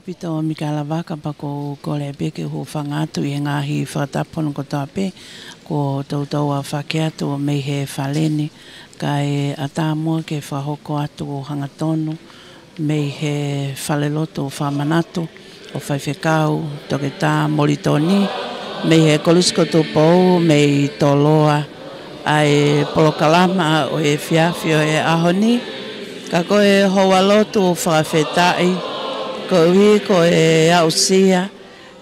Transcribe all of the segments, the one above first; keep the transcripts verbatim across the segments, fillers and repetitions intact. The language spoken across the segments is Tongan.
Pito Mikaela Vaka, pea ʻoku ou kole pē ke u hūfanga atu ʻi he ngaahi fakatapu hono kotoa pē kuo toutou aofaki atu mei he fale ni, kae ʻatā muʻa ke fakahoko atu ʻo hangatonu mei he falelotu fakamanatu ʻo Faifekau Toketā Molitoni, mei he Kolisi ko Tupou, mei Toloa, ʻa e polokalama ʻo e efiafi ʻo e ʻaho ni. Ka ko e houalotu fakafetaʻi, koeʻuhi ko e aʻusia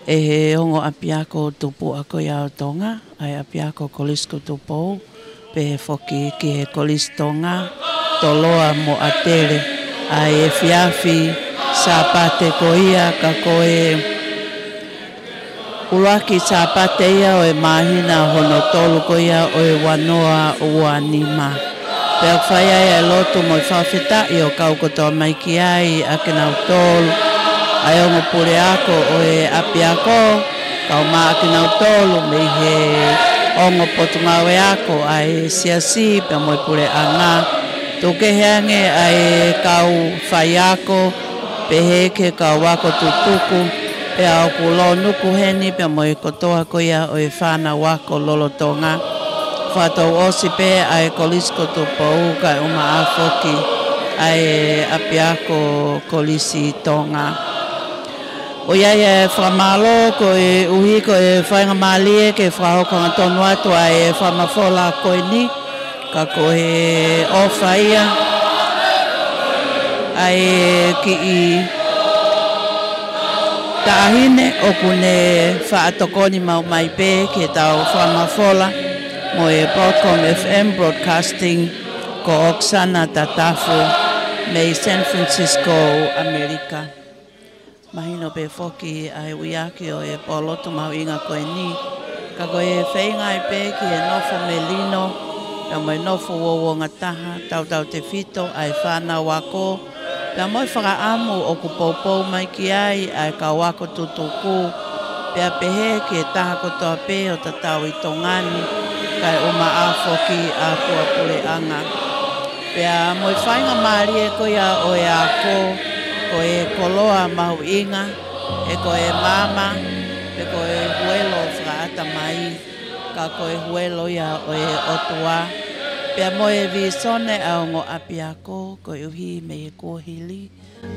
ʻe he ongo ʻapiako tupuʻa ko ia ʻo Tonga, ʻa e ʻapiako Kolisi ko Tupou, pehē foki ki he Kolisi Tonga, Toloa mo ʻAtele, ʻa e efiafi Sāpate ko ia, ka ko e ʻuluaki Sāpate ia ʻo e māhina hono tolu ko ia ʻo e ua noa ua nima. Pea ʻoku fai ai ʻa e lotu mo e fakafetaʻi ʻo kau kotoa mai ki ai ʻa kinautolu ʻa e ongo puleako ʻo e ʻapiako, kae ʻumaʻā kinautolu mei he ongo potungāue ako ʻa e siasi pea mo e puleʻanga. Tuku kehe ange ʻa e kau faiako, pehē ki he kau ako tutuku, pea ʻoku lōnuku heni pea mo e kotoa ko ia ʻo e fānau ako lolotonga. Fakatouʻosi pē ʻa e Kolisi ko Tupou kae ʻumaʻā foki ʻa e ʻapiako Kolisi Tonga. ʻOku ʻi ai e fakamālō koeʻuhi ko e faingamālie ke fakahoko hangatonu atu ʻa e fakamafola ko eni, ka ko e ʻofa ia ʻa e kiʻi taʻahine ʻoku ne faʻa tokoni maʻu mai pē ki heʻetau fakamafola mo e Broadcom F M Broadcasting, ko ʻOksana Tatafu mei San Francisco, ʻAmelika. Mahino pē foki ʻa e uiaki ʻo e pōlotu mahuʻinga ko eni, ka ko e feinga ai pē ki he nofo melino, pea mo e nofo uouongataha, tautautefito ʻa e fānau ako, pea mo e fakaʻamu ʻoku poupou mai ki ai ʻa e kau ako tutuku, pea pehē ki he taha kotoa pē ʻo tatau ʻi Tonga ni, kae ʻumaʻā foki ʻa e kau puleʻanga. Pea mo e faingamālie ko ia ʻo e ako, ko e koloa mahuʻinga, he ko e maama, he ko e huelo fakaʻatamai, ka ko e huelo ia ʻo e ʻOtua, pea mo e vīsone ʻa e ongo ʻapiako, koeʻuhi mei he kuohili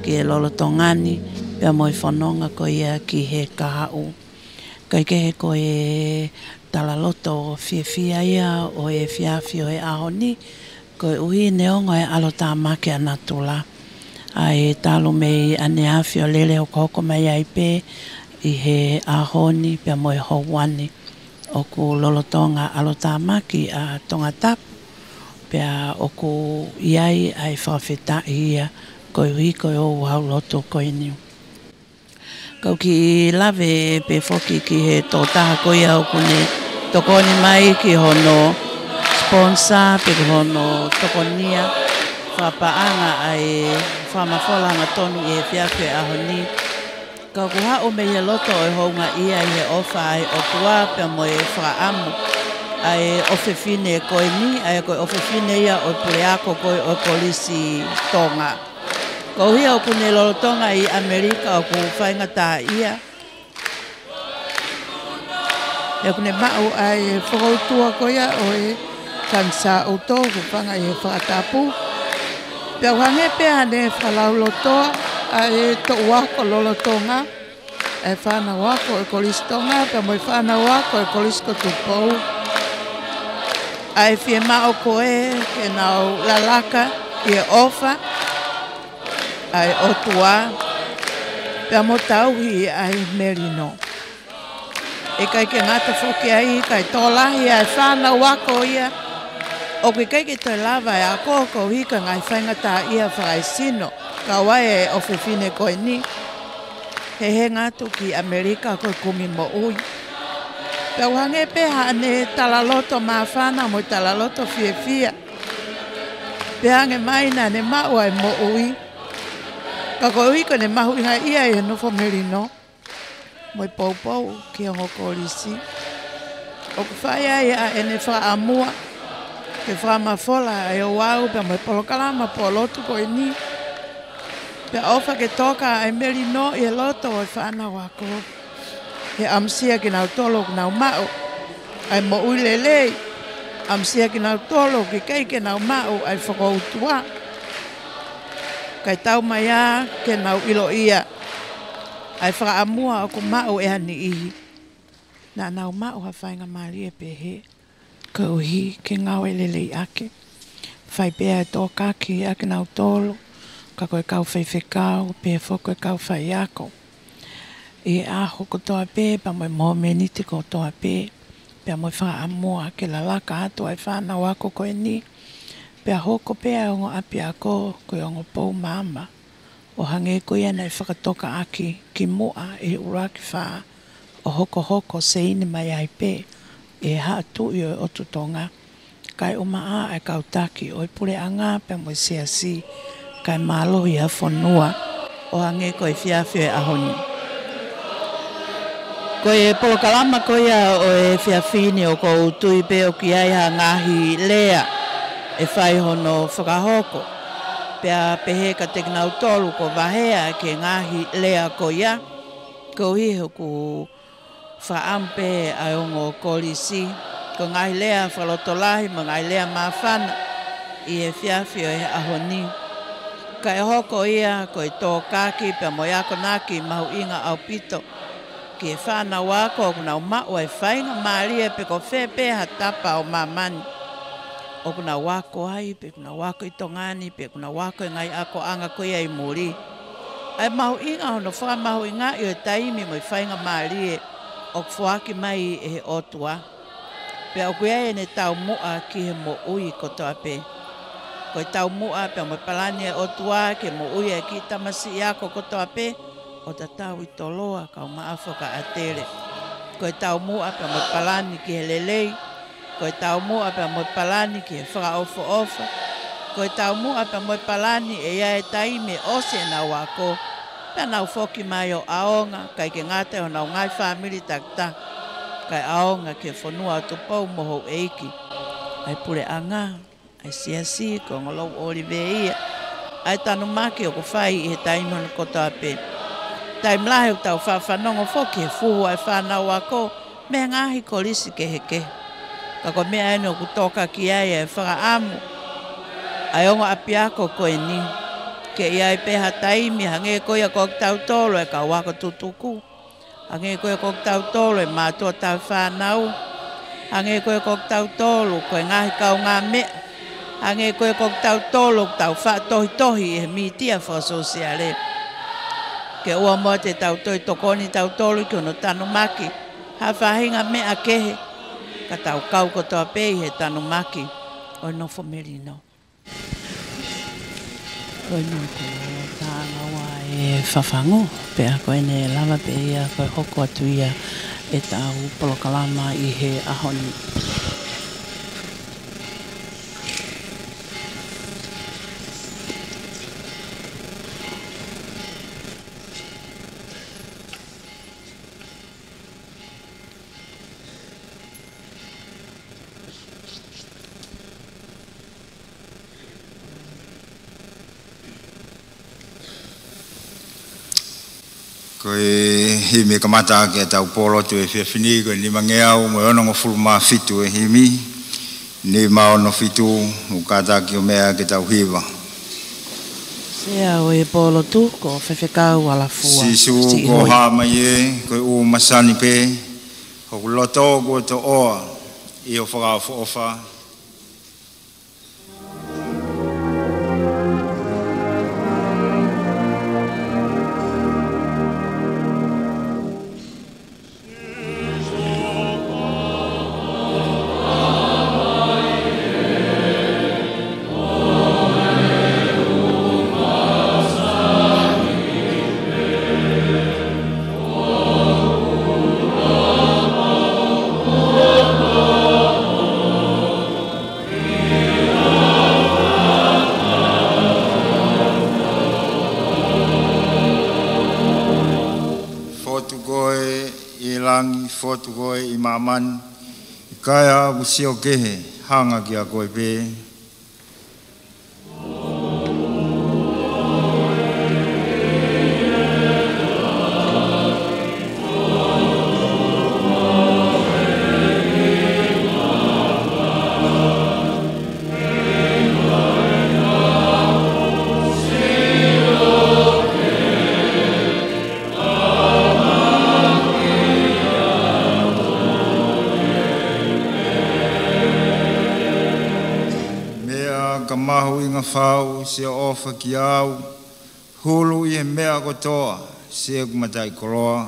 ki he lolotonga ni, pea mo e fononga ko ia ki he kahaʻu. Kae kehe ko e talaloto fiefia ia ʻo e efiafi ʻo e ʻaho ni, koeʻuhi neongo e ʻalotāmaki ʻa natula, ʻa e talu mei ʻaneafi ʻo lele ʻo hokohoko mai ai pē ʻi he ʻaho ni pea mo e houa ni, ʻoku lolotonga ʻalotāmaki ʻa Tongatapu, pea ʻoku ʻi ai ʻa e fakafetaʻi ia koeʻuhi ko e ouau lotu ko eni. Kau kiʻi lave pē foki ki he tokotaha ko ia ʻoku ne tokoni mai ki hono sponsor pe ki hono tokonia fakapaʻanga ʻa e fakamafola hangatonu ʻi he efiafi ʻo e ʻaho ni. Ka ʻoku haʻu mei he loto ʻo e houngaʻia ʻi he ʻofa ʻa e ʻOtua pea mo e fakaʻamu ʻa e ʻofefine ko eni, ʻa ia ko e ʻofefine ia ʻo e puleako ko ē ʻo e Kolisi Tonga. Koeʻuhi ʻoku ne lolotonga ʻi ʻAmelika ʻoku faingataʻaʻia, he ʻoku ne maʻu ʻa e fokoutua ko ia ʻo e kanisā ʻuto, ʻoku fanga ʻi he fakatapu. Pea ʻoku hangē pē haʻane fakalaulotoa ʻa e toʻu ako lolotonga, ʻa e fānau ako ʻo e Kolisi Tonga, pea mo e fānau ako ʻo e Kolisi ko Tupou, ʻa e fiemaʻu ko ē ke nau lalaka ʻi he ʻofa ʻa e ʻOtua, pea mo tauhi ʻa e melino. ʻIkai ke ngata foki ai, kae tokolahi ʻa e fānau ako ia ʻoku ʻikai ke toe lava ʻa e ako koeʻuhi ko e ngaahi faingataʻaʻia fakaesino, kau ai e ʻofefine ko eni. He henga atu ki ʻAmelika ko e kumi moʻui. Pea ʻoku hangē pē haʻane talaloto māfana mo e talaloto fiefia, pea hangē mai naʻa ne maʻu ʻa e moʻui, ka koeʻuhi ko ʻene mahuʻingaʻia ʻi he nofo melino mo e poupou ki he ongo kolisi, ʻoku fai ai ʻa ʻene fakaʻamua ke fakamafola ʻa e ouau pea mo e polokalama pōlotu ko eni. Pea ʻofa ke toka ʻa e melino ʻi he loto ʻo e fānau ako. He ʻamusia kinautolu ʻoku nau maʻu ʻa e moʻui lelei. ʻAmusia kinautolu ʻoku ʻikai ke nau maʻu ʻa e fokoutua. Kae taumaiā ke nau ʻiloʻia ʻa e fakaʻamua ʻoku maʻu ʻe ha niʻihi. Naʻa nau maʻu ha faingamālie pehē. Koeʻuhi ke ngāue lelei ʻaki. Fai pē ʻa e tokaki ʻa kinautolu, ka ko e kau faifekau, pehē foki ko e kau faiako. ʻI he ʻaho kotoa pē, pea mo e mōmeniti kotoa pē, pea mo e fakaʻamua ke lalaka atu ʻa e fānau ako ko eni, pea hoko pē ʻa e ongo ʻapiako ko e ongo pou maama. ʻO hangē ko ia naʻe fakatokaʻaki kimuʻa ʻi he ʻuluaki fā, ʻo hokohoko seini mai ai pē ʻe he Haʻa Tuʻi ʻo e ʻOtu Tonga, kae ʻumaʻā ʻa e kau taki ʻo e puleʻanga pea mo e siasi, kae mālohi ʻa e fonua ʻo hangē ko e efiafi ʻo e ʻaho ni. Ko e polokalama ko ia ʻo e efiafi ni ʻoku ou tui pē ʻoku ʻi ai ha ngaahi lea ʻe fai hono fakahoko. Pea pehē kiate kinautolu kuo vaheʻi ʻa e ngaahi lea ko ia, koeʻuhi he ʻoku fakaʻamu pē ʻa e ongo kolisi, ko e ngaahi lea fakalotolahi mo e ngaahi lea māfana ʻi he efiafi ʻo e ʻaho ni. Kae hoko ia ko e tokaki pea mo e akonaki mahuʻinga ʻaupito ki he fānau ako ʻoku nau maʻu ʻa e faingamālie pe ko fē pē ha tapa ʻo māmani ʻoku nau ako ai, pe ʻoku nau ako ʻi Tonga ni, pe ʻoku nau ako ʻi he ngaahi akoʻanga ko ia ʻi muli. ʻA e mahuʻinga hono fakamahuʻingaʻi ʻo e taimi mo e faingamālie ʻoku foaki mai ʻe he ʻOtua. Pea ʻoku ʻi ai ʻene taumuʻa ki he moʻui kotoa pē. Ko e taumuʻa pea mo e palani ʻa e ʻOtua ki he moʻui ʻa e kiʻi tamasiʻi ako kotoa pē, ʻo tatau ʻi Toloa, Kaumaʻa, Fakaʻatele. Ko e taumuʻa pea mo e palani ki he lelei. Ko e taumuʻa pea mo e palani ki he fakaʻofoʻofa. Ko e taumuʻa pea mo e palani ʻe ʻi ai e taimi ʻe ʻosi ʻenau ako, pea nau foki mai ʻo ʻaonga, ʻikai ke ngata ʻi honau ngaahi fāmili takitaha, kae ʻaonga ki he fonua ʻo Tupou mo houʻeiki, ʻa e puleʻanga, ʻa e siasi, ko e ongo louʻolive ia, ʻa e tanumaki ʻoku fai ʻi he taimi hono kotoa pē. Taimi lahi ʻoku tau faʻa fanongo foki he fuhu ʻa e fānau ako mei he ngaahi kolisi kehekehe. Ka ko e meʻa eni ʻoku tokaki ai ʻa e fakaʻamu ʻa e ongo ʻapiako ko eni, ke ʻi ai pē ha taimi hangē ko ia ko kitautolu ʻa e kau ako tutuku, hangē ko ia ko kitautolu ʻa e mātuʻa tauhi fānau, hangē ko ia ko kitautolu ko e ngaahi kaungāmeʻa, hangē ko ia ko kitautolu ʻoku tau faʻa tohitohi ʻi he mītia fakasōsiale. Ke ʻoua muʻa te tau toe tokoni tautolu ki hono tanumaki ha faʻahinga meʻa kehe, ka tau kau kotoa pē ʻi he tanumaki ʻo e nofo melino. Ko eni ko e tāngaua e fafangu, pea ko ʻene lava pē ia ko e hoko atu ia ʻetau polokalama ʻi he ʻaho ni. Ko e himi kamata ʻaki ʻetau pōlotu he efiafi ni, ko e nimangeau mo e onongofulu mā fitu e himi, nima ono fitu, ʻoku kātaki ʻo meʻa ke tau hiva. Sea ʻo e pōlotu ko Faifekau Alafua Sīsū, Siʻihoi. Ko hā mai ē, ko e ʻū masani pē, hoku loto kuo toʻoa ʻi hoʻo fakaʻofoʻofa. Fotu koe ʻi langi, fotu koe ʻi māmani, ʻikai haʻaku sio kehe, hanga kiate koe pē. Mahuʻinga fau, sio ʻofa kiate au, hulu ʻi he meʻa kotoa, siʻeku mataʻikoloa.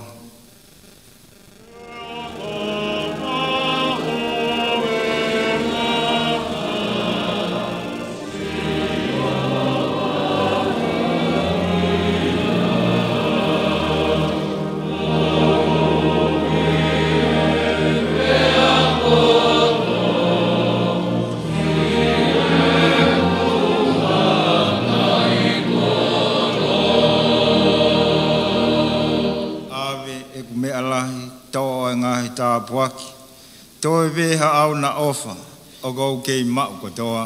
ʻAve ʻeku meʻa lahi, toʻo e ngaahi tāpuaki, toe pē haʻau na ʻofa, ʻoku ou kei maʻu kotoa.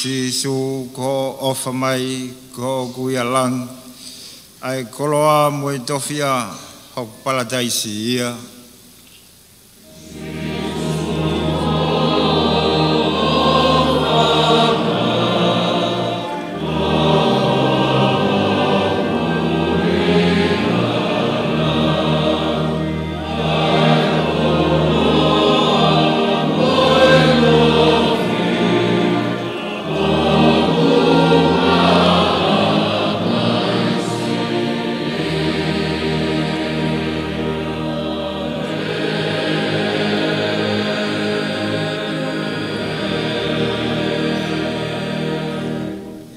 Sīsū, ko hoʻo ʻofa mai, ko hoʻo kui ʻa langi, ʻa e koloa mo e tofiʻa, hoku palataisi ia.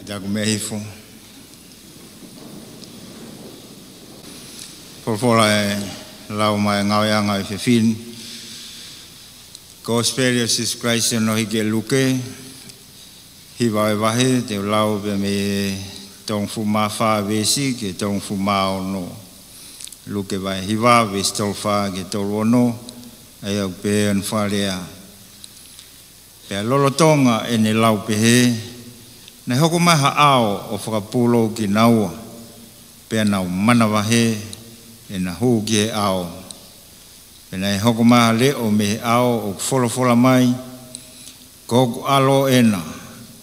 ʻE taku mehifo. Folofola ʻe lau mai e ngāueʻanga ʻo e efiafi ni. Kosipeli ʻo Sīsū Kalaisi ʻo hiki ʻe Luke, hiva ʻo e vahe, te u lau pē mei he tolungofulu mā fā veesi ki he tolungofulu mā ono. Luke vahe hiva, veesi tolu fā ki he tolu ono, ʻa ia ʻoku pehē hono fakalea. Pea lolotonga ʻene lau pehē, naʻe hoko mai ha ʻao ʻo fakapūlou kinaua, pea nau manavahē ʻena hū ki he ʻao. Pea naʻe hoko mai ha leʻo mei he ʻao ʻoku folofola mai, ko hoku ʻAlo ʻena,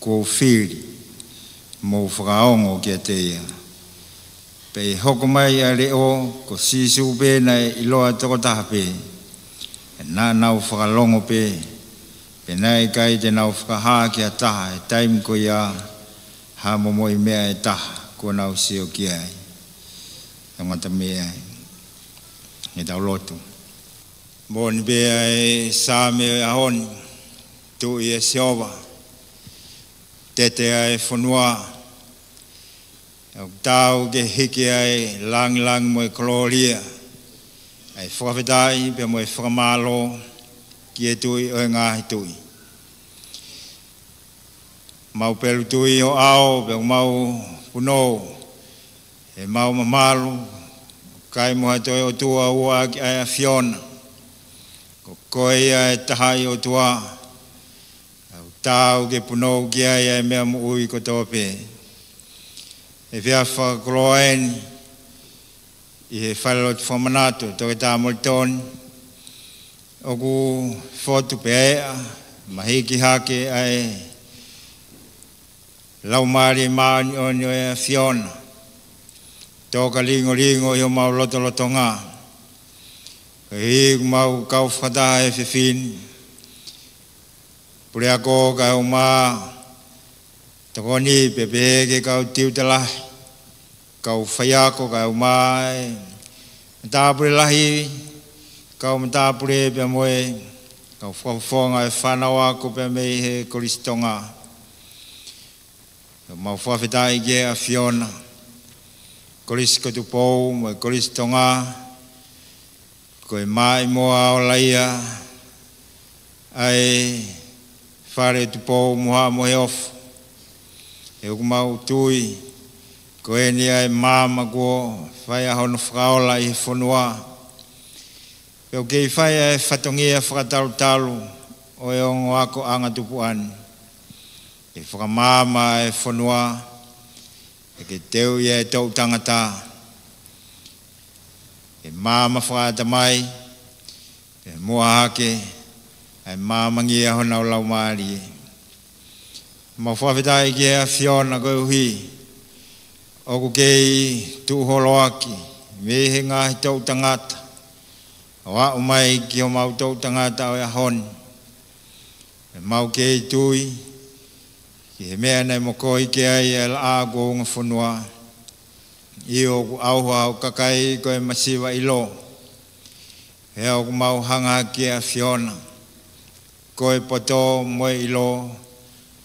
kuo u fili, mou fakaongo kiate ia. Pea ʻi he hoko mai ʻa e leʻo, ko Sīsū pē naʻe ʻiloa tokotaha pē, pea naʻa nau fakalongo pē, pea naʻe ʻikai te nau fakahā ki ha taha he taimi ko ia ha momoi meʻa ʻe taha kuo nau sio ki ai. Tangata mei ai. ʻE tau lotu. Moʻoni pē ʻa e Saame ʻo e ʻaho ni, Tuʻi ʻa Sihova, tete ʻa e fonua, ʻoku taau ke hiki ʻa e lāngilangi mo e kolōlia, ʻa e fakafetaʻi pea mo e fakamālō ki he Tuʻi ʻo e ngaahi tuʻi. Mau pelu tuʻi ʻo ʻao, pea mau punou, ʻe mau mamalu, ʻikai mo ha toe ʻotua ua ʻaki ʻa e ʻAfiona, ko koe ia ʻa e tahaʻi ʻOtua, ʻoku taau ke punou ki ai ʻa e meʻa moʻui kotoa pē. ʻE fia fakakoloa eni, ʻi he falelotu fakamanatu ʻo Toketā Molitoni, ʻoku fotu pea ʻea, mahiki hake ʻa e Laumālie Māʻoniʻoni ʻo e ʻAfiona, toka lingolingo ʻi homau lotolotonga. Koeʻuhi ʻoku mau kau fakataha he efiafi ni, puleako kae ʻumaʻā tokoni pea pehē ki he kau tiuta lahi, kau faiako kae ʻumaʻā e matāpule lahi, kau matāpule pea mo e kau fakafofonga ʻo e fānau ako pea mei he Kolisi Tonga. ʻOku mau fakafetaʻi ki he ʻAfiona, Kolisi ko Tupou mo e Kolisi Tonga, ko e maʻimoa ola ia ʻa e fale ʻo Tupou mo Haʻa Moheofo. ʻOku mau tui ko eni ʻa e maama kuo fai ai hono fakaola ʻi he fonua. Pea ʻoku kei fai ʻa e fatongia fakatalutalu ʻo e ongo akoʻanga tupuʻa ni. ʻE fakamaama e fonua, ʻe ke teuʻi e toʻu tangata, ʻe maama fakaʻatamai, ʻe muʻa hake ʻa e maamangia honau laumālie. Mau fakafetaʻi ki he ʻAfiona koeʻuhi ʻoku kei tuʻu holoaki mei he ngaahi toʻu tangata ʻo aʻu mai ki homau toʻu tangata ʻo e ʻaho ni. ʻE mau kei tui ki he meʻa naʻe mokoi ki ai e laʻā kuo unga fonua, ʻio ʻoku ʻauha hoʻo kakai ko e masiva ʻilo. He ʻoku mau hanga ki he ʻAfiona, ko e poto mo e ʻilo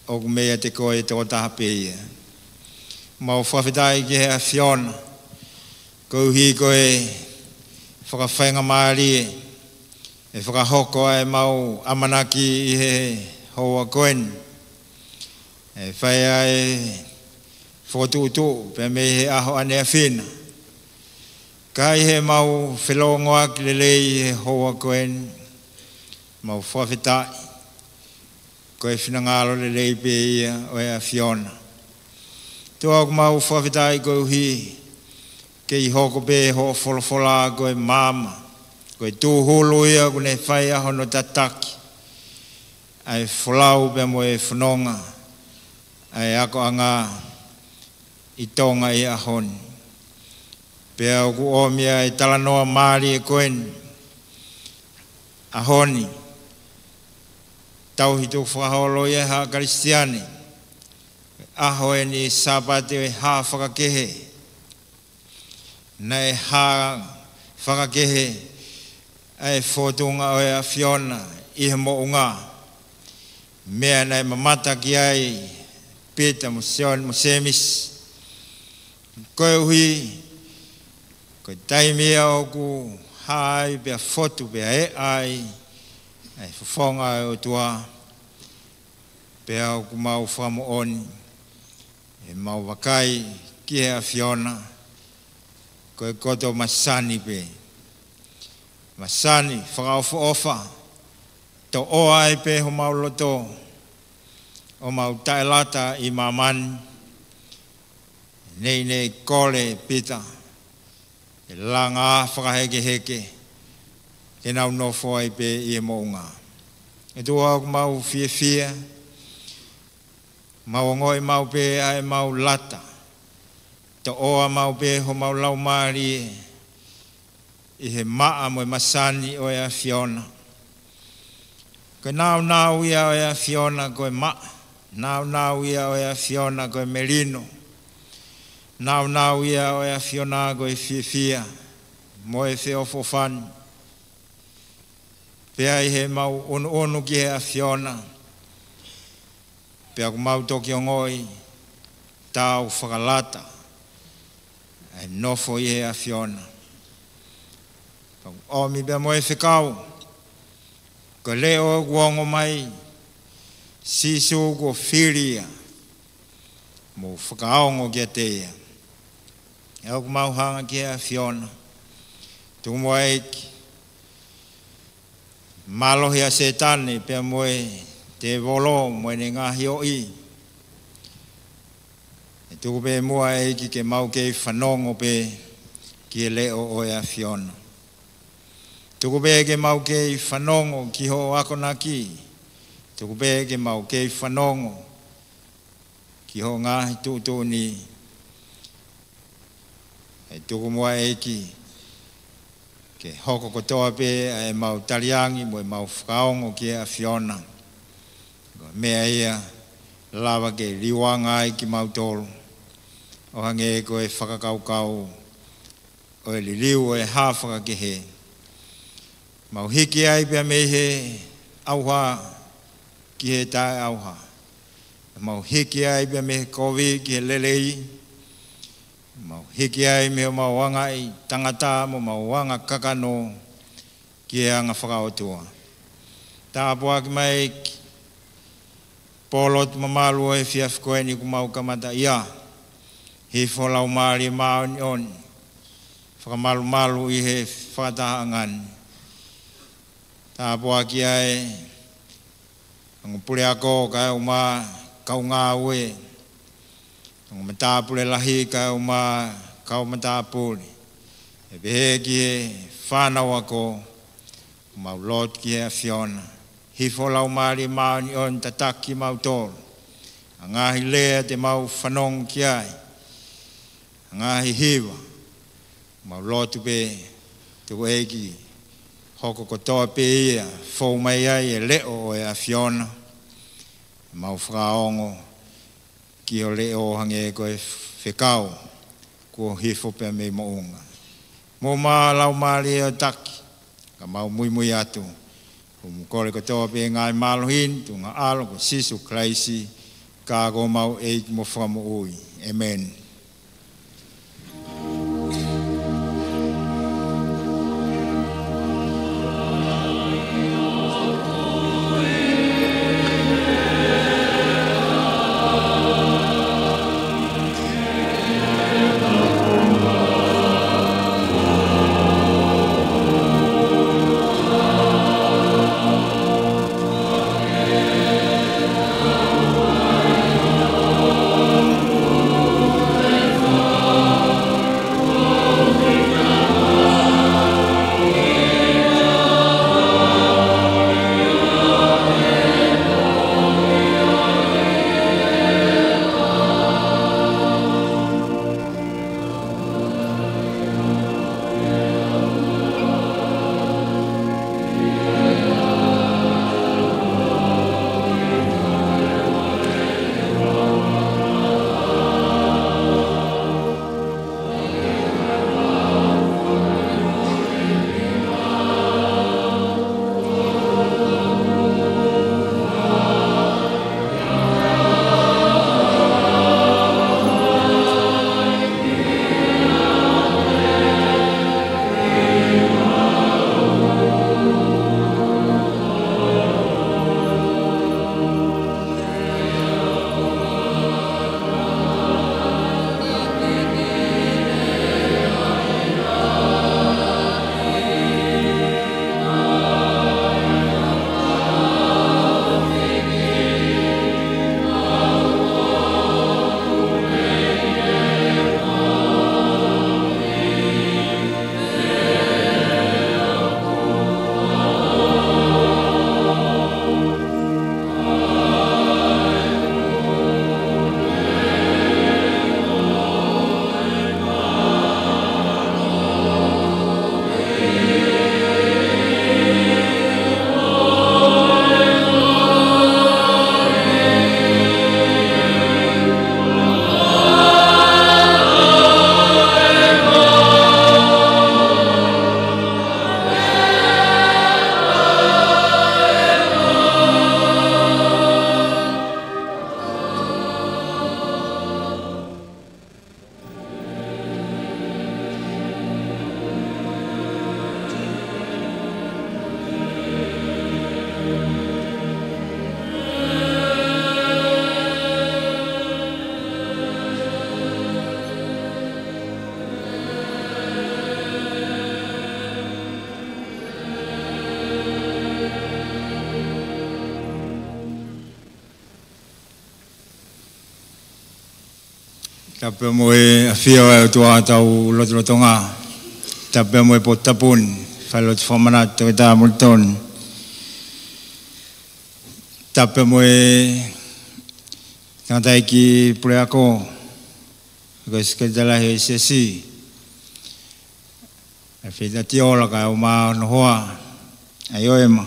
ʻoku meiate koe tokotaha pē ia. Mau fakafetaʻi ki he ʻAfiona koeʻuhi ko e fakafaingamālie ʻe fakahoko ai ʻemau ʻamanaki ʻi he houa ko eni. ʻE fai ai e fokotuʻutuʻu pea mei he ʻaho ʻaneafi na. Ka ʻi heʻemau felōngoaki lelei ʻi he houa ko eni, mau fakafetaʻi ko e finangalo lelei pē ia ʻo e ʻAfiona. ʻOtua ʻoku mau fakafetaʻi koeʻuhi kei hoko pē hoʻo folofola ko e maama, ko e tūhulu ia ʻoku ne fai ʻa hono tataki ʻa e folau pea mo e fononga ʻa e akoʻanga ʻi Tonga ʻi he ʻaho ni. Pea ʻoku ʻomi ʻa e talanoa mālie ko eni, ʻaho ni, tauhi tukufakaholo ia ʻe he Kalisitiane, ʻaho eni Sāpate ʻo e Hā Fakakehe. Naʻe hā fakakehe ʻa e fōtunga ʻo e ʻAfiona ʻi he moʻunga, meʻa naʻe mamata ki ai Pita mo Sione mo Sēmisi. Koeʻuhi ko e taimi ia ʻoku hā ai pea fotu pea eʻa ai ʻa e fofonga ʻo e ʻOtua. Pea ʻoku mau fakamoʻoni ʻemau vakai ki he ʻAfiona, ko e koto masani pē. Masani, fakaʻofoʻofa, toʻoa ai pē homau loto ʻo mau taʻelata ʻi māmani. Neʻineʻi kole Pita ʻe langa fakahekeheke ke nau nofo ai pē ʻi he moʻunga. ʻOtua ʻoku mau fiefia, mau ongoʻi maʻu pē ʻa ʻemau lata, toʻoa maʻu pē homau laumālie ʻi he maʻa mo e masani ʻo e ʻAfiona. Ko e nāunau ia ʻo e ʻAfiona ko e maʻa, nāunau ia ʻo e ʻAfiona ko e melino, nāunau ia ʻo e ʻAfiona ko e fiefia mo e feʻofoʻofani. Pea ʻi heʻemau ʻunuʻunu ki he ʻAfiona, pea ʻoku mau toki ongoʻi tau fakalata ʻa e nofo ʻi he ʻAfiona. Pea ʻomi pea mo e fekau, ko e leʻo kuo ongo mai, Sīsū kuo fili ia, mou fakaongo kiate ia. ʻE ʻoku mau hanga ki he ʻAfiona, tuku muʻa ʻEiki, mālohi ʻa Sētane pea mo e tēvolo mo ʻene ngaahi ʻoʻi. ʻE tuku pē muʻa ʻEiki ke mau kei fanongo pē ki he leʻo ʻo e ʻAfiona. Tuku pē ke mau kei fanongo ki hoʻo akonaki. Tuku pē ke mau kei fanongo ki hoʻo ngaahi tuʻutuʻuni. ʻE tuku muʻa ʻEiki ke hoko kotoa pē ʻa ʻemau taliangi mo ʻemau fakaongo ki he ʻAfiona, ko e meʻa ia lava ke liuanga ai kimautolu, ʻo hangē ko e fakakaukau ʻo e liliu ʻo e Hā Fakakehe. Mau hiki ai pea mei he ʻauha ki he taʻeʻauha. Mau hiki ai pea mei he kovi ki he lelei. Mau hiki ai mei homau anga ʻi tangata mo homau anga kakano ki he anga fakaʻotua. Tāpuaki mai ki he pō lotu mamalu ʻo e efiafi ko eni kuo mau kamata ia. Hifo ho Laumālie Māʻoniʻoni, fakamalumalu ʻi he fakatahaʻanga ni. Tāpuaki ai e ongo puleako kae ʻumaʻā kau ngāue, ongo matāpule lahi kae ʻumaʻā kau matāpule, ʻe pehē ki he fānau ako, mau lotu ki he ʻAfiona, hifo Laumālie Māʻoniʻoni tataki mautolu, ʻa e ngaahi lea te mau fanongo ki ai, ʻa e ngaahi hiva, mau lotu pē, Tuʻi ʻEiki, hoko kotoa pē ia, fou mai ai e leʻo ʻo e ʻAfiona, mau fakaongo ki ho leʻo hangē ko e fekau kuo hifo pē mei moʻunga. Mo ma Laumālie ʻo taki, ka mau muimui atu, ʻoku mau kole kotoa pē ngaahi mālohi ni, tuʻunga ʻAlo ko Sīsū Kalaisi, ka ko homau ʻEiki mo Fakamoʻui. ʻĒmeni. Tapu mo e ʻafio ʻa e ʻOtua ʻetau lotolotonga. Tapu mo e potu tapu ni, fai lotu fakamanatu ki he tangata Moulitoni. Tapu mo e tangataʻeiki puleako, ko e sekelitali he siasi. ʻA e fita tiola kae ʻumaʻā hono hoa, ʻa e ʻOema.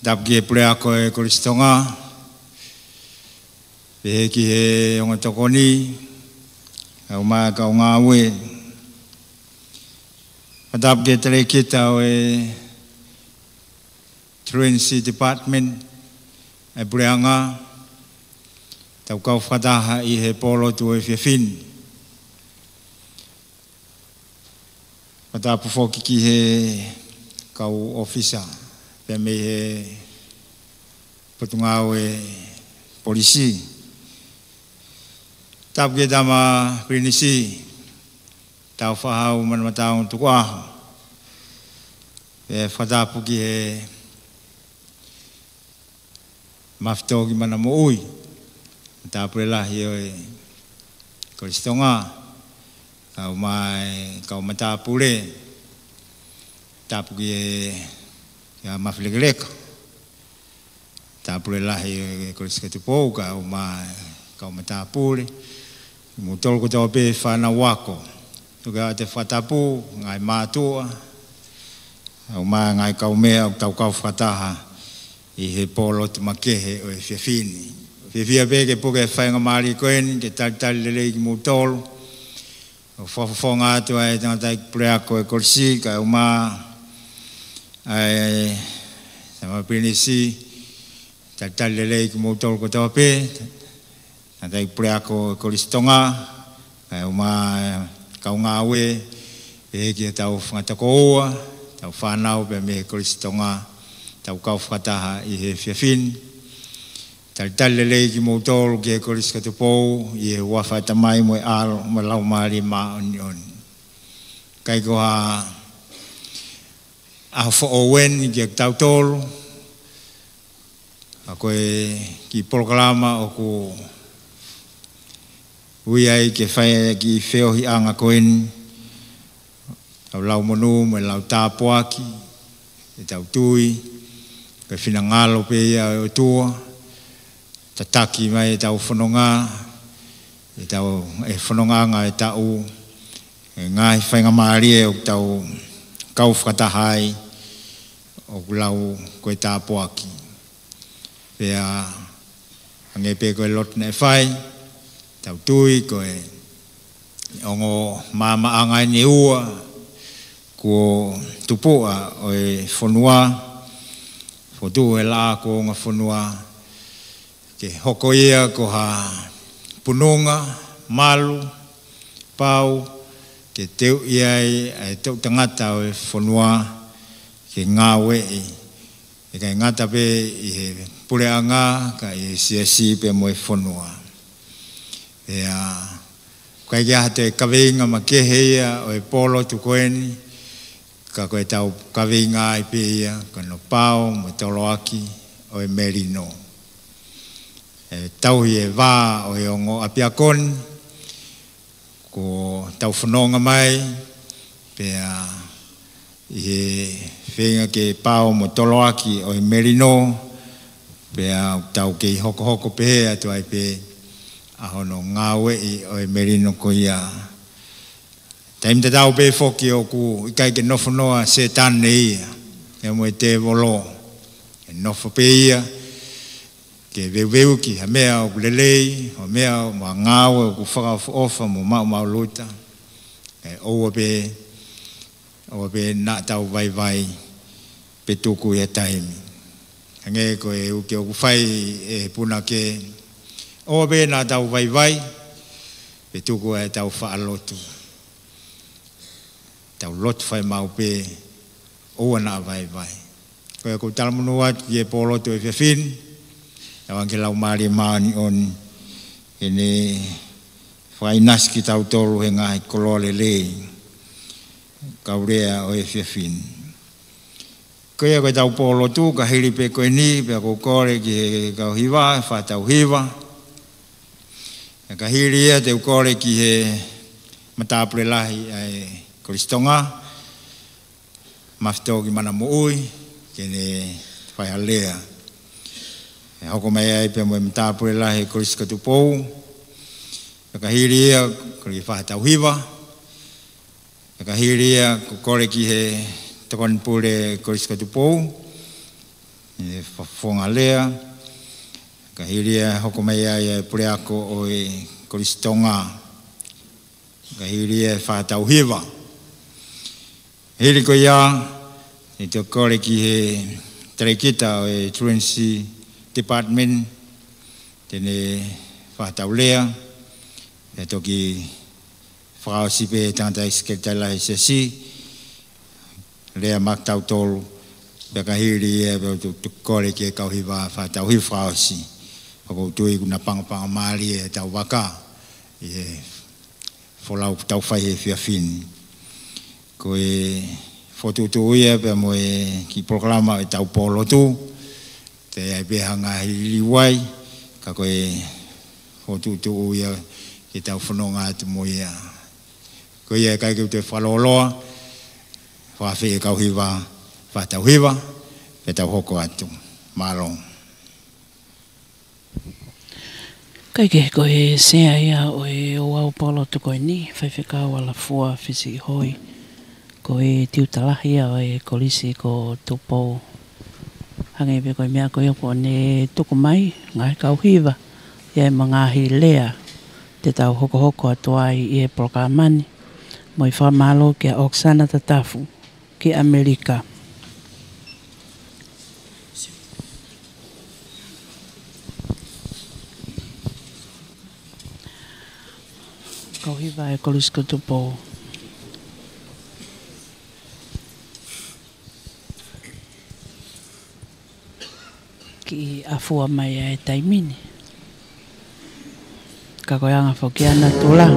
Tapu ki he puleako ʻo e Kolisi Tonga, pehē ki he ongo tokoni, kae ʻumaʻā e kau ngāue. Tapu ki he talēkita ʻo e Truancy Department, ʻa e puleʻanga, tau kau fakataha ʻi he pōlotu ʻo e efiafi ni. Fakatapu foki ki he kau ʻōfisa, pea mei he Potungāue Polisi. Tapu ki he Tama Pilinisi, Tāufaʻāhau Manaʻomatā Ongo Tukuʻaho. Pea fakatapu ki he Mafitokimana Moʻui, matāpule lahi ʻo e Kolisi Tonga, kae ʻumaʻā e kau matāpule, tapu ki he, ʻa Mafilekeleka, matāpule lahi ʻo e Kolisi ko Tupou, kae ʻumaʻā e kau matāpule, kimoutolu kotoa pē fānau ako. Tuku atu e fakatapu, ngaahi mātuʻa, kae ʻumaʻā e ngaahi kaumeʻa ʻoku tau kau fakataha ʻi he pō lotu makehe ʻo e efiafi ni. Fiefia pē ke puke e faingamālie ko eni, ke talitali lelei kimoutolu. ʻOku fakafofonga atu ʻa e tangataʻeiki puleako ʻo e kolisi, kae ʻumaʻā e Tama Pilinisi, talitali lelei kimoutolu kotoa pē, tangataʻeiki puleako ʻo e Kolisi Tonga, kae ʻumaʻā e kau ngāue, pehē ki heʻetau fanga tokoua, ʻetau fānau pē mei he Kolisi Tonga, tau kau fakataha ʻi he efiafi ni. Talitali lelei kimoutolu ki he Kolisi ko Tupou, ʻi he huafa ʻo e Tamai mo e ʻAlo mo e Laumālie Māʻoniʻoni. ʻIkai ko ha ʻaho foʻou eni kiate kitautolu, ka ko e kiʻi polokalama ʻoku ui ai ke fai e kiʻi feohiʻanga ko eni, ʻetau lau monū mo e lau tāpuaki, ʻetau tui, ko e finangalo pē ia ʻo e ʻOtua, tataki mai ʻetau fononga, ʻetau, e fonongaʻanga ʻo e taʻu, e ngaahi faingamālie ʻoku tau kau fakataha ai, ʻoku lau ko e tāpuaki. Pea hangē pē ko e lotu naʻe fai, tau tui ko e ongo maamaʻanga eni ʻe ua kuo tupuʻa ʻo e fonua, fokotuʻu he laʻā kuonga fonua, ke hoko ia ko ha pununga malu, pau, ke teuʻi ai ʻa e toʻu tangata ʻo e fonua, ke ngāueʻi, ʻikai ngata pē ʻi he puleʻanga, ka ʻi he siasi pea mo e fonua. Pea ʻoku ʻikai ke ʻi ai ha toe kaveinga makehe ia ʻo e pō lotu ko eni, ka ko ʻetau kaveinga ai pē ia, ko hono pao mo e toloaki ʻo e melino. ʻE tauhi e vā ʻo e ongo ʻapiako ni, kuo tau fononga mai, pea ʻi he feinga ke pao mo toloaki ʻo e melino, pea tau kei hokohoko pehē atu ai pē ʻa hono ngāueʻi ʻo e melino ko ia. Taimi tatau pē foki ʻoku ʻikai ke nofo noa Sētane ia, ʻa ia mo e tēvolo. ʻE nofo pē ia, ke veuveuki ha meʻa ʻoku lelei, ha meʻa mo ha ngāue ʻoku fakaʻofoʻofa mo maʻumaʻuluta. ʻE ʻoua pē, ʻoua pē naʻa tau vaivai, pe tuku ia taimi. Hangē ko e uke ʻoku fai ʻe he punake, ʻoua pē naʻa tau vaivai, pe tuku ʻetau faʻa lotu. Tau lotu fai maʻu pē, ʻoua naʻa vaivai. Ko ia ʻoku ou talamonū atu ki he pō lotu ʻo e efiafi ni, ʻoange ki he Laumālie Māʻoniʻoni, ke ne fakaʻinasi kitautolu he ngaahi koloa lelei, kau lea ʻo e efiafi ni. Ko ia ko ʻetau pō lotu, ka hili pē ko eni, pea ʻoku ou kole ki he kau hiva, fakatau hiva. Ka hili ia te u kole ki he matāpule lahi ʻa e Kolisi Tonga, Mafitokimana Moʻui, ke ne fai ha lea. ʻE hoko mai ai pea mo e matāpule lahi Kolisi ko Tupou. Ka hili ia, kole ki he fakatau hiva. Ka hili ia, ʻoku ou kole ki he tokoni pule Kolisi ko Tupou, ʻe fakafofonga lea. Ka hili ia, hoko mai ai ʻa e puleako ʻo e Kolisi Tonga. Ka hili ia ʻe fakatau hiva. Hili ko ia, ʻe toki kole ki he talēkita ʻo e Truancy Department, te ne fakatau lea, ʻe toki fakaʻosi pē ʻe he tangataʻeiki sekelitali lahi ʻo e siasi, lea maʻa kitautolu, pea ka hili ia, pea ʻe toki kole ki he kau hiva fakatau hiva fakaʻosi. Pea ʻoku ou tui kuo na pangopango mālie ʻetau vaka, ʻi he folau ʻoku tau fai he efiafi ni. Ko e fokotuʻutuʻu ia pea mo e kiʻi polokalama ʻo ʻetau pō lotu. Te ai pē ha ngaahi liliu ai, ka ko e fokotuʻutuʻu ia ke tau fononga atu mo ia. Ko ia ʻikai ke u toe fakalōloa, fakaafeʻi e kau hiva, fakatau hiva, pea tau hoko atu. Mālō. Kae kehe, ko e sea ia ʻo e ouau polo tuku eni, Faifekau ʻAlafua Fisiʻihoi, ko e tiuta lahi ia ʻo e Kolisi ko Tupou. Hangē pē ko e meʻa ko ia kuo ne tuku mai, ngaahi kau hiva, ʻi ai mo e ngaahi lea te tau hokohoko atu ai ʻi he polokalama ni. Mo e fakamālō kia ʻOkisana Tatafu ki ʻAmelika. Kau hiva e Kolisi ko Tupou. Kiʻi afua mai ʻa e taimi ni. Ka ko e anga foki ia ʻa natula.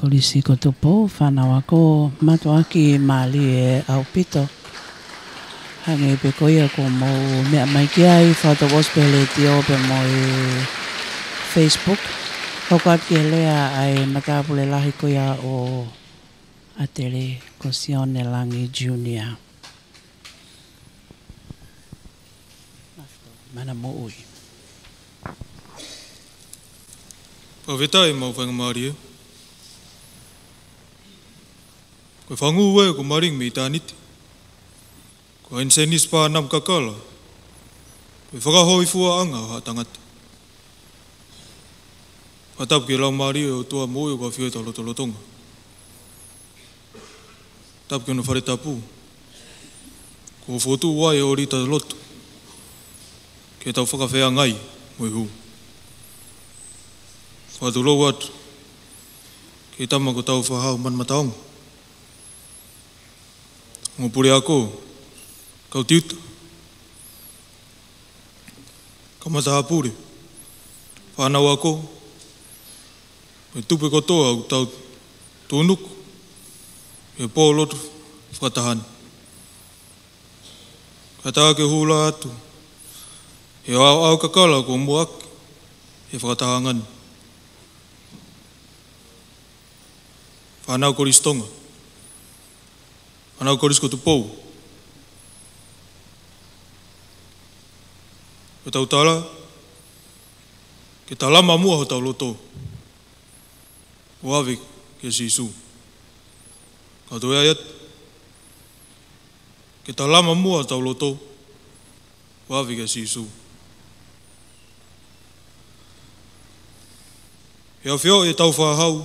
Kolisi ko Tupou, fānau ako, mātuʻaki mālie ʻaupito. Hangē pē ko ia kuo mou meʻa mai ki ai, fātau ʻosi pē letiō pē mo e Facebook. Hoko atu ki he lea ʻa e matāpule lahi ko ia ʻo ʻAtele, ko Sione Langi Junior. Mana moʻui. Fakafetaʻi mo e faingamālie. Ko e fangū ē kuo malingi mei ʻitāniti. Ko e ʻinisēnisi pānamu kakala. Ko e fakahōifuaʻanga ʻo haʻa tangata. Fakatapu ki he Laumālie ʻo e ʻOtua moʻui ʻoku ʻafio ʻi hotau lotolotonga. Tapu ki hono fale tapu. Kuo fotu ai ʻo lita lotu. Ke tau fakafeangai mo e hū. Fakatulou atu. Ke tama ko Tāufaʻāhau Manumataongo. Ongo puleako. Kau tiuta. Kau matāpule, fānau ako, mo e tupe kotoa ʻoku tau tūnuku he pō lotu fakataha ni. Kātaki ke hū atu he ʻaoʻao kakala kuo muʻaki he fakatahaʻanga ni. Fānau Kolisi Tonga. Fānau Kolisi ko Tupou. Ko ʻetau tala, ke talama muʻa hotau loto ʻo ʻave kia Sīsū. Ka toe ʻai atu, ke talama muʻa hotau loto ʻo ʻave kia Sīsū. He ʻafioʻi ʻe Tāufaʻāhau,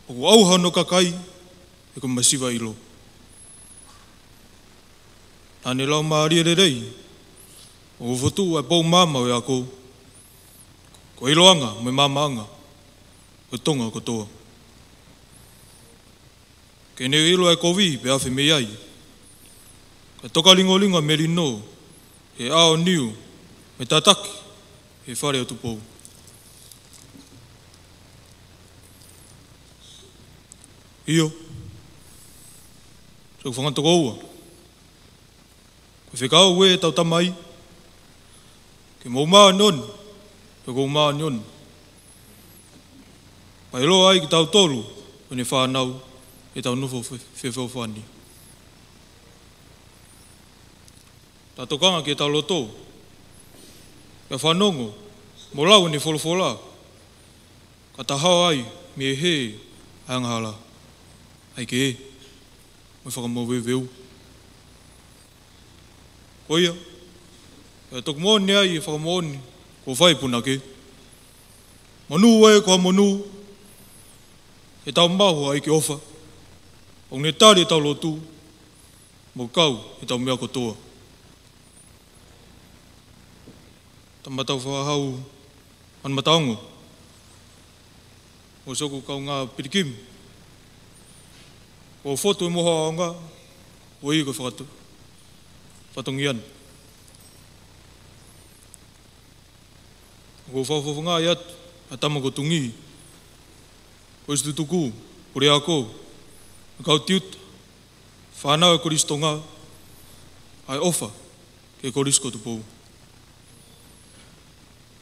ʻoku ʻauha hono kakai, he ko e masiva ʻilo. Naʻa ne laumālie lelei, ʻo fotu ʻa e pou maama ʻo e ako, ko e ʻiloʻanga mo e maamaʻanga ʻo Tonga kotoa. Ke ne ʻilo ʻa e kovi pea afe mei ai. Ka toka lingolingo ʻa melino he ʻao niu mo e tataki he fale ʻo Tupou. ʻIo. Sio ki he fanga tokoua. Ko e fekau ē ʻetau Tamai, ke mou māʻoniʻoni, he ʻoku ou māʻoniʻoni. Pea ʻiloa ai kitautolu, ko ʻene fānau, ʻetau nofo fe-, fefeofani. Tau tokanga ki heʻetau loto, pea fanongo mo lau ʻene folofola, ka tau hao ai mei he hē ʻa e angahala, ʻa e kē, mo e fakamaveuveu. Ko ia, ʻe toki moʻoni ai e fakamoʻoni kuo fai ʻe he punake. Monū ē ko ha monū, ʻetau maʻu ʻa e ʻEiki ʻofa, ʻo ne tali ʻetau lotu, mo kau ʻetau meʻa kotoa. Tama Tāufaʻāhau Manumataongo, mo siʻoku kaungā pilikimi, ʻoku fotu ʻi muʻa ʻaonga, ʻo ʻi he fakatu-, fatongia ni. ʻOku ou fakafofongaʻi atu ʻa e tama ko Tungi, ko e tutuku, puleako, kau tiuta, fānau ʻa e Kolisi Tonga, ʻa e ʻofa ki he Kolisi ko Tupou.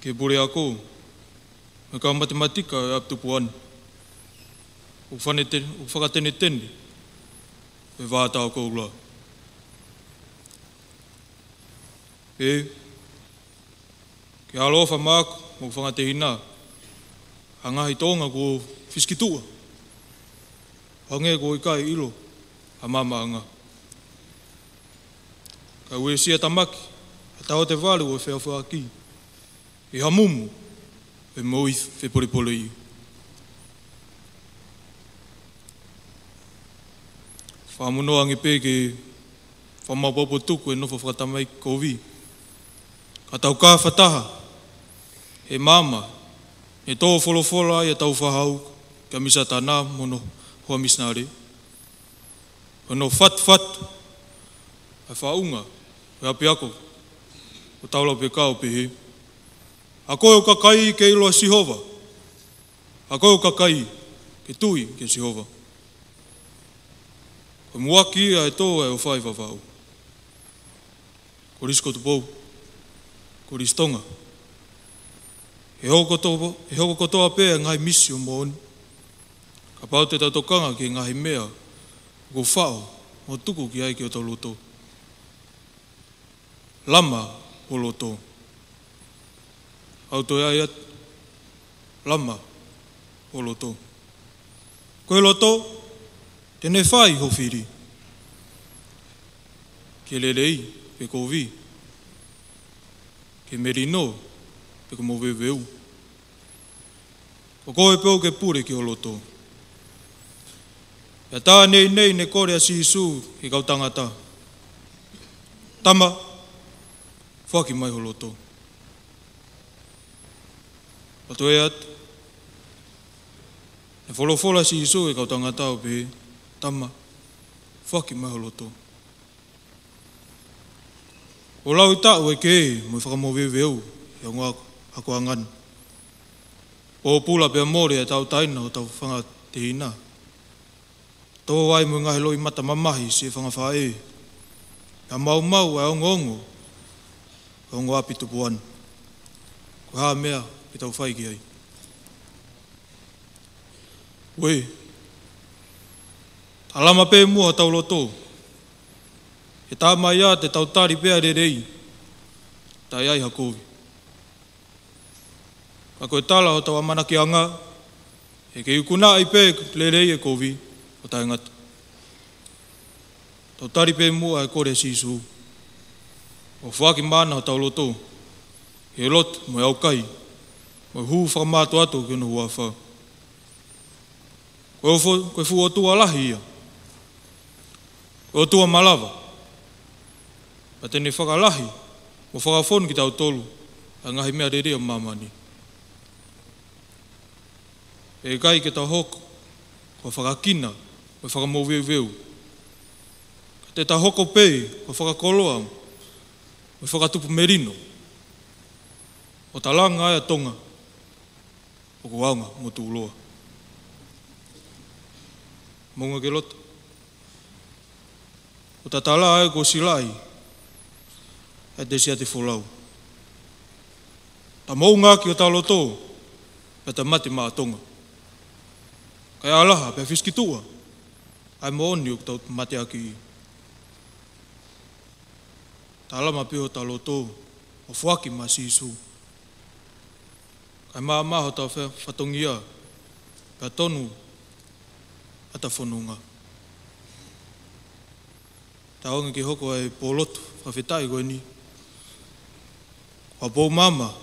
Ki he puleako, mo e kau matematika ʻo e ʻapi tupuʻa ni, ʻoku fane te-, ʻoku fakatenetene ʻa e vā tau koula. Pea ke ʻaloʻofa maʻaku mo hoku fanga tehina, ʻa e ngaahi tōʻonga kuo fisikituʻa, hangē kuo ʻikai ʻilo ʻa e maamaʻanga. Kae uesia ʻa e tamaki, ʻa e taʻu ʻe valu ʻo e feʻofoʻofaʻaki, ʻi ha mumu ʻo e moʻui fepolepoleʻi. Fakamonū ange pē ke fakamaopoopo tuku e nofo fakatamaiki kovi. Ka tau kau fakataha he maama, ʻe tō folofola ai ʻa Tāufaʻāhau kia Misa Tana mo hono hoa misinale. Hono fatufatu ʻa e faʻunga ʻo e ʻapiako ʻo Taulaupeka ʻo pehē: ʻA koe ʻo kakai ke ʻilo ʻa Sihova. ʻA koe ʻo kakai ke tui kia Sihova. Ko e muʻaki ia ʻe tō ʻa e ʻofa ʻi Vavaʻu. Kolisi ko Tupou, Kolisi Tonga. ʻE hoko kotoa, ʻe hoko kotoa pē ʻa e ngaahi misi ʻo moʻoni, kapau te tau tokanga ki he ngaahi meʻa ʻoku faʻo mo tuku ki ai ki hotau loto. Lama ho loto. ʻOu toe ʻai atu, lama ho loto. Ko e loto, te ne fai ho fili. Ke lelei pe kovi, ke melino pe ko e moveuveu. Ko koe pē ʻoku ke pule ki ho loto. Pea tā neʻineʻi ne kole ʻa Sīsū ki he kau tangata, Tama, foaki mai ho loto. ʻOu toe ʻai atu, ne folofola ʻa Sīsū ki he kau tangata ʻo pehē, Tama, foaki mai ho loto. ʻOku lau ʻi taʻu ʻe kē mo e fakamoveuveu ʻi he ongo ako, akoʻanga ni. Pōpula pea mole ʻa e tauʻatāina ʻo hotau fanga tehina. Tō ai mo e ngaahi loʻimata mamahi siʻi fanga faʻē. Pea maumau ʻa e ongoongo ʻo e ongo ʻapi tupuʻa ni. Ko e hā e meʻa ke tau fai ki ai? Uē, tā lama pē muʻa hotau loto. He tā mai ia te tau tali pē ʻa e lelei, tā ʻi ai ha kovi. Ka ko e tala hotau ʻamanakiʻanga, he kei ikunaʻi pē lelei ʻe kovi, ʻo taʻengata. Tau tali pē muʻa e kole ʻa Sīsū, ʻo foaki maʻana hotau loto, ke lotu mo e ʻaukai, mo e hū fakamātoato ki hono huafa. Ko e ʻofo-, ko e fuʻu ʻOtua lahi ia. Ko e ʻOtua malava. Pea te ne fakalahi mo fakafonu kitautolu ʻa e ngaahi meʻa lelei ʻo māmani. ʻE ʻikai ke ta hoko ko e fakakina mo e fakamoveuveu. Ka te ta hoko pē ko e fakakoloa mo e fakatupu melino. ʻO ta langa ai ʻa Tonga ʻoku ʻaonga mo tuʻuloa. Moʻunga ke loto. ʻOku ta tala ai kuo silaʻi ʻa e tesiate folau. Ta moʻunga ʻaki hotau loto, pea ta mate maʻa Tonga. Kae ʻalaha, pea fisikituʻa ʻa e moʻoni ʻoku tau mateaki. Tā lama pē hotau loto, ʻo foaki maʻa Sīsū. Kae maʻamaʻa hotau fe-, fatongia, pea tonu ʻa ʻeta fononga. Tau ō ange ke hoko ʻa e pōlotu fakafetaʻi ko eni. Ko e pou maama,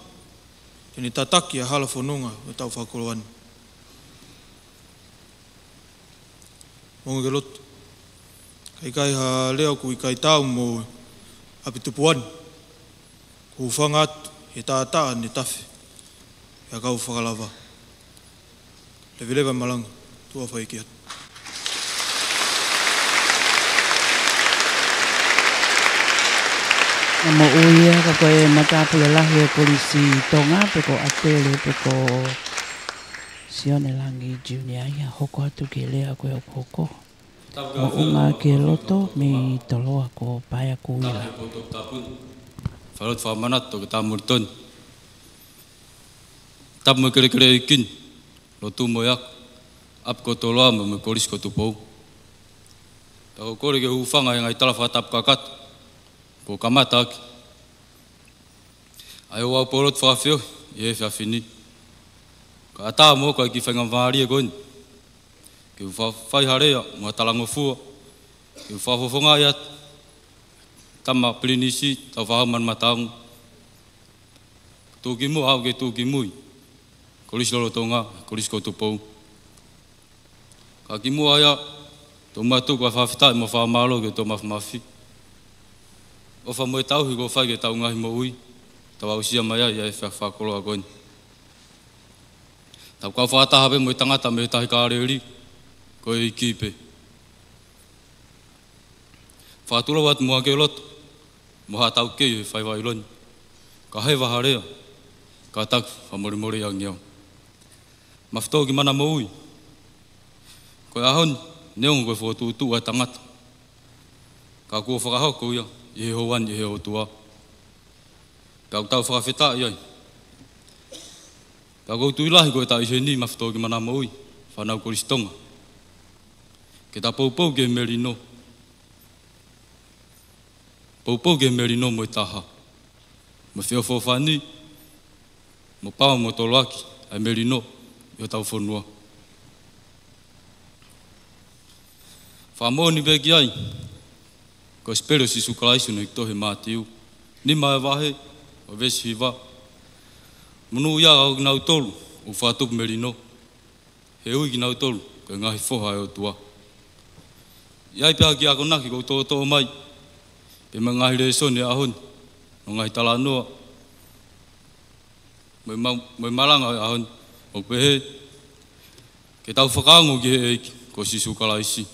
te ne tataki ʻa e hala fononga ʻo ʻetau fakakoloa ni. Moʻunga ke loto. Ka ʻikai ha lea ʻoku ʻikai taau mo e ʻapi tupuʻa ni. Ko e hūfanga atu he taʻataʻa ne tafe ʻe he kau fakalava. Leveleva malanga, tuʻa fai ki atu. Naʻa moʻui ia ka ko e matāpule lahi ʻo e Kolisi Tonga, pe ko ʻAtele, pe ko Sione Langi Junior ia, hoko atu ki he lea ko e hokohoko. Moʻunga ke loto mei Toloa ko Paea Kuila. Falotu fakamanatu ki he tā Molitoni. Tapu mo e kelekele ʻeiki ni, lotu mo e ako, ʻapi ko Toloa mo e Kolisi ko Tupou. Tau kole ke hūfanga he ngaahi tala fakatapu kakato kuo kamata ʻaki ʻa e ouau pōlotu fakafeohi ʻi he efiafi ni. Kae ʻatā mo hoko ʻa e kiʻi faingamālie ko eni ke u fa-, fai ha lea mo ha talangofua, ke u fakafofongaʻi atu Tama Pilinisi Tāufaʻāhau Manumataongo. Tuʻukimuʻa au ke tuʻukimui Kolisi lolotonga, Kolisi ko Tupou. Ka kimuʻa ia, tomuʻa tuku ʻa e fakafetaʻi mo e fakamālō ki he Toʻa Mafimafi. ʻOfa mo e tauhi kuo fai ki heʻetau ngaahi moʻui, tau aʻusia mai ai ʻa e efiafi fakakoloa ko eni. Tau kau fakataha pē mo e tangata mei he Tahi Kāleli, ko e ʻEiki pē. Fakatulou atu muʻa ke lotu, mo haʻatau kei he fai vailoni. Ka heva ha lea, kātaki fakamolemole ange au. Mafutō ki mana moʻui, Ko e ʻaho ni, neongo ko e fokotuʻutuʻu ʻa e tangata, ka kuo fakahoko ia ʻi he houa ni ʻe he ʻOtua. Pea ʻoku tau fakafetaʻi ai. Pea ʻoku ou tui lahi ko e taʻu ʻeni maʻa Fitōkimana Moʻui, fānau Kolisi Tonga, ke ta poupou ki he melino. Poupou ki he melino mo e taha, mo e feʻofoʻofani, mo pawa mo toloaki ʻa e melino ʻi hotau fonua. Fakamoʻoni pē ki ai, ko e Kosipeli ʻo Sīsū Kalaisi naʻe tohi ʻe Mātiu, nima ʻa e vahe, ʻo e veesi hiva: Monūʻia ʻa kinautolu ʻoku fakatupu melino, he ʻe ui kinautolu ko e ngaahi foha ʻo e ʻOtua. ʻI ai pē ha kiʻi akonaki ʻoku ou toʻotoʻo mai, pea mo e ngaahi lēsoni ʻo e ʻaho ni, mo e ngaahi talanoa, mo e ma-, mo e malanga ʻo e ʻaho ni, ʻoku pehē: Ke tau fakaongo ki he ʻEiki ko Sīsū Kalaisi.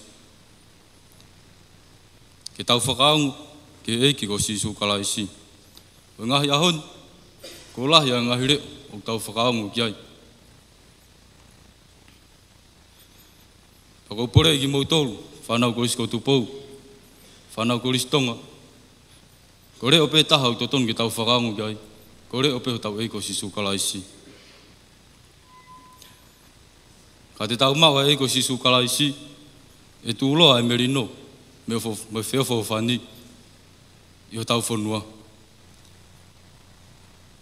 Ke tau fakaongo ki he ʻEiki ko Sīsū Kalaisi. Ko e ngaahi ʻaho ni, kuo lahi ʻa e ngaahi leʻo ʻoku tau fakaongo ki ai. Pea ʻoku ou poleʻi kimoutolu, fānau Kolisi ko Tupou, fānau Kolisi Tonga, ko e leʻo pē taha ʻoku totonu ke tau fakaongo ki ai, ko e leʻo pē hotau ʻEiki ko Sīsū Kalaisi. Ka te tau maʻu ʻa e ʻEiki ko Sīsū Kalaisi, ʻe tuʻuloa ʻa e melino mo e fo-, mo e feʻofoʻofani ʻi hotau fonua.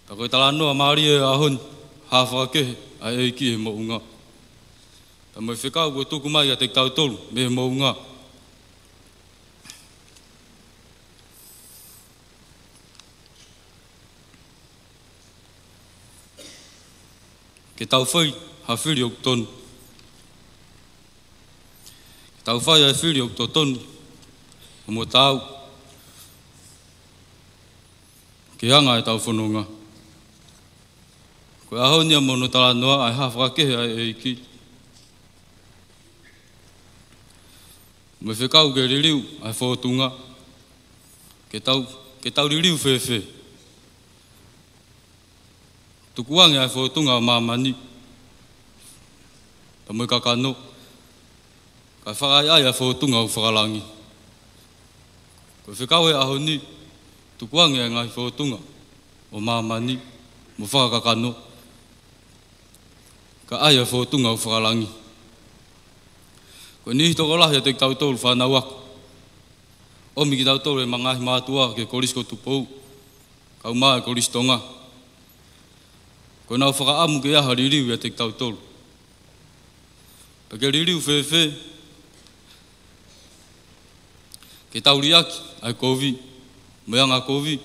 Pea ko e talanoa mālie ʻo e ʻaho ni, Hā fakakehe ʻa e ʻEiki he moʻunga. Pea mo e fekau kuo tuku mai kiate kitautolu mei he moʻunga: Ke tau fai ha fili ʻoku tonu. Ke tau fai ha fili ʻoku totonu, mo taau ki he anga ʻetau fononga. Ko e ʻaho ni ʻa mo hono talanoa ʻa e Hā fakakehe ʻa e ʻEiki, mo e fekau ke liliu ʻa e fōtunga. Ke tau, ke tau liliu fēfē? Tukuange ʻa e fōtunga ʻo māmani, pea mo e kakano, kae fakaʻaiʻai ʻa e fōtunga ʻoku fakalangi. Ko e fekau he ʻaho ni, tukuange ʻa e ngaahi fōtunga ʻo māmani mo fakakakano, kae ʻai ʻa e fōtunga ʻoku fakalangi. Ko e niʻihi tokolahi ʻiate kitautolu fānau ako, ʻomi kitautolu ʻe he ngaahi mātuʻa ki he Kolisi ko Tupou, kae ʻumaʻā e Kolisi Tonga. Ko ʻenau fakaʻamu ke ʻi ai ha liliu ʻiate kitautolu. Pea ke liliu fēfē? Ke tau liʻaki ʻa e kovi mo e anga kovi,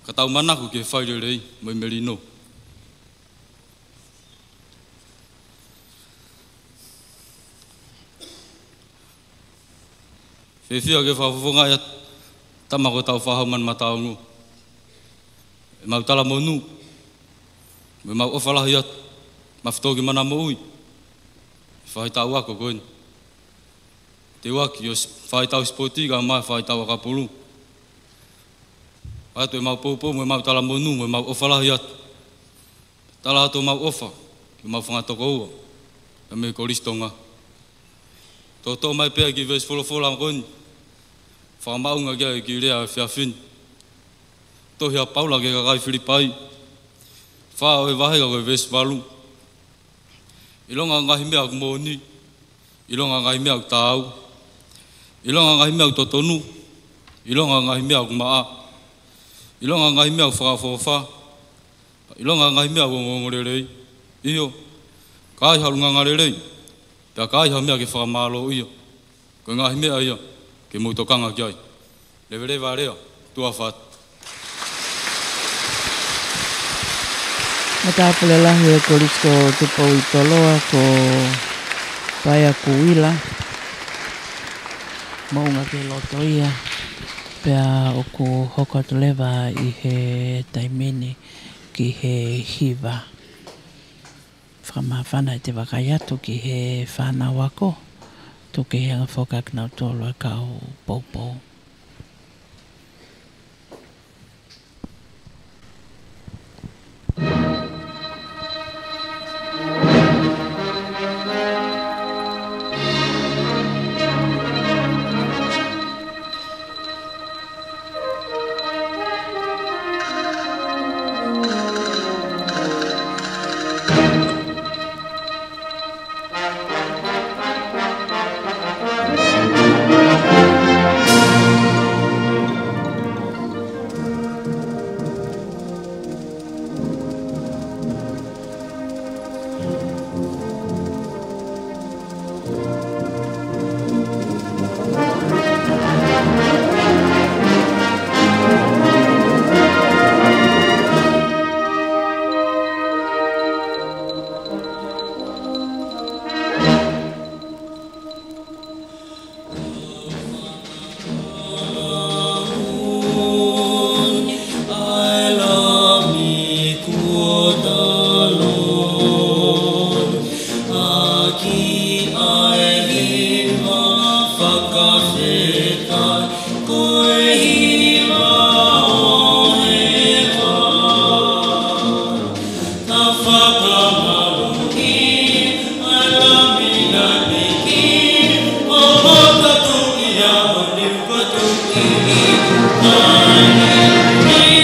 ka tau manako ki he fai lelei mo e melino. Fiefia ke fakafofongaʻi atu, tama ko Tāufaʻāhau Manumataongo, ʻemau talamonū mo ʻemau ʻofa lahi atu maʻa Fitōkimana Moʻui, he faʻahitaʻu ako ko eni. Teuaki ʻo e faʻahitaʻu sipoti kae ʻumaʻā e faʻahitaʻu ʻakapulu. ʻOatu ʻemau poupou mo ʻemau talamonū mo ʻemau ʻofa lahi atu. Tala atu ʻemau ʻofa ki homau fanga tokoua mei he Kolisi Tonga. Toʻotoʻo mai pē ʻa e kiʻi veesi folofola ko eni, fakamaʻunga ki ai e kiʻi lea ʻo e efiafi ni. Tohi ʻa Paula ki he kakai Filipai, fā ʻo e vahe ka ko e veesi valu. ʻIlonga ʻa e ngaahi meʻa ʻoku moʻoni, ʻilonga ʻa e ngaahi meʻa ʻoku taau, ʻilonga ʻa e ngaahi meʻa ʻoku totonu, ʻilonga ʻa e ngaahi meʻa ʻoku maʻa, ʻilonga ʻa e ngaahi meʻa ʻoku fakaʻofoʻofa, ʻilonga ʻa e ngaahi meʻa ʻoku ongoongolelei, ʻio, ka ai ha ʻulungaanga lelei, pea ka ai ha meʻa ke fakamālōʻia, ko e ngaahi meʻa ia ke mou tokanga ki ai. Leveleva ʻa e lea, tuʻa ʻofa atu. Matāpule lahi ʻo e Kolisi ko Tupou ʻi Toloa ko Paea Kuila, moʻunga ki loto ia, pea ʻoku hoko atu leva ʻi he taimi ni ki he hiva. Fakamāfana ʻi heʻete vakai atu ki he fānau ako, tuku kehe ange foki ʻa kinautolu ʻa e kau poupou. Ko e Lord, ʻaki ʻa e hiva fakafetaʻi, ko e hiva ʻo hēvani. Ka fakamālō ki he Lami naʻe piki, ʻo fakatuʻi ʻa e ʻaho ni, fakatuʻi ʻa e ʻaho ni.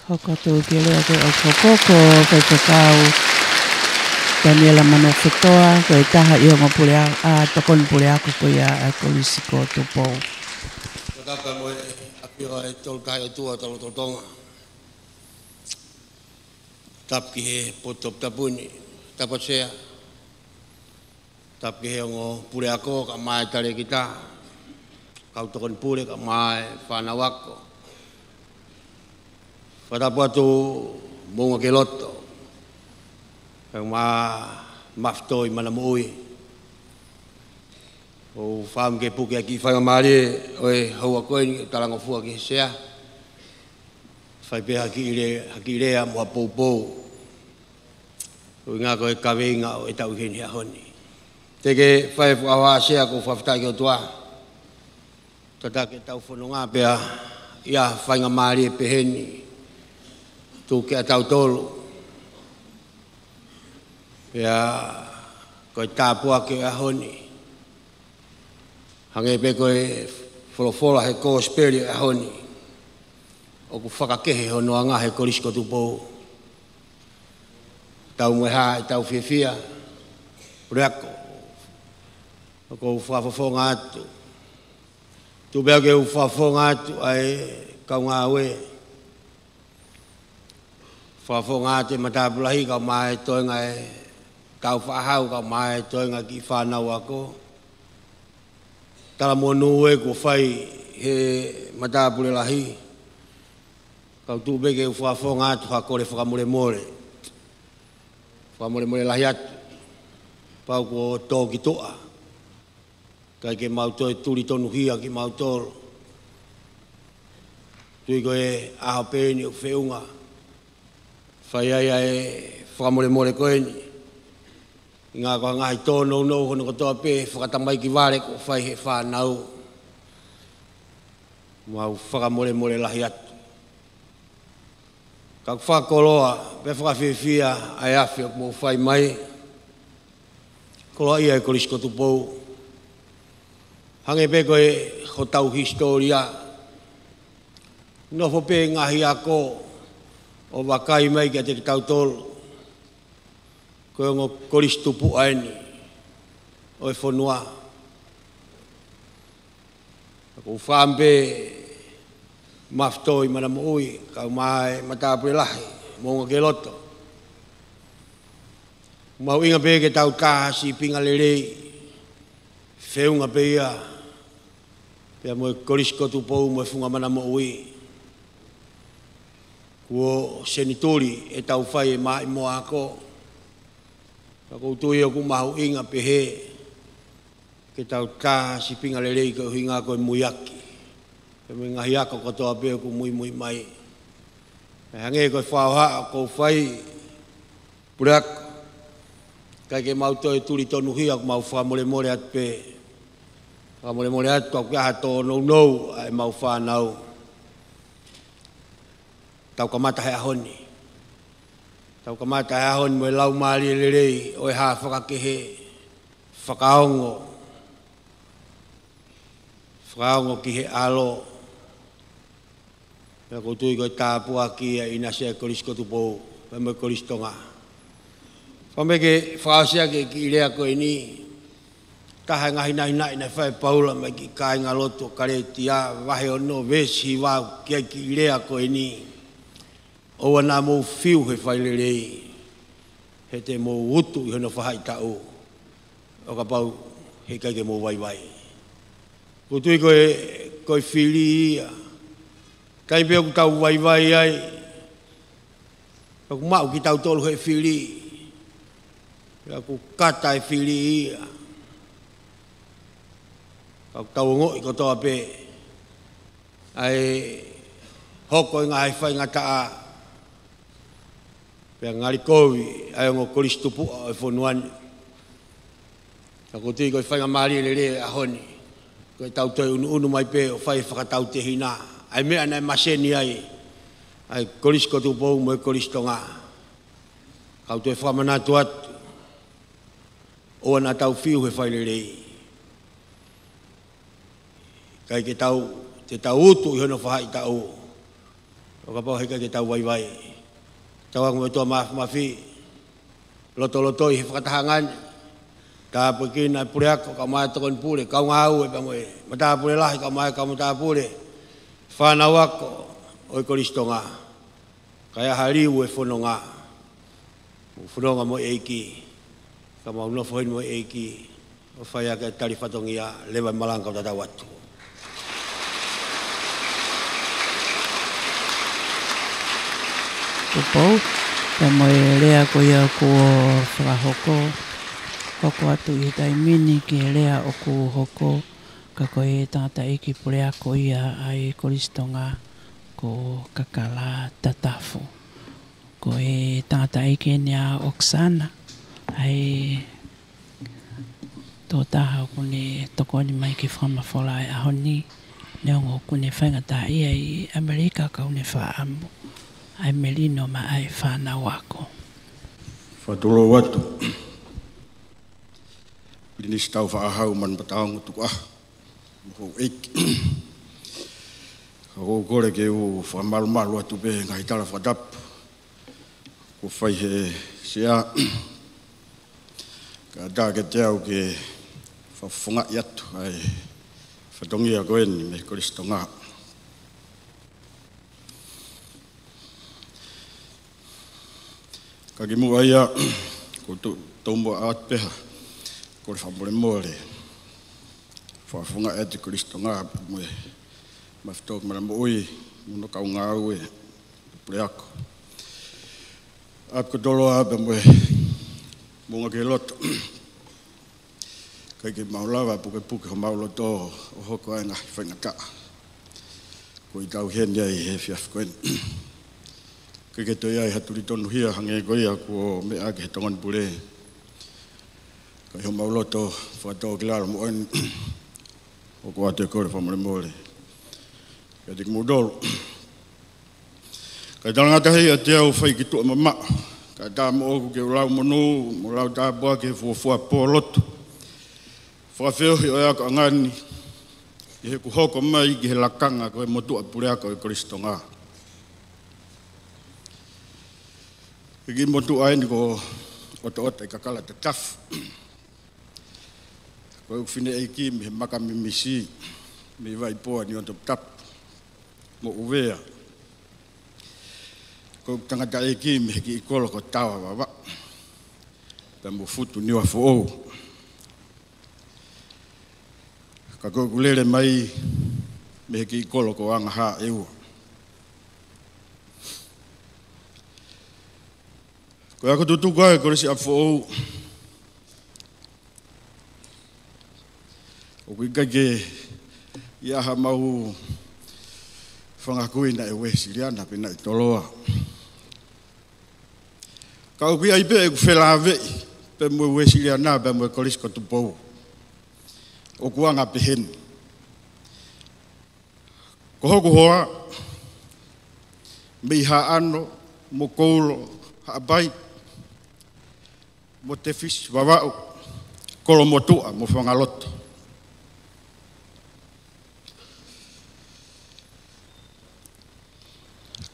Hoko atu ki he lea ko ē ʻoku hoko, ko Faifekau Taniela Manuofetoa, ko e taha ʻi he ongo pule a-, ʻa, tokoni puleako ko ia ʻa e Kolisi ko Tupou. Fakatapu mo e ʻafio ʻa e Tolu Tahaʻi ʻOtua ʻo e Tolu Tonga. Tapu ki he potu toputapu ni, tapu Sea. Tapu ki he ongo puleako, kae ʻumaʻā e talēkita, kau tokoni pule, kae ʻumaʻā e fānau ako. Fakatapu atu Moʻunga Keloto, kae ʻumaʻā Mafitoi Manamoʻui. ʻOku ou fakaʻamu ke puke ʻa e kiʻi faingamālie ʻo e houa ko eni, talangofua ki he Sea. Fai pē ha kiʻi le-, ha kiʻi lea mo ha poupou. ʻUhinga ko e kaveinga ʻo e taʻu heni he ʻaho ni. Te ke fai fakahoha Sea, ʻoku ou fakafetaʻi ki he ʻOtua. Tataki ʻetau fononga pea ʻi ai ha faingamālie peheni tuku kiate kitautolu. Pea ko e tāpuaki ʻo e ʻaho ni. Hangē pē ko e folofola he kosipeli ʻo e ʻaho ni, ʻoku fakakehe hono anga he Kolisi ko Tupou. Tau mo e hā ʻetau fiefia, puleako, ʻoku ou fakafofonga atu. Tuku pē ke u fakafofonga atu ʻa e kau ngāue. Fakafofonga atu e matāpule lahi kae ʻumaʻā e toenga e kau faʻahau kae ʻumaʻā e toenga kiʻi fānau ako. Talamonū ē kuo fai he matāpule lahi. Ka u tuku pē ke u fakafofonga atu ha kole fakamolemole. Fakamolemole lahi atu. Pau kuo tō ki tuʻa. ʻIkai ke mau toe tuli tonuhia kimautolu. Tui ko e ʻaho pē eni ʻoku feʻunga fai ai ʻa e fakamolemole ko eni. ʻUhinga ko e ngaahi tōnounou hono kotoa pē fakatamaiki vale kuo fai he fānau. Mau fakamolemole lahi atu. Ka ʻoku fakakoloa pea fakafiefia ʻa e afe ʻoku mou fai mai. Koloaʻia e Kolisi ko Tupou. Hangē pē ko e hotau hisitōlia. Nofo pē ngaahi ako ʻo vakai mai kiate kitautolu. Ko e ongo kolisi tupuʻa eni ʻo e fonua. ʻOku ou fakaʻamu pē Mafitoi Manamoʻui, kae ʻumaʻā e matāpule lahi, Moʻunga Keloto. Mahuʻinga pē ke tau tā ha sīpinga lelei, feʻunga pē ia pea mo e Kolisi ko Tupou mo e Funga Mana Moʻui. Kuo senituli ʻetau fai e maʻimoa ako. Ka ʻoku ou tui ʻoku mahuʻinga pehē ke tau tā ha sīpinga lelei koeʻuhinga ko e muiaki pea mo e ngaahi ako kotoa pē ʻoku muimui mai. Pea hangē ko e fakahohaʻa ʻoku ou fai, Puleako, ʻikai ke mau toe tuli tonuhia, ʻoku mau fakamolemole atu pē. Fakamolemole atu, ka ʻoku ʻi ai ha tōnounou ʻa ʻemau fānau. Tau kamata he ʻaho ni. Tau kamata he ʻaho ni mo e laumālie lelei ʻo e hā fakakehe, fakaongo, fakaongo ki he ʻAlo. Pea ʻoku ou tui ko e tāpuaki ia ʻi he ʻinasi ʻa e Kolisi ko Tupou pea mo e Kolisi Tonga. Fakaʻamu ke fakaʻosi ʻaki e kiʻi lea ko eni, taha e ngaahi naʻinaʻi naʻe fai ʻe Paula mai ki he kāingalotu ʻo Kalētia, vahe ono, veesi hiva, ki ai e kiʻi lea ko eni: ʻOua naʻa mou fiu he failelei, he te mou utu ʻi hono faʻahitaʻu, ʻo kapau heʻikai ke mou vaivai. ʻOku ou tui ko e, ko e fili ia. Taimi pē ʻoku tau vaivai ai, ʻoku maʻu kitautolu he fili, pea ʻoku kata e fili ia. Ka ʻoku tau ongoʻi kotoa pē ʻa e hoko e ngaahi faingataʻa, pea ngali kovi ʻa e ongo kolisi tupuʻa ʻo e fonua ni. Ka ʻoku ou tui ko e faingamālie lelei ʻo e ʻaho ni, ko ʻetau toe ʻunuʻunu mai pē ʻo fai e fakatautehina ʻa e meʻa naʻe maseni ai ʻa e Kolisi ko Tupou mo e Kolisi Tonga. Ka u toe fakamanatu atu, ʻoua naʻa tau fiu he failelei. ʻIkai ke tau, te tau utu ʻi hono faʻahitaʻu, ʻo kapau heʻikai ke tau vaivai. Tau ako mo e ʻOtua Māfimafi, lotolotoi he fakatahaʻanga ni. Tāpuekina e puleako, kaeʻumaʻā e tokoni pule, kau ngāue pea mo e matāpule lahi, kaeʻumaʻā e kau matāpule, fānau ako ʻo e Kolisi Tonga. Kae ʻai ha liu e fononga. Mou fononga mo e ʻEiki, ka mou nofo heni mo e ʻEiki, ʻo fai ʻaki e tali fatongia. Leva e malanga, kau tatau atu. Tupou, pea mo e lea ko ia kuo fakahoko, hoko atu ʻi he taimi ni ki he lea ʻoku hoko, ka ko e tangataʻeiki puleako ia ʻa e Kolisi Tonga ko Kakala Tatafu. Ko e tangataʻeiki eni ʻa ʻOkesana, ʻa e tokotaha ʻoku ne tokoni mai ki he fakamafola ʻo e ʻaho ni, neongo ʻoku ne faingataʻaʻia ʻi ʻAmelika, ka ʻoku ne fakaʻamu ʻa e melino maʻa e fānau ako. Fakatulou atu. Pilinisi Taufaʻāhau Manupataongo Tukuʻaho, mo houʻeiki. Ka ʻoku ou kole ke u fakamalumalu atu pē he ngaahi tala fakatapu kuo fai ʻe he Sea. Kae ʻatā kiate au ke fakafofongaʻi atu ʻa e fatongia ko eni mei he Kolisi Tonga. Ka kimuʻa ia, ʻoku ou to-, tomuʻa ʻoatu pē ha kole fakamolemole. Fakafofongaʻi atu e Kolisi Tonga mo e Maʻu Fakatōkilalo Moʻui, mo hono kau ngāue, puleako. ʻApi ko Toloa pea mo e Moʻunga Keloto. ʻIkai ke mau lava pukepuke homau loto ʻo hoko ai e ngaahi faingataʻa ko ʻetau ʻi heni ai he efiafi ko eni. ʻIkai ke toe ʻi ai ha tuli tonuhia hangē ko ia kuo meʻa ki he tokoni pule. Ka ʻi homau loto fakatōkilalo moʻoni, ʻoku ʻoatu e kole fakamolemole kiate kimoutolu. Kae talangataʻa ʻiate au fai ki tuʻa mamaʻo, kae ʻatā moʻoku ke u lau monū mo lau tāpuaki he fuofua pō lotu fakafeohi ʻo e akoʻanga ni, ʻi heʻeku hoko mai ki he lakanga ko e motuʻa puleako ʻo e Kolisi Tonga. Ko e kiʻi motuʻa eni ko ʻOtoʻota ʻi Kakala Tatafu. Ko ʻeku fineʻeiki mei he Maka Mimisi, mei Vaipoa, Niuatoputapu mo ʻUvea. Ko ʻeku tangataʻeiki mei he kiʻi kolo ko Taoa Vavaʻu, pea mo Futu Niuafoʻou. Ka ko ʻeku lele mai mei he kiʻi kolo ko Angahaʻeua. Ko e ako tutuku ʻa e Kolisi ʻApifoʻou, ʻoku ʻikai ke ʻi ai haʻamau fanga kui naʻe Uēsiliana pe naʻe Toloa. Ka ʻoku ʻi ai pē ʻeku felāveʻi pea mo e Uēsiliana pea mo e Kolisi ko Tupou. ʻOku anga pehē ni. Ko hoku hoa, mei Haʻano, mo Koulo, Haʻapai, mo Tefisi, Vavaʻu, Kolomotuʻa, mo Fangaloto.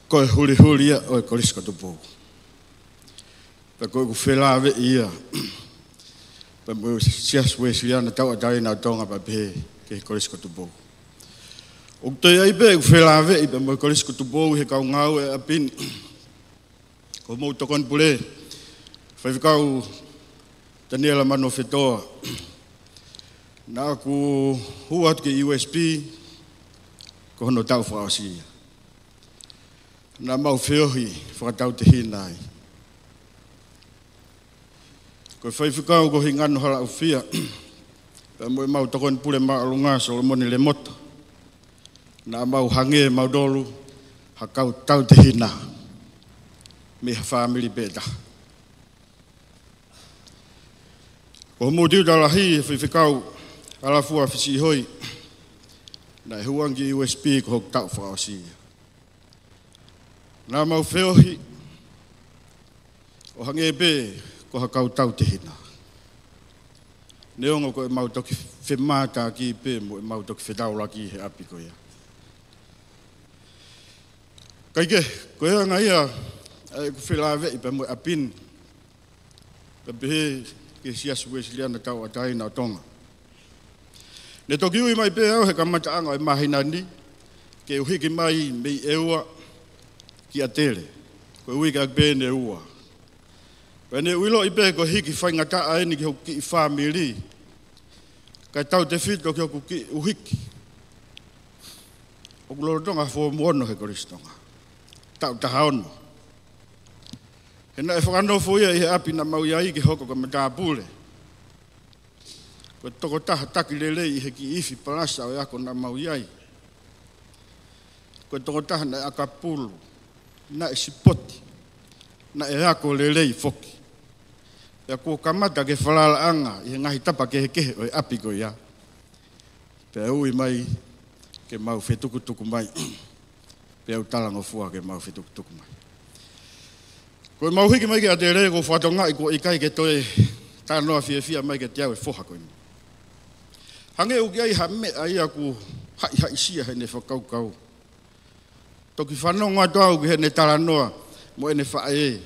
Ko e hulihuli ia ʻo e Kolisi ko Tupou. Pea ko ʻeku felāveʻi ia pea mo e Siasi Uēsiliana Tauʻatāina ʻo Tonga pea pehē ki he Kolisi ko Tupou. ʻOku toe ʻi ai pē ʻeku felāveʻi pea mo e Kolisi ko Tupou he kau ngāue ʻi ʻapi ni. Ko homou tokoni pule, Faifekau Taniela Manuofetoa, naʻa ku hū atu ki he U S P, ko hono taʻu fakaʻosi ia. Naʻa mau feohi fakatautehina ai. Ko e Faifekau ko Hingano Halaʻofia, pea mo ʻemau tokoni pule māʻolunga Solomone Lemoto, naʻa mau hangē mautolu ha kau tautehina mei ha fāmili pē taha. Ko homou tiuta lahi, Faifekau Alafua Fisiʻihoi, naʻe hū ange ki he U S P ko hoku taʻu fakaʻosi ia. Naʻa mau feohi ʻo hangē pē ko ha kau tautehina, neongo ko ʻemau toki femātaaki pē mo ʻemau toki fetaulaki he ʻapi ko ia. Kae kehe, ko e anga ia ʻa ʻeku felāveʻi pea mo e ʻapi ni, pea pehē ki he Siasi Uēsiliana Tauʻatāina ʻo Tonga. Ne toki ui mai pē au he kamataʻanga ʻo e māhina ni ke u hiki mai mei ʻEua ki ʻAtele. Ko e uike ʻaki pē ʻe ua. Pea ne u ʻiloʻi pē ko e hiki faingataʻa eni ki hoku kiʻi fāmili, kae tautefito ki hoku kiʻi ʻuhiki. ʻOku lolotonga foomu ono he Kolisi Tonga, taʻu taha ono. He naʻe fakanofo ia ʻi he ʻapi naʻa mau ʻi ai ke hoko ko e matāpule. Ko e tokotaha taki lelei ʻi he kiʻi ifi palasa ʻo e ako naʻa mau ʻi ai. Ko e tokotaha naʻe ʻakapulu, naʻe sipoti, naʻe ako lelei foki. Pea kuo kamata ke falalaʻanga ʻi he ngaahi tapa kehekehe ʻo e ʻapi ko ia. Pea ui mai ke mau fetukutuku mai. Pea u talangofua ke mau fetukutuku mai. Ko ʻemau hiki mai ki ʻAtele, ʻoku ou fakatokangaʻi kuo ʻikai ke toe talanoa fiefia mai kiate au e foha ko eni. Hangē ʻoku ʻi ai ha meʻa ia ʻoku haʻihaʻisia heʻene fakakaukau. Toki fanongo atu au ki heʻene talanoa mo ʻene faʻē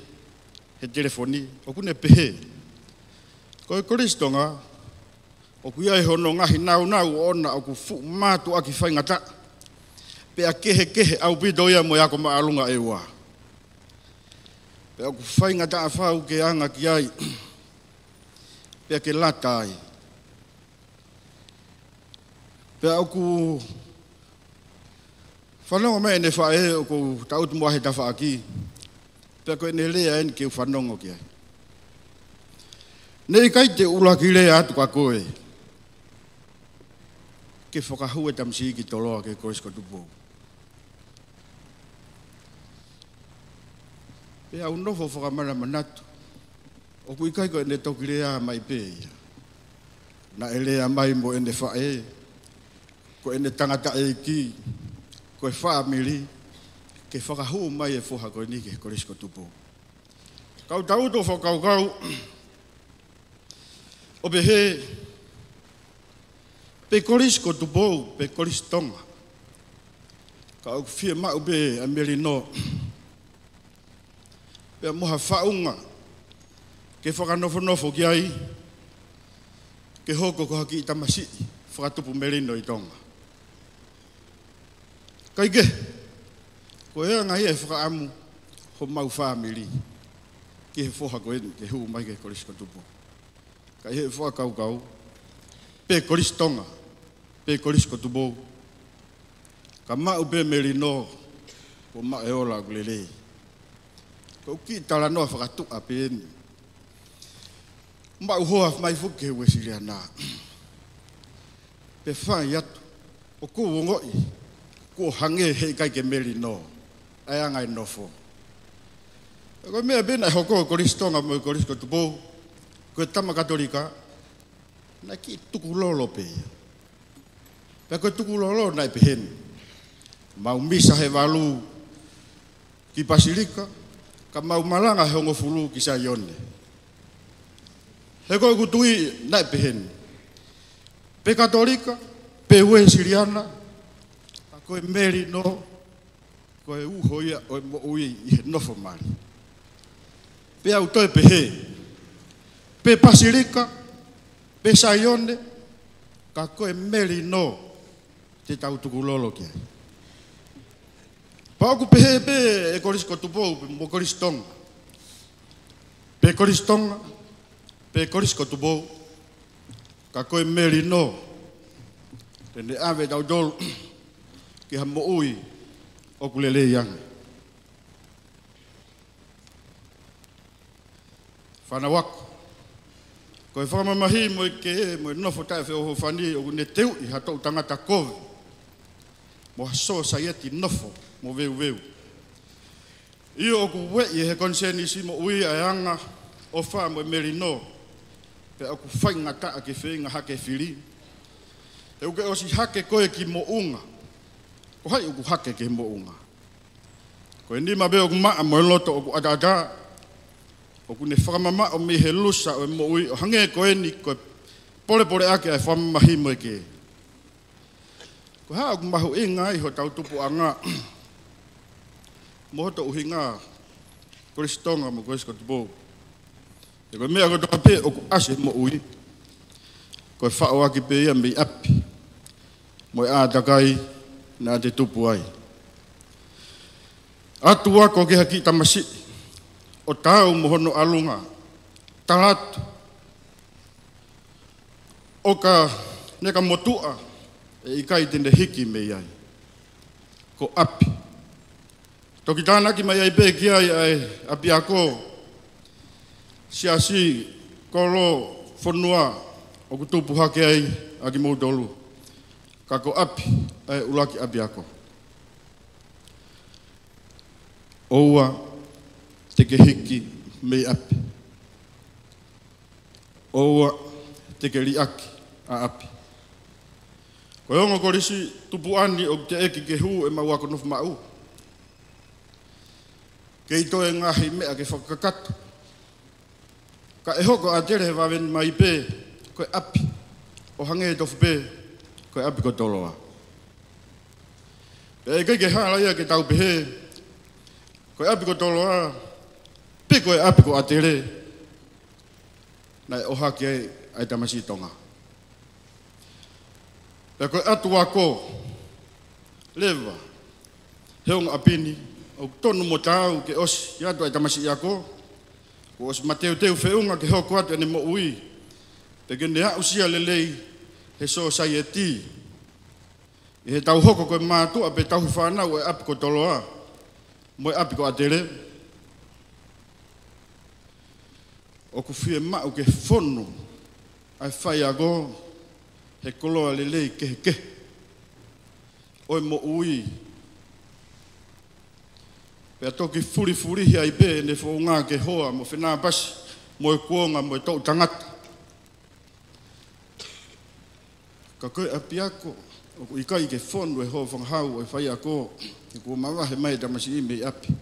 he telefoni, ʻoku ne pehē, ko e Kolisi Tonga, ʻoku ʻi ai hono ngaahi nāunau ʻoʻona ʻoku fuʻu mātuʻaki faingataʻa, pea kehekehe ʻaupito ia mo e ako māʻolunga ʻEua. Pea ʻoku faingataʻa fau ke anga ki ai, pea ke lata ai. Pea ʻoku fanongo mai ʻene faʻē ʻoku ou tangutu mo ia he tafaʻaki, pea ko ʻene lea eni ke u fanongo ki ai. Naʻe ʻikai te u ʻuluaki lea atu kia koe ke fakahū e tamasiʻi ki Toloa ki he Kolisi ko Tupou. Pea u nofo fakamanamanatu, ʻoku ʻikai ko ʻene toki lea mai pē ia. Naʻe lea mai mo ʻene faʻē, ko ʻene tangataʻeiki, ko e fāmili, ke fakahū mai e foha ko eni ki he Kolisi ko Tupou. Ka u tangutu ʻo fakakaukau, ʻo pehē, pe Kolisi ko Tupou, pe Kolisi Tonga. Ka ʻoku fiemaʻu pē ʻa e melino, pea mo ha faʻunga ke fakanofonofo ki ai, ke hoko ko ha kiʻi tamasiʻi fakatupu melino ʻi Tonga. Kae kehe, ko e anga ia e fakaʻamu homau fāmili ki he foha ko eni ke hū mai ki he Kolisi ko Tupou. Ka ʻi he fakakaukau, pe Kolisi Tonga, pe Kolisi ko Tupou, ka maʻu pē melino, kuo maʻu e ola ʻoku lelei. Ko e kiʻi talanoa fakatuʻa pē eni. Maʻu hoa mai foki ki he Uēsiliana. Pea fai atu, ʻoku ou ongoʻi kuo hangē heʻikai ke melino ʻa e anga e nofo. Ko e meʻa pē naʻe hoko ʻi Kolisi Tonga mo e Kolisi ko Tupou, ko e tama Katolika, naʻe kiʻi tukulolo pē ia. Pea ko e tukulolo naʻe peheni: mau misa he valu ki Pasilika, ka mau malanga he hongofulu ki Saione. He ko ʻeku tui naʻe peheni: pe Katolika, pe Uēsiliana, ka ko e melino, ko e uho ia ʻo e moʻui ʻi he nofo mali. Pea u toe pehē: pe Pasilika, pe Saione, ka ko e melino te tau tukulolo ki ai. Pea ʻoku pehē pē ʻe Kolisi ko Tupou mo Kolisi Tonga, pe Kolisi Tonga, pe Kolisi ko Tupou, ka ko e melino te ne ʻave tautolu ki ha moʻui ʻoku lelei ange. Fānau ako, ko e fakamamahi mo e kē mo e nofo taʻefeʻofoʻofani ʻoku ne teuʻi ha toʻu tangata kovi mo ha sōsaieti nofo mo veuveu. ʻIo, ʻoku ueʻi ʻe he konisēnisi moʻui ʻa e anga ʻofa mo e melino, pea ʻoku faingataʻa ke feinga hake fili. He ʻoku ke ʻosi hake koe ki moʻunga. Ko hai ʻoku hake ki he moʻunga? Ko e nima pē ʻoku maʻa mo e loto ʻoku ʻataʻatā, ʻoku ne fakamamaʻo mei he lusa ʻo e moʻui, ʻo hangē ko eni ko e polepoleʻaki ʻa e fakamamahi mo e kē. Ko e hā ʻoku mahuʻinga ai hotau tupuʻanga mo hoto ʻuhinga Kolisi Tonga mo Kolisi ko Tupou? He ko e meʻa kotoa pē ʻoku ʻasi he moʻui, ko e faʻoaki pē ia mei ʻapi mo e ʻātakai naʻa te tupu ai. ʻAtu ako ki ha kiʻi tamasiʻi ʻo taau mo hono ʻalunga, tala atu, ʻo ka ne ka motuʻa, ʻe ʻikai te ne hiki mei ai. Ko ʻapi. Toki tānaki mai ai pē ki ai ʻa e ʻapiako, siasi, kolo, fonua ʻoku tupu hake ai ʻa kimoutolu. Ka ko ʻapi ʻa e ʻuluaki ʻapiako. ʻOua te ke hiki mei ʻapi. ʻOua te ke liʻaki ʻa ʻapi. Ko e ongo kolisi tupuʻa ni ʻoku teʻeki ke hū ʻemau ako nofo maʻu. Kei toe ngaahi meʻa ke fakakakato. Ka ʻe hoko ʻa Tele he vave ni mai pē ko e ʻapi, ʻo hangē tofu pē ko e ʻapi ko Toloa. Pea ʻikai ke hala ia ke tau pehē ko e ʻapi ko Toloa, pe ko e ʻapi ko ʻAtele naʻe ʻohake ai ʻa e tamasiʻi Tonga. Pea ko e ʻatu ako leva he ongo ʻapi ni, ʻoku tonu mo taau ke ʻosi ʻatu ʻa e tamasiʻi ako, kuo ʻosi mateuteu feʻunga ke hoko atu ʻene moʻui, pe ke ne aʻusia lelei he sōsaieti. ʻI heʻetau hoko ko e mātuʻa pe tauhi fānau ʻo e ʻapi ko Toloa mo e ʻapi ko ʻAtele, ʻoku fiemaʻu ke fonu ʻa e faiako he koloa lelei kehekehe ʻo e moʻui. Pea toki fulifulihi ai pē ʻene founga ke hoa mo fenāpasi mo e kuonga mo e toʻu tangata. Ka ko e ʻapiako, ʻoku ʻikai ke fonu e hōfangahau ʻo e faiako, he kuo mavahe mai e tamasiʻi mei ʻapi.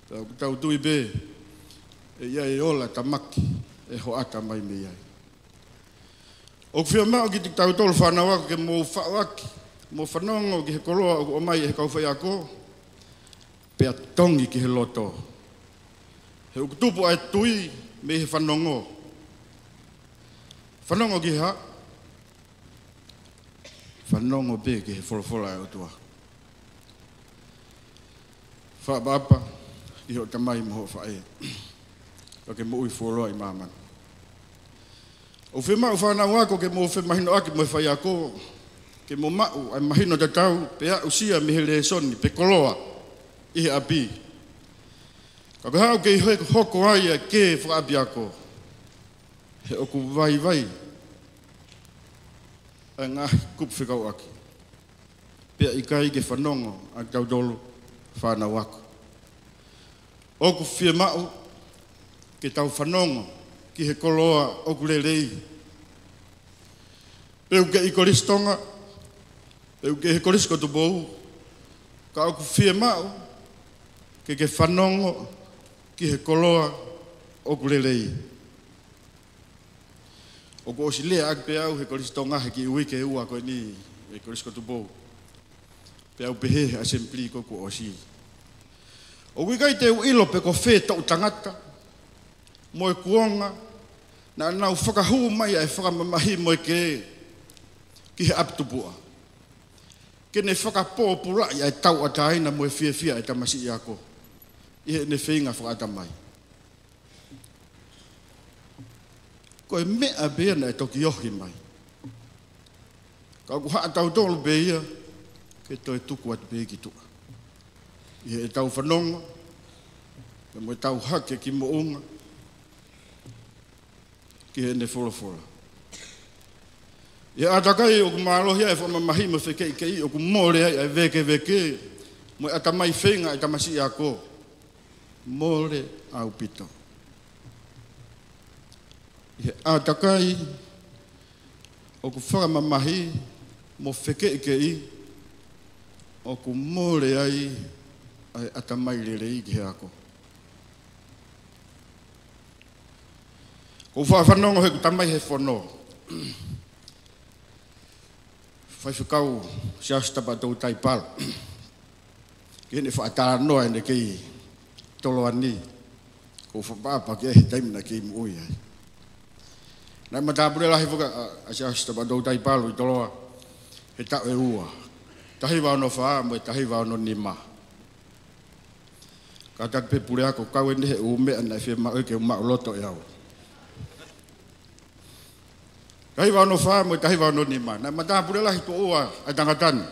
Pea ʻoku tau tui pē ʻe ʻi ai e ola tamaki ʻe hoʻata mai mei ai. ʻOku fiemaʻu kiate kitautolu fānau ako ke mou faʻoaki mo fanongo ki he koloa ʻoku ʻomai ʻe he kau faiako, pea tongi ki he loto. He ʻoku tupu ʻa e tui mei he fanongo. Fanongo ki he hā? Fanongo pē ki he folofola ʻa e ʻOtua. Faʻapaʻapa, ʻi hoʻo tamai mo hoʻo faʻē, ka ke moʻui fuoloa ʻi māmani. ʻOku fiemaʻu fānau ako ke mou femahinoʻaki mo e faiako, ke mou maʻu ʻa e mahino tatau, pea aʻusia mei he lēsoni pe koloa ʻi he ʻapi. Ka ko e hā ʻoku kei hoko ai ʻa e kē fakaʻapiako, he ʻoku vaivai ʻa e ngaahi kupu fekauʻaki, pea ʻikai ke fanongo ʻa kitautolu fānau ako. ʻOku fiemaʻu ke tau fanongo ki he koloa ʻoku lelei. Pe ʻoku ke ʻi Kolisi Tonga, pe ʻoku ke he Kolisi ko Tupou, ka ʻoku fiemaʻu ke ke fanongo ki he koloa ʻoku lelei. ʻOku ʻosi lea ʻaki pē au he Kolisi Tonga he kiʻi uike ʻe ua ko eni he Kolisi ko Tupou. Pea u pehē he assembly ko ē kuo ʻosi, ʻoku ʻikai te u ʻilo pe ko fē toʻu tangata mo e kuonga naʻa nau fakahū mai ʻa e fakamamahi mo e kē ki he ʻapi tupuʻa, ke ne fakapōpulaʻi ʻa e tauʻatāina mo e fiefia ʻa e tamasiʻi ako ʻi heʻene feinga fakaʻatamai. Ko e meʻa pē ia naʻe toki ohi mai, ka ʻoku haʻatautolu pē ia ke toe tuku atu pē ki tuʻa ʻi heʻetau fanongo, pea mo ʻetau hake ki moʻunga ki heʻene folofola. ʻI he ʻātakai ʻoku mālohi ai e fakamamahi mo e fekeʻikeʻi, ʻoku mole ai ʻa e vēkeveke mo e ʻatamai feinga ʻa e tamasiʻi ako. Mole ʻaupito. ʻI he ʻātakai ʻoku fakamamahi mo fekeʻikeʻi, ʻoku mole ai ʻa e ʻatamai lelei ki he ako. ʻOku ou faʻa fanongo he ʻoku tamai he fono, Faifekau Siaosi Tapaʻatoutai Palo, ki heʻene faʻa talanoa ʻene kei toloani, ʻoku ou faʻa paʻapa ki ai he taimi naʻa kei moʻui ai. Naʻe matāpule lahi foki ʻa, ʻa Siaosi Tapaʻatoutai Palo ʻi Toloa he taʻu ʻe ua, taha hiva ono fā mo e taha hiva ono nima. Kātaki pē Puleako, kau eni he ʻū meʻa naʻe fiemaʻu ke u maʻuloto ʻe au. Taha hiva ono fā mo e taha hiva ono nima, naʻe matāpule lahi tuʻo ua ʻa e tangata ni.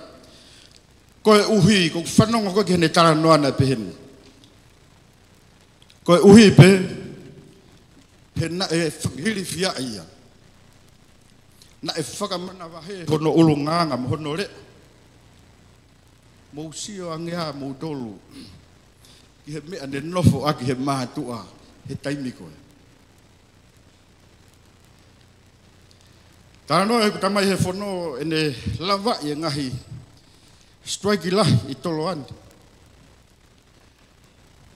Koeʻuhi, ʻoku ou fanongo ko ē ki heʻene talanoa naʻe pehē ni, koeʻuhi pē he naʻe fa-, ilifiaʻi ia, naʻe fakamanavahē hono ʻulungaanga mo hono leʻo. Mou sio ange ā moutolu ki he meʻa ne nofo ʻaki he mātuʻa he taimi ko ē. Talanoa ʻeku tamai he fono ʻene lavaʻi e ngaahi strike lahi ʻi Toloa ni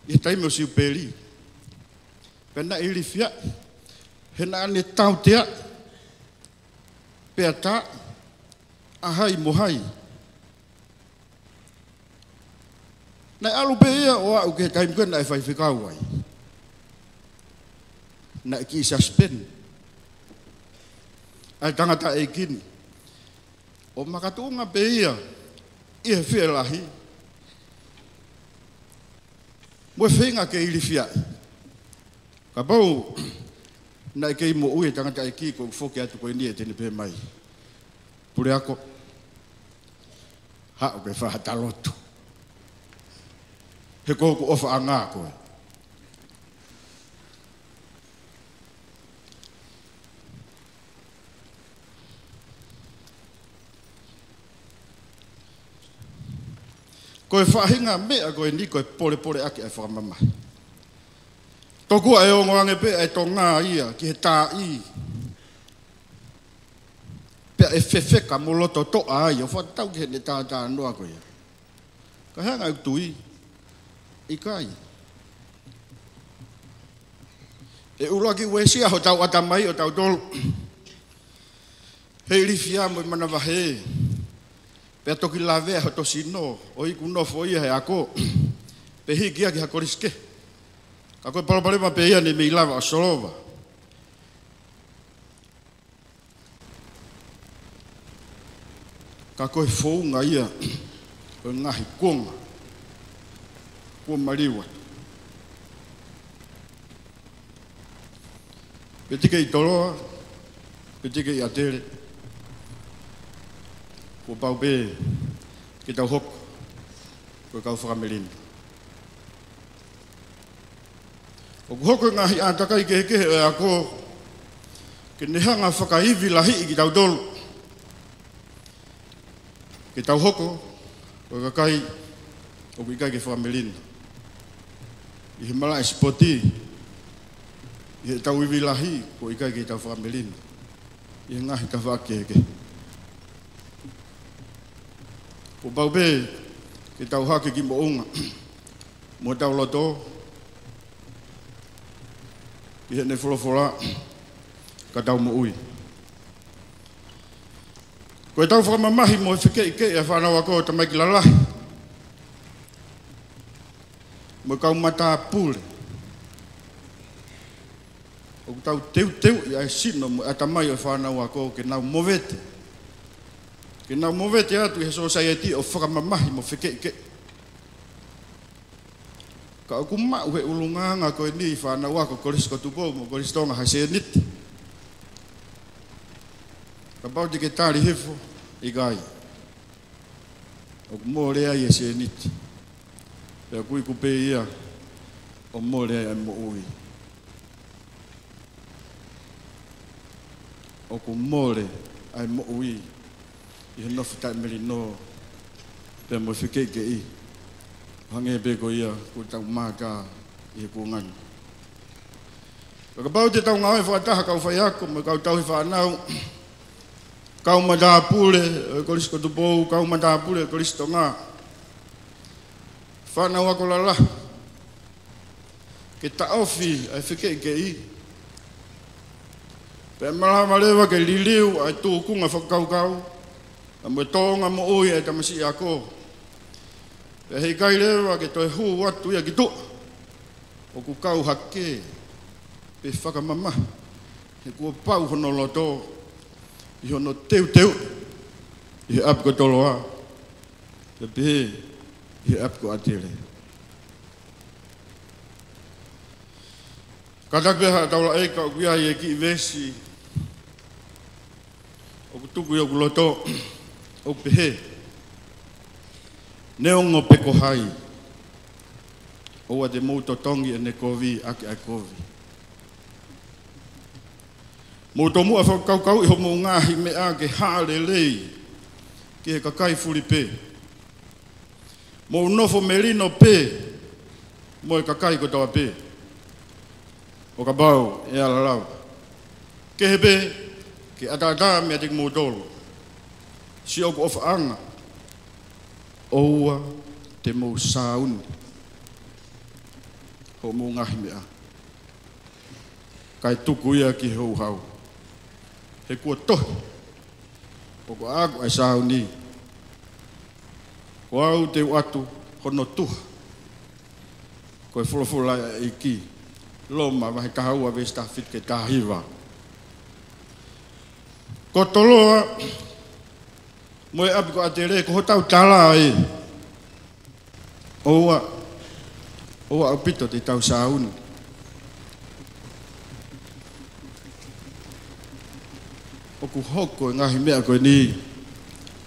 ʻi he taimi ʻo Siupeli. Pea naʻe ilifiaʻi he naʻa ne tauteaʻi pea taaʻi ʻa hai mo hai. Naʻe ʻalu pē ia ʻo aʻu ki he taimi ko ē naʻe faifekau ai. Naʻe kiʻi suspend ʻa e tangataʻeiki ni ʻo makatuʻunga pē ia ʻi he fielahi mo e feinga ke ilifiaʻi. Kapau naʻe kei moʻui e tangataʻeiki, ʻoku ou foki atu ko eni ʻe te ne pehē mai, Puleako, haʻu ke fai ha lotu, he ko hoku ʻofaʻanga koe. Ko e faʻahinga meʻa ko eni ko e polepole ʻaki ʻa e fakamamahi. Tokua ʻe ongo ange pē ʻa e Tonga ia ki he taaʻi, pea ʻe fefeka mo loto toʻa ai, ʻo fakatatau ki heʻene talanoa ko ia. Ka hanga ʻeku tui, ʻikai. ʻE ʻuluaki uesia hotau ʻatamai ʻo tautolu he ilifia mo e manavahē, pea toki lavea hoto sino ʻo iku nofo ia he ako, pe hiki ia ki ha kolisi kehe. Ka ko e palopalema pē ia ne mei lava ʻo solova. Ka ko e founga ia ʻo e ngaahi kuonga kuo maliu atu. Pea tike ʻi Toloa, pea tike ʻi ʻAtele, kuo pau pē ke tau hoko ko e kau fakamelino. ʻOku hoko e ngaahi ʻātakai kehekehe ʻo e ako ke ne hanga ʻo fakaivi lahiʻi kitautolu ke tau hoko ko e kakai ʻoku ʻikai ke fakamelino. ʻI he malaʻe sipoti, ʻi heʻetau ivi lahi, kuo ʻikai ke tau fakamelino ʻi he ngaahi tafaʻaki kehekehe. Kuo pau pē ke tau hake ki moʻunga mo ʻetau loto ki heʻene folofola ka tau moʻui. Ko ʻetau fakamamahi mo e fekeʻikeʻi ʻa e fānau ako, tamaiki lalahi mo e kau matāpule, ʻoku tau teuteuʻi ʻa e sino mo e ʻatamai ʻo e fānau ako ke nau movete, ke nau movete atu ʻi he sōsaieti ʻo fakamamahi mo fekeʻikeʻi. Ka ʻoku maʻu he ʻulungaanga ko eni fānau ako Kolisi ko Tupou mo Kolisi Tonga ha sēniti. Kapau te ke tali hifo, ʻikai. ʻOku mole ai e sēniti. Pea ʻoku iku pē ia ʻo mole ai e moʻui. ʻOku mole ʻa e moʻui ʻi he nofo taʻemelino pea mo e fekeʻikeʻi, ʻo hangē pē ko ia kuo tau mātā ʻi he kuonga ni. Ka kapau te tau ngāue fakataha kau faiako mo e kau tauhi fānau, kau matāpule ʻo e Kolisi ko Tupou, kau matāpule ʻo e Kolisi Tonga, fānau ako lalahi, ke taʻofi ʻa e fekeʻikeʻi, pea malava leva ke liliu ʻa e tūkunga fakakaukau, pea mo e tōʻonga moʻui ʻa e tamasiʻi ako. Pea heʻikai leva ke toe hū atu ia ki tuʻa ʻoku kau hake pe fakamamahi, he kuo pau hono loto ʻi hono teuteu ʻi he ʻapi ko Toloa, pea pehē ʻi he ʻapi ko ʻAtele. Kātaki pē ha taulaʻeiki ka ʻoku ʻi ai e kiʻi veesi ʻoku tuku ʻi hoku loto, ʻoku pehē: Neongo pe ko hai, ʻoua te mou totongi ʻene kovi ʻaki ʻa e kovi. Mou tomuʻa fakakaukauʻi homou ngaahi meʻa ke hā lelei ki he kakai fulipē. Mou nofo melino pē mo e kakai kotoa pē, ʻo kapau ʻe ala lava. Kehe pē ke ʻataʻatā meiate kimoutolu siʻoku ʻofaʻanga, ʻoua te mou sāuni hoʻomou ngaahi meʻa, kae tuku ia ki he houhau. He kuo tohi: ʻOku ʻaʻaku ʻa e sāuni, ko au te u ʻatu hono tuha. Ko e folofola ʻa e ʻEiki. Loma vahe taha ua veesi taha fitu ki he taha hiva. Ko Toloa mo e ʻapi ko ʻAtele, ko hotau tala ē. ʻOua, ʻoua ʻaupito te tau sāuni. ʻOku hoko e ngaahi meʻa ko eni,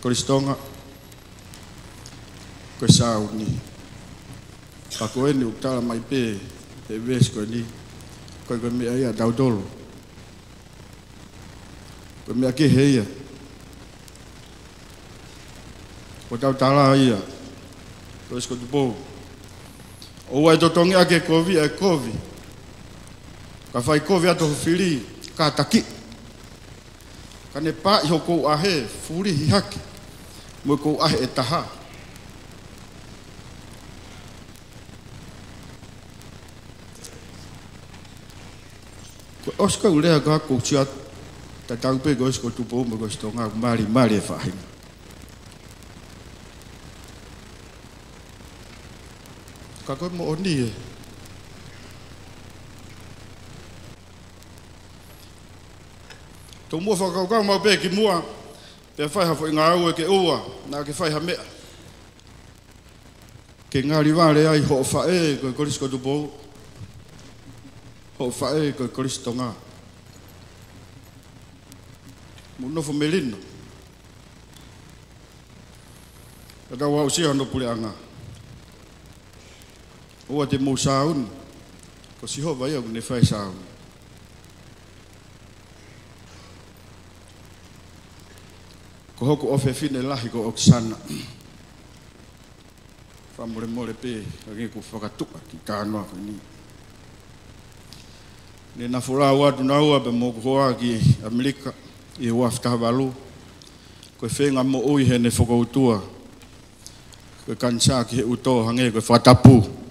Kolisi Tonga, ko e sāuni. Ka ko eni ʻoku tala mai pē he veesi ko eni, ko e, ko e meʻa ia ʻatautolu. Ko e meʻa kehe ia. Ko hotau tala ia, Kolisi ko Tupou: ʻOua ʻe totongi ʻaki e kovi ʻa e kovi, ka fai kovi atu ho fili, kātaki, ka ne paaʻi hoʻo kouʻahe, fulihi hake mo e kouʻahe ʻe taha. Ko e ʻosi kau lea ka ko sia tatau pē Kolisi ko Tupou mo Kolisi Tonga, malimali e faʻahinga. Ka ko e moʻoni ē. Tomuʻa fakakaukau maʻu pē ki muʻa, pea fai ha foʻi ngāue ke ʻoua naʻa ke fai ha meʻa ke ngali vale ai hoʻo faʻē ko e Kolisi ko Tupou, hoʻo faʻē ko e Kolisi Tonga. Mou nofo melino. Ka tau aʻusia hono puleʻanga. ʻOua te mou sāuni. Ko Sihova ia ʻoku ne fai e sāuni. Ko hoku ʻofefine lahi ko ʻOkisana. Fakamolemole pē, ka ke u fakatuʻa ki he talanoa ko eni. Ne na folau atu naua pea mo hoku hoa ki ʻAmelika ʻi he ua afe taha valu. Ko e feinga moʻui heʻene fokoutua. Ko e kanisā ki he ʻuto hangē ko e fakatapu.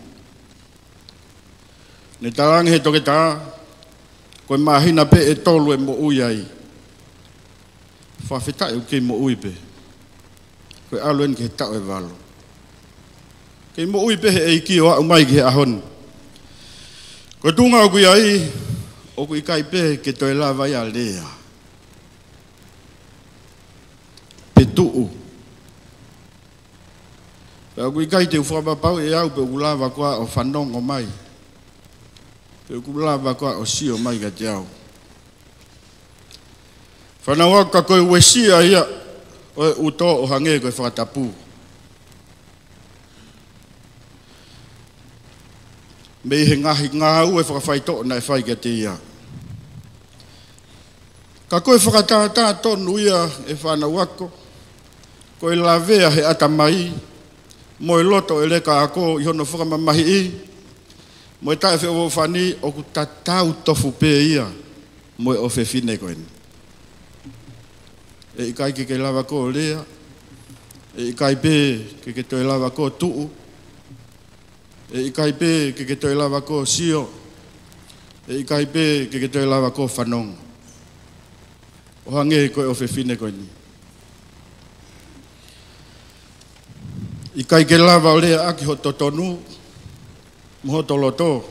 Ne talaange he toketā, ko e māhina pē ʻe tolu ʻe moʻui ai. Fakafetaʻi ʻoku kei moʻui pē. Ko e ʻalu eni ki he taʻu ʻe valu. Kei moʻui pē he ʻEiki ʻo aʻu mai ki he ʻaho ni. Ko e tuʻunga ʻoku ʻi ai, ʻoku ʻikai pē ke toe lava ia ʻo lea. Pe tuʻu. Pea ʻoku ʻikai te u fakapapauʻi ʻe au pe ʻoku lava koā ʻo fanongo mai. Pe ʻoku lava koā ʻo sio mai kiate au. Fānau ʻaku, ka ko e uesia ia ʻo e ʻuto ʻo hangē ko e fakatapu. Mei he ngaahi ngāue fakafaitoʻo naʻe fai kiate ia. Ka ko e fakatātā tonu ia ʻe fānau ʻaku, ko e lavea he ʻatamai, mo e loto ʻe leka ako ʻi hono fakamamahiʻi, mo e taʻefeʻofoʻofani ʻoku tatau tofu pē ia mo e ʻofefine ko eni. ʻE ʻikai ke ke lava koe ʻo lea, ʻe ʻikai pē ke ke toe lava koe ʻo tuʻu, ʻe ʻikai pē ke ke toe lava koe ʻo sio, ʻe ʻikai pē ke ke toe lava koe ʻo fanongo. ʻO hangē ko e ʻofefine ko eni. ʻIkai ke lava ʻo leaʻaki ho totonu, mo hoto loto,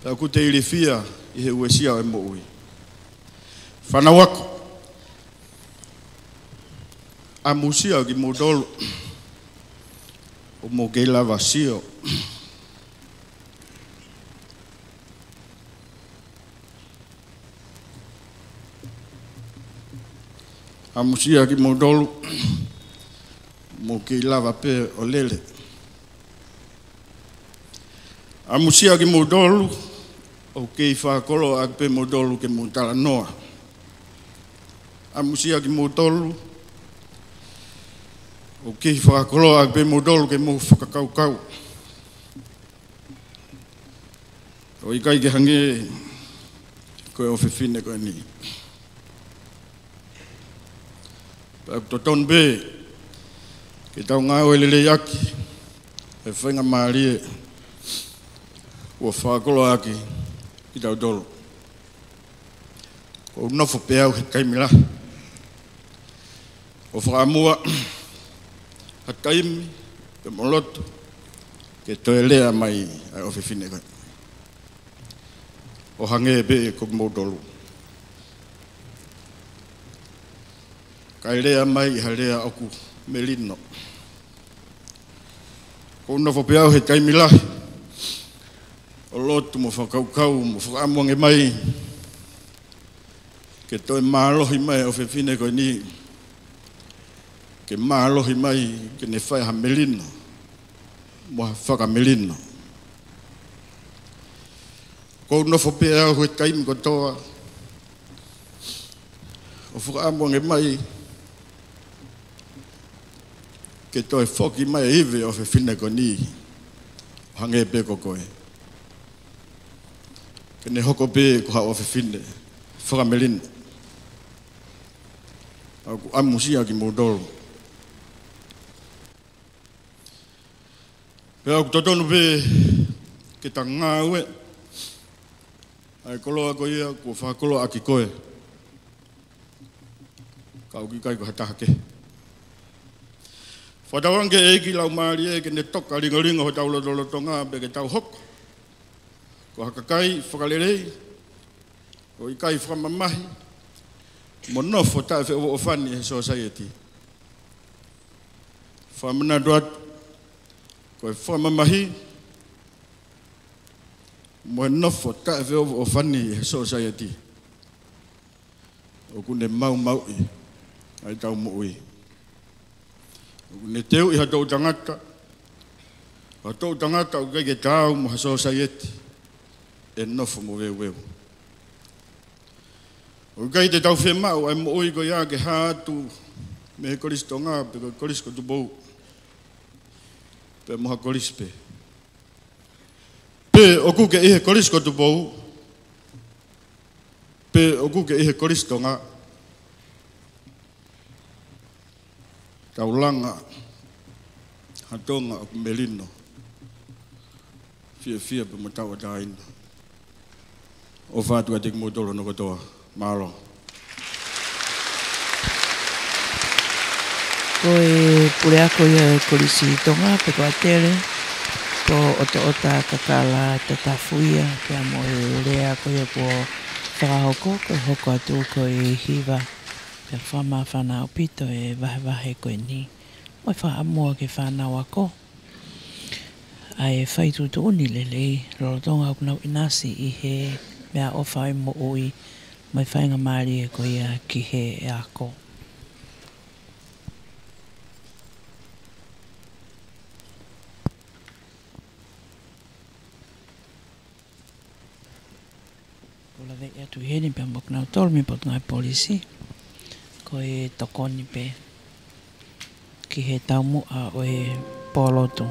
pea ʻoku te ilifia ʻi he uesia ʻo e moʻui. Fānau ʻaku, ʻamusia kimoutolu, ʻo mou kei lava sio. ʻAmusia kimoutolu, mou kei lava pē ʻo lele. ʻAmusia kimoutolu, ʻoku kei fakakoloa ʻaki pē moutolu ke mou talanoa. ʻAmusia kimoutolu, ʻoku kei fakakoloa ʻaki pē moutolu ke mou fakakaukau. ʻO ʻikai ke hangē ko e ʻofefine ko eni. Pea ʻoku totonu pē ke tau ngāue lelei ʻaki e faingamālie kuo fakakoloa ʻaki kitautolu. ʻOku ou nofo pē au he taimi lahi ʻo fakaʻamua ha taimi pea mo loto ke toe lea mai ʻa e ʻofefine ko ē. ʻO hangē pē ko kimoutolu. Kae lea mai ʻi ha lea ʻoku melino. ʻOku ou nofo pē au he taimi lahi ʻo lotu mo fakakaukau mo fakaʻamu ange mai ke toe mālohi mai ʻa e ʻofefine ko eni, ke mālohi mai ke ne fai ha melino mo ha fakamelino. ʻOku ou nofo pē au he taimi kotoa ʻo fakaʻamu ange mai ke toe foki mai e ivi ʻo e ʻofefine ko eni, ʻo hangē pē ko koe. Ke ne hoko pē ko ha ʻofefine fakamelino. ʻOku ʻamusia kimoutolu. Pea ʻoku totonu pē ke ta ngāue ʻa e koloa ko ia kuo fakakoloa ʻaki koe. Ka ʻoku ʻikai ko ha taha kehe. Fakatauange ki he ʻEiki Laumālie ke ne toka lingolingo hotau lotolotonga pea ke tau hoko ko ha kakai fakalelei, ʻo ʻikai fakamamahi, mo nofo taʻefeʻofoʻofani he sōsaieti. Fakamanatu atu, ko e fakamamahi mo e nofo taʻefeʻofoʻofani he sōsaieti, ʻoku ne maumauʻi ʻa ʻetau moʻui. ʻOku ne teuʻi ha toʻutangata, ha toʻutangata ʻoku ʻikai ke taau mo ha sōsaieti ʻe nofo mo veuveu. ʻOku ʻikai te tau fiemaʻu ʻa e moʻui ko ia ke hā atu mei he Kolisi Tonga pe ko e Kolisi ko Tupou, pe mo ha kolisi pē. Pe ʻoku ke ʻi he Kolisi ko Tupou, pe ʻoku ke ʻi he Kolisi Tonga, tau langa ha Tonga ʻoku melino, fiefia pē mo tauʻatāina. ʻOfa atu kiate kimoutolu hono kotoa. Mālō. Ko e puleako ia ʻo e Kolisi Tonga, pe ko Atele, ko ʻOtoʻota Kakala Tatafuia, pea mo e lea ko ia kuo fakahoko, ko e hoko atu ko e hiva, pea fakamāfana ʻaupito e vahevahe ko eni. Mo e fakaʻamu ke fānau ako ʻa e fai tuʻutuʻuni lelei, lolotonga ʻoku nau ʻinasi ʻi he meʻaʻofa ʻo e moʻui, mo e faingamālie ko ia ki he ako. ʻOku ou laveʻi atu heni pea mo kinautolu mei he Potungāue Polisi, ko e tokoni pē ki he taumuʻa ʻo e pōlotu.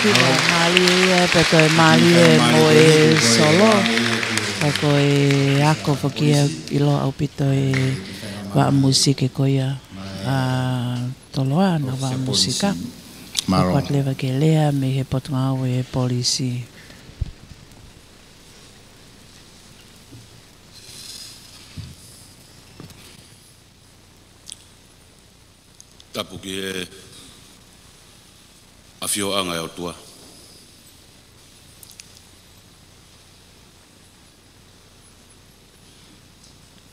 Mālie ia, pea ko e mālie mo e solo. Pea ko e ako foki ia ʻiloa ʻaupito e vaʻa musika ko ia ʻa Toloa, ʻa e vaʻa musika. Mālō. Ko e leva ke lea mei he Potungāue Polisi. Tapu ki he ʻafioʻanga ʻo e ʻOtua.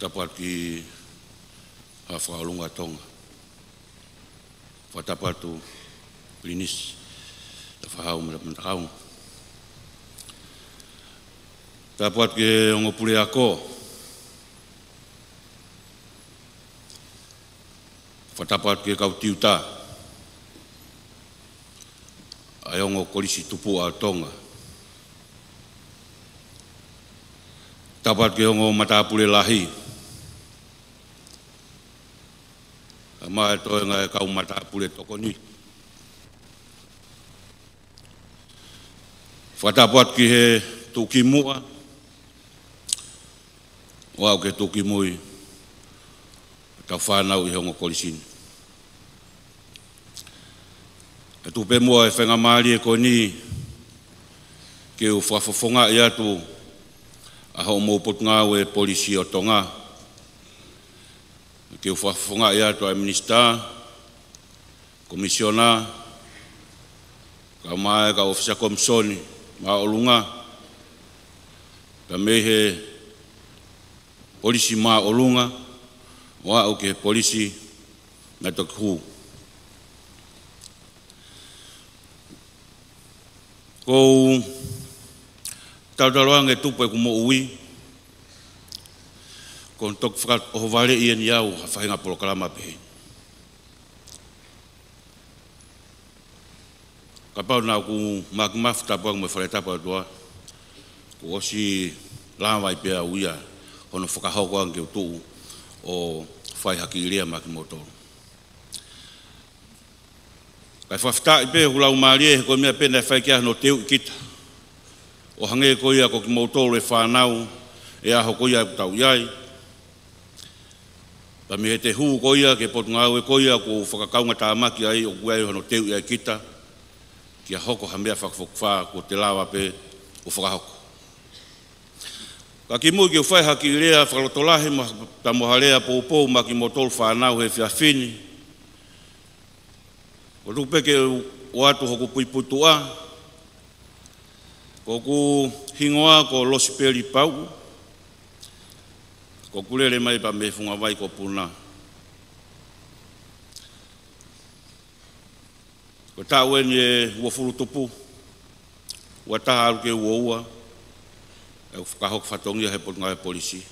Tapu atu ki he Fakaʻolunga Tonga. Fakatapu atu Pilinisi, Tafahau mo e Matakau. Tapu atu ki he ongo puleako. Fakatapu atu ki he kau tiuta ʻa e ongo kolisi tupuʻa ʻo Tonga. Tapu atu ki he ongo matāpule lahi, kae ʻumaʻā e toenga e kau matāpule tokoni. Fakatapu atu ki he tuʻukimuʻa ʻo aʻu ki he tuʻukimui, tau fānau ʻi he ongo kolisi ni. Kae tuku pē muʻa e faingamālie ko eni ke u fakafofongaʻi atu ʻa hoʻomou Potungāue Polisi ʻo Tonga. Ke u fakafofongaʻi atu ʻa e Minisitā, Komisiona, kae ʻumaʻā e kau ʻōfisa Komisoni Māʻolunga, pea mei he Polisi Māʻolunga ʻo aʻu ki he polisi naʻe toki hū. ʻOku ou talotalo ange tupu ʻeku moʻui, ko hono toki fakaʻohovaleʻi eni au ha faʻahinga polokalama pehē. Kapau naʻá ku maʻu ha mafu, tapu ange mo e fale tapu ʻa e ʻOtua, kuo ʻosi lava ai pē au ia hono fakahoko ange ke u tuʻu ʻo fai ha kiʻi lea maʻa kimoutolu. Kae fakafetaʻi pē hoku laumālie he ko e meʻa pē naʻe fai ki ai hono teuʻi kita, ʻo hangē ko ia ko kimoutolu e fānau e ʻaho ko ia ʻoku tau ʻi ai. Pea mei he te hū ko ia ki he potungāue ko ia kuo u fakakaungātāmaki ai, ʻoku ʻi ai hono teuʻi ai kita kia hoko ha meʻa fakafokifā kuo te lava pē ʻo fakahoko. Ka kimuʻa ke u fai ha kiʻi lea fakalotolahi mo ha, pea mo ha lea poupou maʻa kimoutolu fānau he efiafi ni, ʻoku tuku pē ke u ʻoatu hoku puipuituʻa. Ko hoku hingoa ko Losipeli Pauʻu. ʻOku ou lele mai pē mei he funga vai ko Puna. Ko e taʻu eni ʻe uofulu tupu, ua taha ʻalu ki he ua ua, ʻeku fakahoko fatongia he Potungāue Polisi.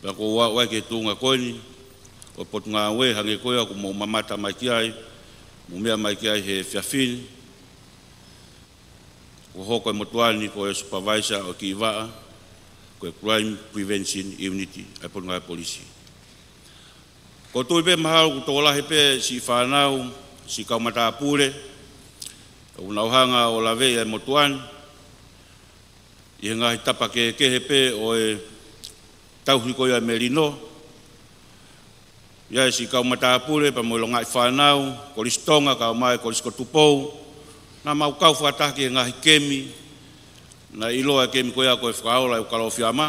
Pea kuo u aʻu ai ki he tuʻunga ko eni ʻo e potungāue, hangē ko ia ʻoku mou mamata mai ki ai, mou meʻa mai ki ai he efiafi ni. Kuo hoko e motuʻa ni ko e supervisor ʻo e kiʻi vaʻa, ko e Crime Prevention Unit ʻa e Potungāue Polisi. ʻOku ou tui pē mahalo kuo tokolahi pē siʻi fānau, siʻi kau matāpule ʻoku nau hanga ʻo laveʻi ʻa e motuʻa ni ʻi he ngaahi tapa kehekehe pē ʻo e tauhi ko ia e melino. ʻI ai siʻi kau matāpule pea mo e longaʻi fānau, Kolisi Tonga kae ʻumaʻā e Kolisi ko Tupou, naʻa mau kau fakataha ki he ngaahi kemi, naʻe ʻiloa e kemi ko ia ko e Fakaola ʻi ʻUkalofiama.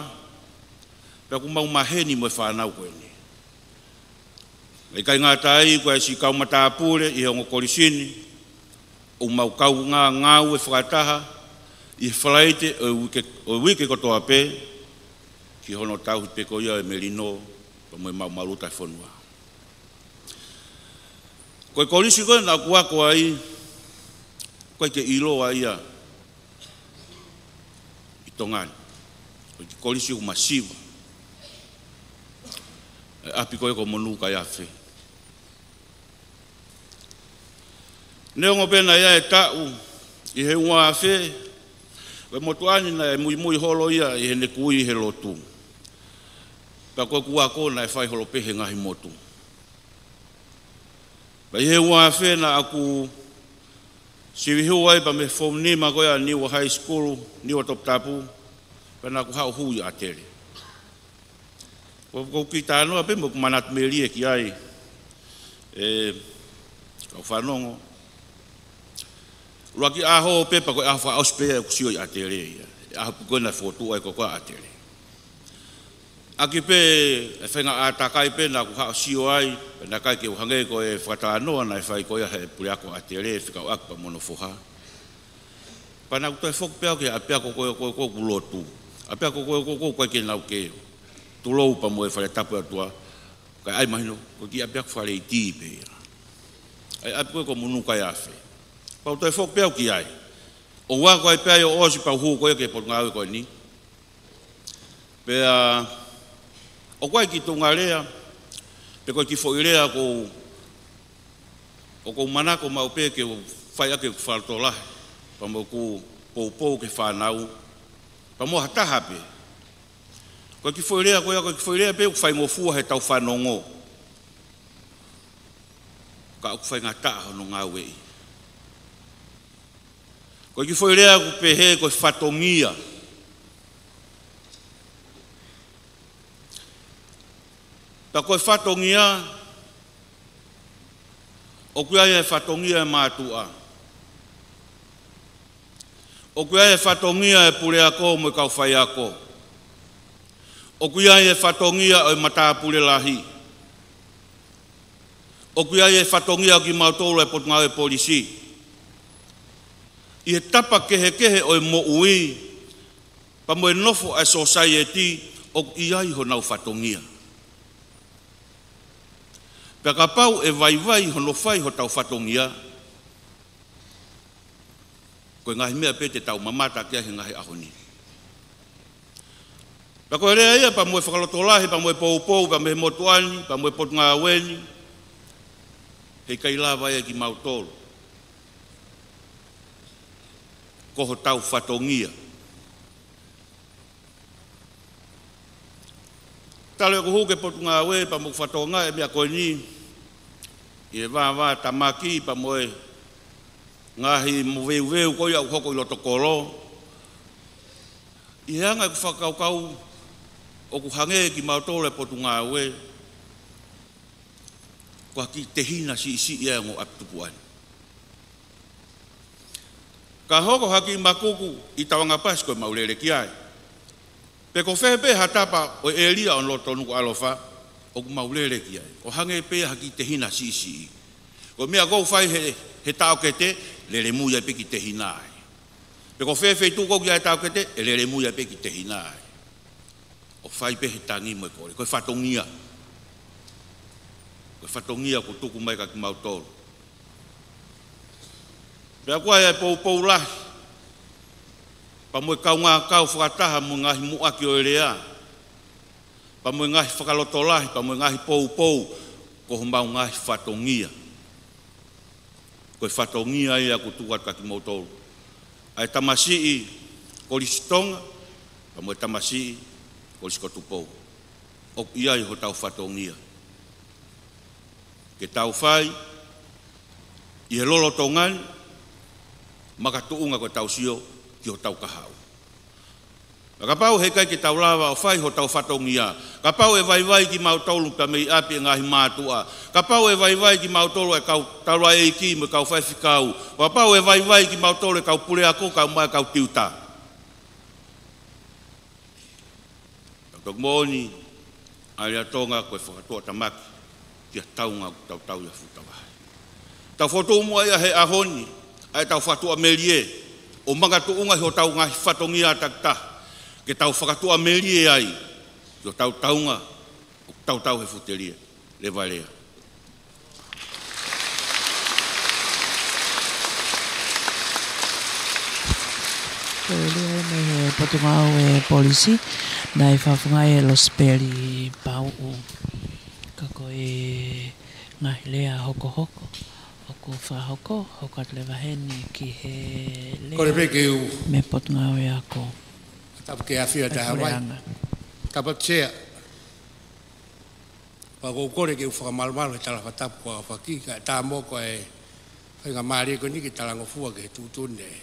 Pea ʻoku mau maheni mo e fānau ko eni. Naʻe ʻikai ngata ai, ko e siʻi kau matāpule ʻi he ongo kolisi ni, ʻoku mau kaungā ngāue fakataha ʻi he Falaite ʻo e uike, ʻo e uike kotoa pē, ki hono tauhi pē ko ia e melino pea mo e maʻumaʻuluta e fonua. Ko e kolisi ko ē naʻá ku ako ai, ʻoku ʻikai ke ʻiloa ia ʻi Tonga ni. Ko e kiʻi kolisi ʻoku masiva. E ʻapi ko ē ko Monūkaiafe. Neongo pē naʻe ʻi ai e taʻu ʻi he ua afe, ko e motuʻa ni naʻe muimui holo ia ʻi heʻene kui he lotu. Pea ko ʻeku ako naʻe fai holo pē he ngaahi motu. Pea ʻi he ua afe naʻá ku sivi hū ai pea mei he Form Nima ko ia ʻa Niua High School, Niua Toputapu, pea naʻá ku haʻu ʻo hū ʻi ʻAtele. Ko, ʻoku ou kiʻi talanoa pē mo ʻeku manatu melie ki ai, ʻe kau fanongo. ʻUluaki ʻaho pē pea ko e ʻaho fakaʻosi pē ʻeku sio ʻi ʻAtele ia. ʻAho pē ko ē naʻe fokotuʻu ai ko ē ko ʻAtele. ʻAki pē e faʻahinga ʻātakai pē naʻá ku haʻu ʻo sio ai, pea naʻe ʻikai ke u hangē ko e fakatalanoa naʻe fai ko ia ʻe he puleako ʻAtele fekauʻaki pea mo hono foha. Pea naʻá ku toe foki pē au ki he ʻapiako ko ē ko ē ʻoku lotu. ʻApiako ko ē ko ē ʻoku ʻikai ke nau ke tulou pea mo e fale tapu ʻa e ʻOtua. Kae ʻai mahino, ko e kiʻi ʻapiako Fale ʻIti pē ia. ʻA e ʻapi ko ē ko Monūkaiafe. Pea u toe foki pē au ki ai. ʻO u ako ai pē au ʻo ʻosi pea u hū ko ia ki he potungāue ko eni. Pea ʻOku ʻi ai e kiʻi tuʻunga lea, pe ko e kiʻi foʻi lea ʻoku ou, ʻoku ou manako maʻu pē ke u fai ʻaki ʻeku fakalotolahi, pea mo ʻeku poupou ki he fānau, pea mo ha taha pē. Ko e kiʻi foʻi lea ko ia, ko e kiʻi foʻi lea pē ʻoku faingofua heʻetau fanongo, ka ʻoku faingataʻa hono ngāueʻi. Ko e kiʻi foʻi lea ʻoku pehē ko e fatongia. Pea ko e fatongia, ʻoku ʻi ai e fatongia e mātuʻa. ʻOku ʻi ai e fatongia e puleako mo e kau faiako. ʻOku ʻi ai e fatongia ʻo e matāpule lahi. ʻOku ʻi ai e fatongia ʻo kimautolu e Potungāue Polisi. ʻI he tapa kehekehe ʻo e moʻui, pea mo e nofo ʻa e sōsaieti, ʻoku ʻi ai honau fatongia. Pea kapau ʻe vaivai hono fai hotau fatongia, ko e ngaahi meʻa pē te tau mamata ki ai he ngaahi ʻaho ni. Pea ko e lea ia, pea mo e fakalotolahi, pea mo e poupou, pea mei he motuʻa ni, pea mo e Potungāue ni, heʻikai lava ia kimautolu. Ko hotau fatongia. Talu ʻeku hū ki he Potungāue, pea mo e fatongia e meʻa ko eni, ʻi he vāvātamaki, pea mo e ngaahi moveuveu ko ia ʻoku hoko ʻi loto kolo. ʻI he anga ʻeku fakakaukau, ʻoku hangē kimautolu e Potungāue ko ha kiʻi tehina siʻisiʻi ia ʻo e ongo ʻapi tupuʻa ni. Ka hoko ha kiʻi makuku ʻi Tauanga Pasi, ko ʻemau lele ki ai. Pe ko fē pē ha tapa ʻo e ʻēlia ʻo loto Nukuʻalofa, ʻoku mau lele ki ai. ʻO hangē pē ha kiʻi tehina siʻisiʻi. Ko e meʻa ʻoku fai he, he taʻokete, lele mui ai pē kiʻi tehina ai. Pe ko fē feituʻu ʻoku ʻi ai e taʻokete, ʻe lele mui ai pē kiʻi tehina ai. ʻO fai pē he tangi mo e kole. Ko e fatongia. Ko e fatongia ʻoku tuku mai kia kimautolu. Pea ʻoku ʻi ai e poupou lahi, pea mo e kaungā kau fakataha mo e ngaahi muʻaki ʻo e lea, pea mo e ngaahi fakalotolahi, pea mo e ngaahi poupou, ko homau ngaahi fatongia. Ko e fatongia ia ʻoku tuku atu kia kimoutolu, ʻa e tamasiʻi Kolisi Tonga, pea mo e tamasiʻi Kolisi ko Tupou. ʻOku ʻi ai hotau fatongia ke tau fai ʻi he lolotonga ni, makatuʻunga ko ʻetau sio ki hotau kahaʻu. Ka kapau heʻikai ke tau lava ʻo fai hotau fatongia, kapau ʻe vaivai kimautolu pea mei ʻapi e ngaahi mātuʻa, kapau ʻe vaivai kimautolu e kau taulaʻeiki mo e kau faifekau, kapau ʻe vaivai kimautolu e kau puleako, kau mai kau tiuta. Tau toki moʻoni, ʻa e lea Tonga ko e fakatuʻatamaki ki ha taunga ʻoku tautau ia ʻo futa vahe. Tau fokotuʻu muʻa ia he ʻaho ni, ʻa ʻetau fakatuʻamelie, ʻo makatuʻunga ʻi hotau ngaahi fatongia takitaha, ke tau fakatuʻamelie ai ki hotau taunga ʻoku tautau he fuʻu telia. Leva e lea. Ko e lea mei he Potungāue Polisi, naʻe fakafofongaʻi ʻe Losipeli Pauʻu. Ka ko e ngaahi lea hokohoko ʻoku fakahoko, hoko atu leva heni ki he lea. Kole pē ke u mei he Potungāue Ako. Tapu ke afio ʻa e Puleʻanga. Tapu Chair. Pea ʻoku ou kole ke u fakamalumalu he tala fakatapu kuo aofaki, kae ʻatā mo e faingamālie ko eni ke talangofua ki he tuʻutuʻuni ʻa e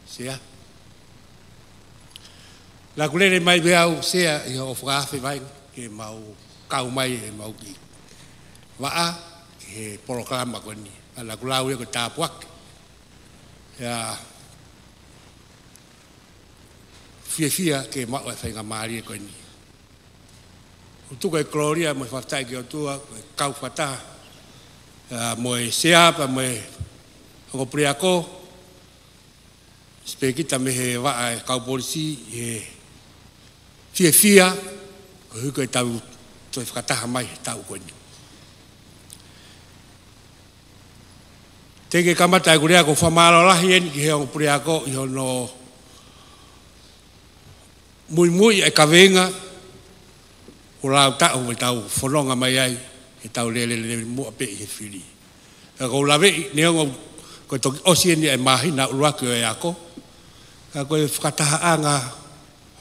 Sea. Naʻa ku lele mai pē au Sea ʻi hoʻo fakaafe mai ke mau kau mai ʻemau kiʻi vaʻa ki he polokalama ko eni. Naʻa ku lau ia ko e tāpuaki. ʻIo, fiefia ke maʻu e faingamālie ko eni. ʻOku tuku e kolōlia mo e fakafetaʻi ki he ʻOtua, ko e kau fakataha, ʻa, mo e Sea pea mo e ongo puleako, sipēkita mei he vaʻa e kau polisi, he fiefia, koeʻuhi ko ʻetau toe fakataha mai he taʻu ko eni. Teʻeki ke kamata ʻeku lea ko e fakamālō lahi eni ki he ongo puleako ʻi hono muimui e kaveinga Kuo lau taʻu ʻo tau fononga mai ai, he tau lele lele muʻa pē ʻi he fili. Ka ʻoku ou laveʻi, neongo ko e toki ʻosi eni ʻa e māhina ʻuluaki ʻo e ako, ka ko e fakatahaʻanga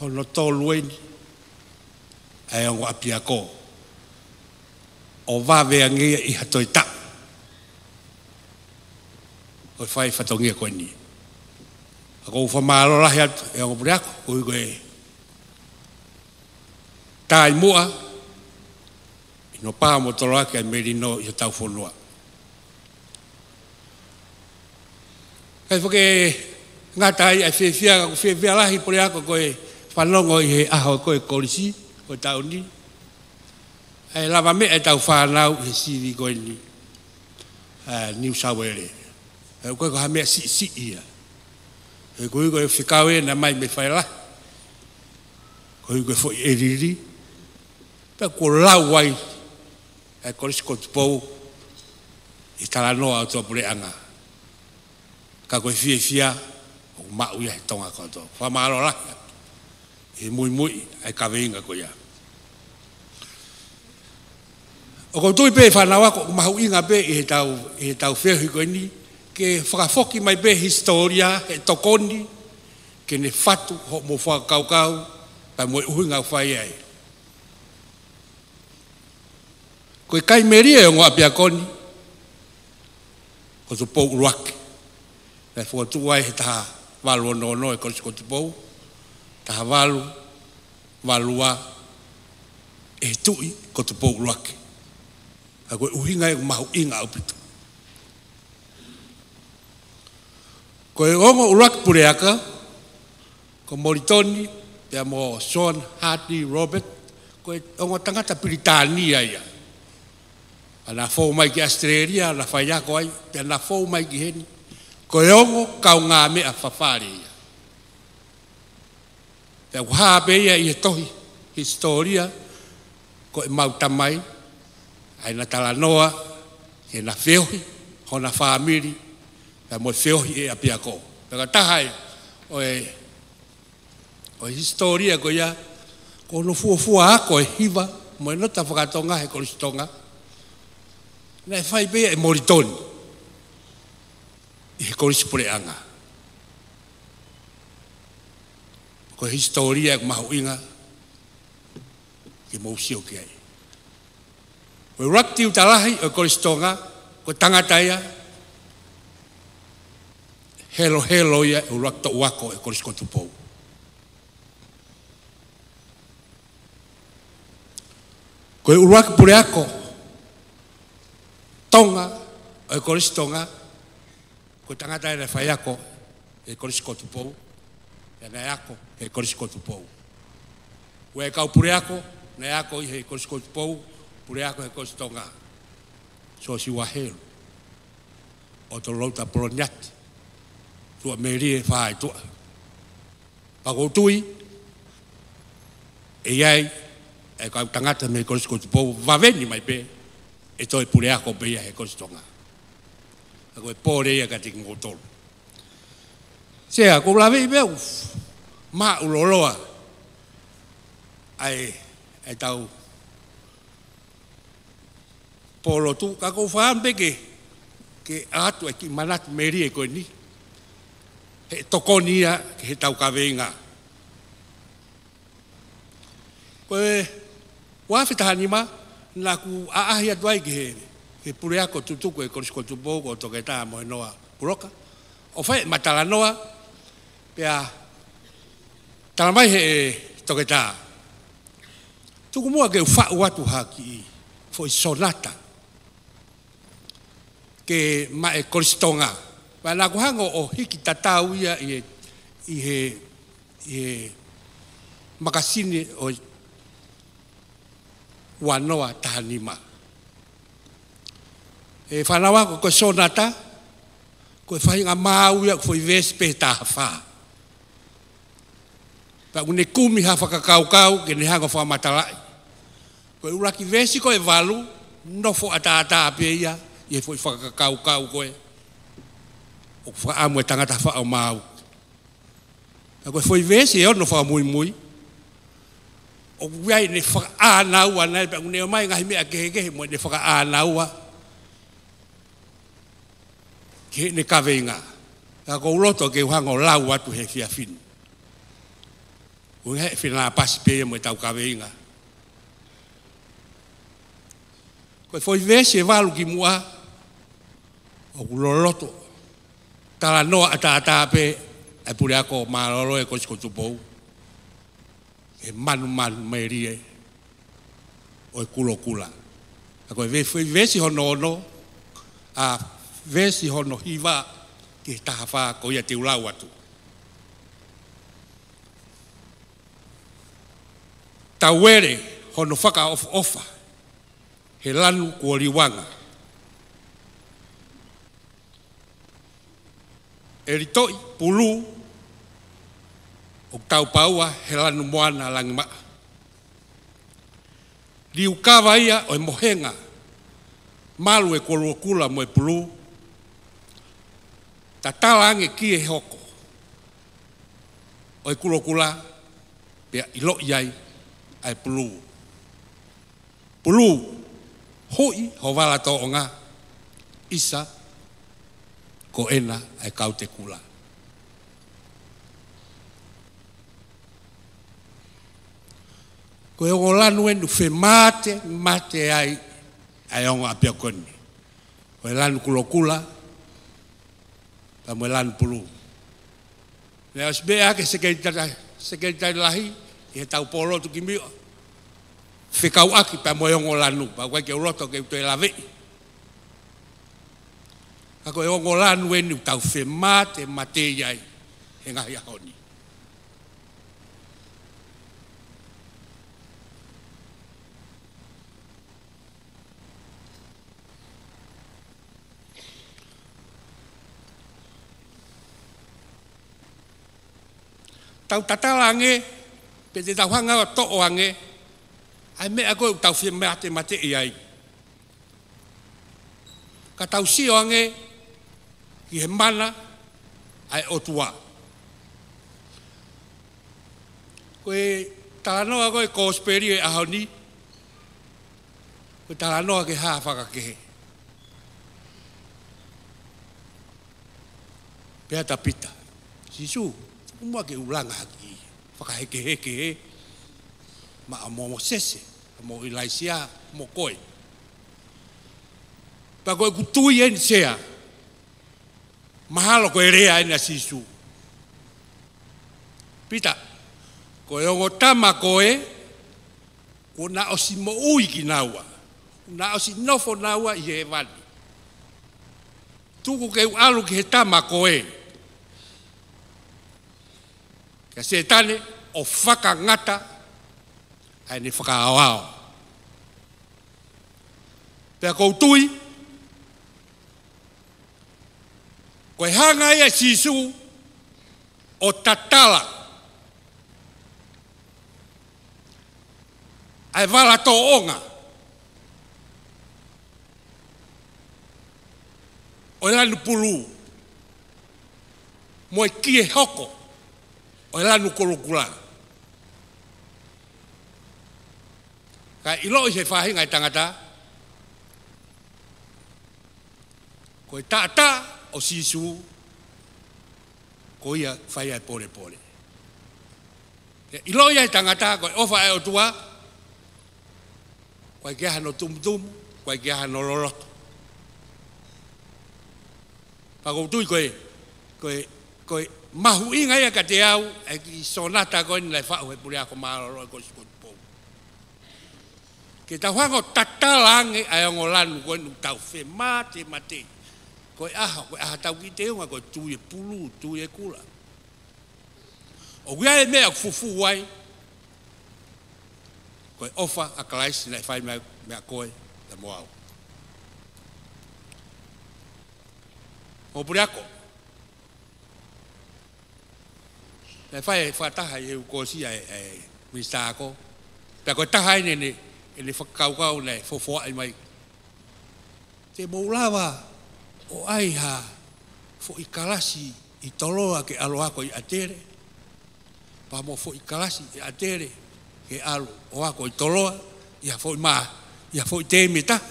hono tolu eni ʻa e ongo ʻapiako ʻo vave ange ia ʻi ha toe taʻu ʻo e fai fatongia ko eni. Ka ʻoku ou fakamālō lahi atu ʻe ongo puleako, koeʻuhi ko e tai muʻa ʻi hono pā mo toloaki ʻa e melino ʻi hotau fonua. Kae fakangata ai ʻa e fiefia, ka ʻoku fiefia lahi puleako ko e fanongo ʻi he ʻaho ko e kolisi ko e taʻu ni, ʻa e lavameʻa ʻetau fānau ʻi he sivi ko eni ʻa New South Wales. ʻOku ʻikai ko ha meʻa siʻisiʻi ia. He koeʻuhi ko e fekau ena mai mei fai lahi, koeʻuhi ko e foʻi ʻelili, pea kuo lau ai ʻa e Kolisi ko Tupou ʻi he talanoa ʻo e tuʻapuleʻanga. Ka ko e fiefia ʻoku maʻu ia he Tonga kotoa. Fakamālō lahi atu ʻi he muimui ʻa e kaveinga ko ia. ʻOku ou tui pē fānau ako ʻoku mahuʻinga pē ʻi he tau, ʻi he tau feohi ko eni, ke fakafoki mai pē hisitōlia he tokoni, ke ne fatu hoʻomou fakakaukau, pea mo e ʻuhinga ʻoku fai ai. Ko e kai melie ʻo e ongo ʻapiako ni ko Tupou ʻUluaki. Naʻe fokotuʻu ai he taha valu ono ono ʻa e Kolisi ko Tupou, taha valu valu ua ʻe he Tuʻi ko Tupou ʻUluaki. Ka ko e ʻuhinga ia ʻoku mahuʻinga ʻaupito. Ko e ongo ʻuluaki puleako, ko Molitoni pea mo John Hartley Roberts, ko e ongo tangata Pilitānia ia. Pea na fou mai ki ʻAositelēlia, na faiako ai, pea na fou mai ki heni. Ko e ongo kaungāmeʻa fafale ia. Pea ʻoku hā pē ia ʻi he tohi hisitōlia ko ʻemau tamai, ʻa ʻena talanoa ki heʻena feohi, hona fāmili, pea mo e feohi ʻa e ʻapiako. Pea ko e taha ʻo e, ʻo e hisitōlia ko ia, ko hono fuofua ako ʻe hiva mo e nota fakatonga he Kolisi Tonga, naʻe fai pē ia ʻe Molitoni ʻi he Kolisi Puleʻanga. Ko e hisitōlia ʻoku mahuʻinga ke mou sio ki ai. Ko e ʻuluaki tiuta lahi ʻo e Kolisi Tonga, ko e tangata ia, helohelo ia ʻa e ʻuluaki toʻu ako ʻo e Kolisi ko Tupou. Ko e ʻuluaki puleako Tonga ʻo e Kolisi Tonga, ko e tangata ia naʻe faiako he Kolisi ko Tupou, pea naʻe ako he Kolisi ko Tupou. Ua e kau puleako naʻe ako ʻi he Kolisi ko Tupou, puleako he Kolisi Tonga. Siosiua Helu, ʻOtolota Poloniati, Tuʻamelie Faituʻa. Pea ʻoku ou tui ʻe ʻi ai e kau tangata mei he Kolisi ko Tupou, vave ni mai pē ʻe toe puleako pē ia he Kolisi Tonga. Ka ko e pole ia kiate kimoutolu. Sea, ʻoku ou laveʻi pē ʻoku maʻuloloa ʻa e, ʻa e tau pōlotu, ka ʻoku ou fakaʻamu pē ke, ke ʻatu e kiʻi manatu melie ko eni, he tokoni ia ki he tau kaveinga. Ko e ua afe taha nima, naʻa ku ʻaʻahi atu ai ki he, ki he puleako tutuku ʻo e Kolisi ko Tupou ko Toketā Mohenoa Puloka, ʻo fai ʻema talanoa, pea talamai ʻe he toketā, tuku muʻa ke u faʻu atu ha kiʻi foʻi sonata ke maʻu ʻe he Kolisi Tonga. Pea naʻa ku hanga ʻo hiki tatau ia ʻi he, ʻi he, ʻi he makasini ʻo e ua noa taha nima. ʻE fānau ako, ko e sonata, ko e faʻahinga maau ia ʻo e foʻi veesi pē ʻe taha fā. Pea ʻoku ne kumi ha fakakaukau ke ne hanga ʻo fakamatalaʻi. Ko e ʻuluaki veesi ko e valu, nofo ʻataʻatā pē ia ʻi he foʻi fakakaukau ko ē ʻoku fakaʻamu e tangata faʻo maau. Pea ko e foʻi veesi ʻe ono fakamuimui, ʻoku ʻi ai ʻene fakaʻānaua naʻe pea ʻoku ne ʻomai ngaahi meʻa kehekehe mo ʻene fakaʻānaua ki heʻene kaveinga. Ka ʻoku ou loto ke u hanga ʻo lau atu he efiafi ni. ʻOku ʻi ai e fenāpasi pē ia mo ʻetau kaveinga. Ko e foʻi veesi ʻe valu ki muʻa, ʻoku loloto talanoa ʻataʻatā pē ʻa e puleako mālōlō ʻo e Kosi ko Tupou he manumanu melie ʻo e kulokula. Ka ko e ve-, foʻi veesi hono ono, ʻa e veesi hono hiva ki he taha fā, ko ia te u lau atu. Tauele hono fakaʻofoʻofa he lanu kuo liuanga. ʻE litoʻi pulū ʻoku taupaua he lanu moana langimaʻa. Liukava ia ʻo e mohenga malu ʻo e kulokula mo e pulū. Tatala ange ki he hoko ʻo e kulokula pea ʻiloʻi ai ʻa e pulū. Pulū, huʻi ho vala tōʻonga, ʻisa ko ena ʻa e kau tekula. Ko e ongo lanu eni ʻoku femātemate ai ʻa e ongo ʻapiako ni. Ko e lanu kulokula, pea mo e lanu pulū. Naʻe ʻosi meʻa ʻaki e sekelitali, sekelitali lahi ʻi heʻetau pōlotu kimui, fekauʻaki pea mo e ongo lanu, pea ʻoku ʻikai ke u loto ke u toe laveʻi. Ka ko e ongo lanu eni ʻoku tau femātemate ai he ngaahi ʻaho ni. Tau tatala ange, pe te tau hanga ʻo toʻo ange ʻa e meʻa ko ē ʻoku tau femātemate ai, ka tau sio ange ki he mana ʻa e ʻOtua. Ko e talanoa ko ē ʻo e kosipeli ʻo e ʻaho ni, ko e talanoa ki he hā fakakehe. Pehē atu ʻa Pita, Sīsū, tuku muʻa ke u langa ha kiʻi fakahekeheke ē, maʻa mo Mōsese, mo ʻIlaisiā, mo koe. Pea ko ʻeku tui eni Sea, mahalo ko e lea eni ʻa Sīsū. Pita, ko e ongo tama ko ē, kuo na ʻosi moʻui kinaua, kuo na ʻosi nofo naua ʻi hēvani. Tuku ke u ʻalu ki he tama ko ē, kia Sētane, ʻo fakangata ʻa ʻene fakaaoao. Pea ʻoku ou tui, ko e hanga ia ʻe Sīsū ʻo tatala ʻa e vala tōʻonga ʻo e lanu pulū mo e kiʻi hoko ʻo e lanu kulokula. Kae ʻiloʻi ʻe he faʻahinga ʻo e tangata, ko e taʻataʻa ʻo Sīsū, ko ia fai ʻa e polepole. Pea ʻiloʻi ʻe he tangata ko e ʻofa ʻa e ʻOtua, ʻoku ʻikai ke ʻi ai hano tumutumu, ʻoku ʻikai ke ʻi ai hano loloto. Pea ʻoku ou tui ko e, ko e, ko e mahuʻinga ia kiate au ʻa e kiʻi sonata ko eni naʻe faʻu ʻe he puleako mālōlō ʻo e Kosi ko Tupou. Ke tau hanga ʻo tatala ange ʻa e ongo lanu ko eni ʻoku tau femātemate. Ko e ʻaho, ko e ʻaho ʻoku tau kiʻi teunga, ko e tui e pulū, tui e kula. ʻOku ʻi ai e meʻa ʻoku fufū ai, ko e ʻofa ʻa Kalaisi naʻe fai meia, meia koe pea mo au. Ongo puleako, naʻe fai e fakataha ʻi he ukosia ʻe, ʻe Minisitā Ako. Pea ko e taha eni ʻene, ʻene fakakaukau naʻe fofoaʻi mai. Te mou lava ʻo ʻai ha foʻi kalasi ʻi Toloa ke ʻalu ʻo ako ʻi ʻAtele, pea mo e foʻi kalasi ʻi ʻAtele ke ʻalu ʻo ako ʻi Toloa, ʻi ha foʻi mā, ʻi ha foʻi teemi ʻe taha.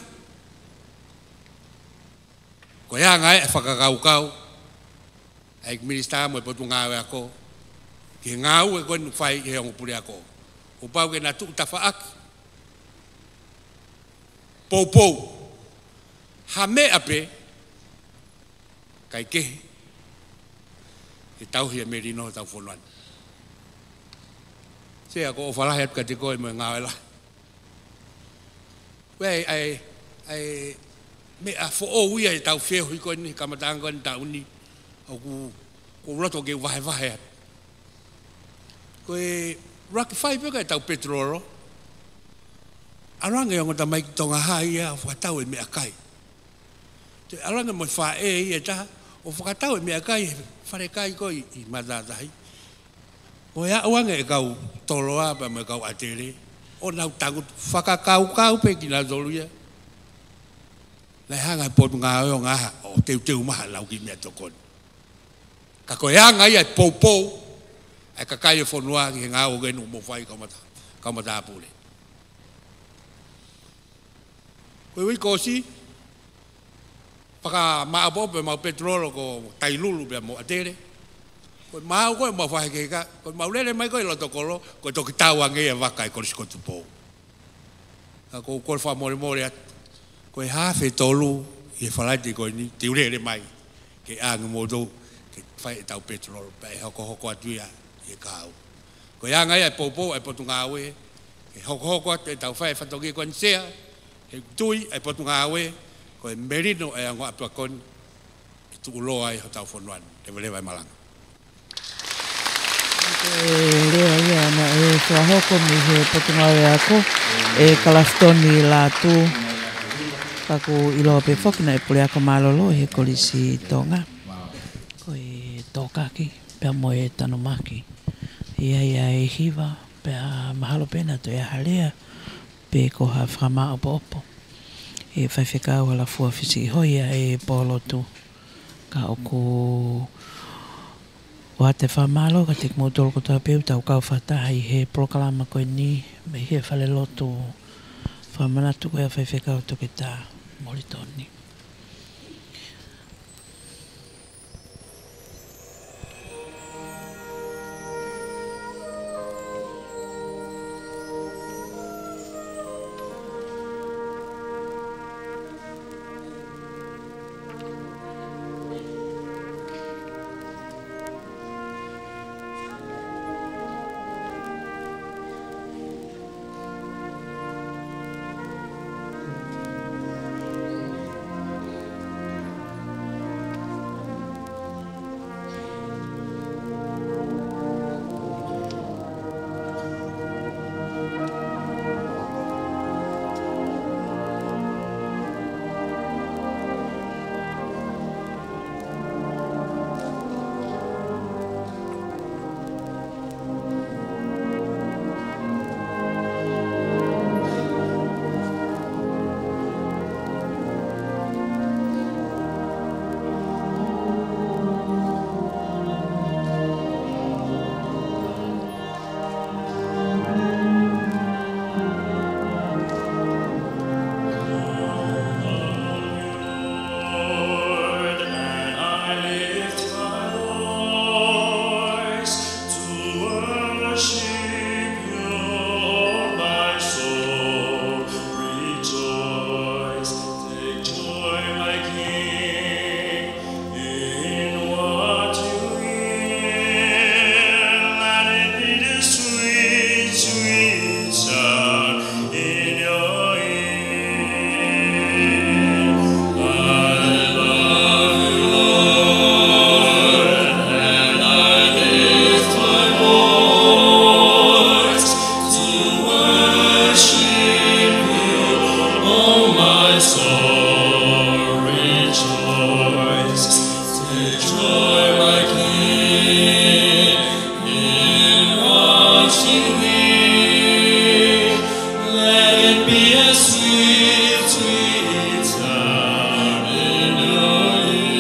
Ko e anga ē ʻa e fakakaukau ʻa e Minisitā mo e Potungāue Ako ki he ngāue ko eni ʻoku fai ʻe he ongo puleako. Kuo pau ke na tuʻu tafaʻaki, poupou, ha meʻa pē, kae kehe, ke tauhi e melino ʻo hotau fonua ni. Sea, ko e ʻofa lahi atu kiate koe mo e ngāue lahi. Ko e, ʻa e, ʻa e meʻa foʻou ia ʻetau feohi ko eni, kamataʻanga ko eni taʻu ni, ʻoku, ʻoku ou loto ke u vahevahe atu. Ko e ʻuluaki fai pē ko ē ʻetau petrol, ʻalu ange e ongo tamaiki Tonga High ia ʻo fakatau e meʻakai. Toe ʻalu ange mo e faʻē ia ʻe taha ʻo fakatau e meʻakai he falekai ko ē ʻi, ʻi Matātahi. ʻO aʻu ange e kau Toloa pea mo e kau ʻAtele, ʻo nau tangutu fakakaukau pē kinautolu ia. Naʻe hanga ʻe he Potungāue ʻo ngaohi ʻo teuteu mai haʻanau kiʻi meʻatokoni. Ka ko e anga ia e poupou ʻa e kakai e fonua ki he ngāue ko eni ʻoku mou fai, kau mata-, kau matāpule. Ko e uike kuo ʻosi, fakamāʻopoʻopo ʻemau petrol ko Tailulu pea mo ʻAtele. Ko ʻemau, ko ʻemau fakahekeheka, ko ʻemau lele mai ko ē ʻi loto kolo, ko e toki tau ange ia e vaka ʻi Kolisi ko Tupou. Ka ʻoku ou kole fakamolemole atu, ko e haafe tolu ʻi he Falaite ko eni te u lele mai ke ʻange moutolu ke fai ʻetau petrol, pea ʻe hokohoko atu ia ʻi he kahaʻu. Ko e anga ia e poupou ʻa e Potungāue, ke hokohoko atu ʻetau fai e fatongia ko eni, Sea, he ʻoku tui ʻa e Potungāue ko e melino ʻa e ongo ʻapiako ni ʻe tuʻuloa ai hotau fonua ni. Leveleva e malanga. Ko e lea ia naʻe fakahoko mei he Potungāue Ako, ʻe Kalafitoni Lātū, ka ʻoku ou ʻiloa pē foki naʻe puleako mālōlō he Kolisi Tonga. Ko e tokaki pea mo e tanumaki ia ia e hiva, pea mahalo pē naʻa toe ʻi ai ha lea pe ko ha fakamāʻopoʻopo ʻe Faifekau Halafua Fisiʻihoia ʻe Pōlotu. Ka ʻoku ou ʻoatu e fakamālō kiate kimoutolu kotoa pē ʻoku tau kau fakataha ʻi he polokalama ko eni mei he falelotu. Fakamanatu ko ia ʻa Faifekau Toketā Molitoni. Lord, and I lift my voice to worship you, O my soul, rejoice. Take joy, my King, in what you hear, let it be the sweet, sweet sound in your ear. I love you, Lord, and I lift my voice to worship you. Oh, my soul, rejoice. Take joy, my King, in what you hear. Let it be a sweet, sweet sound in your ear.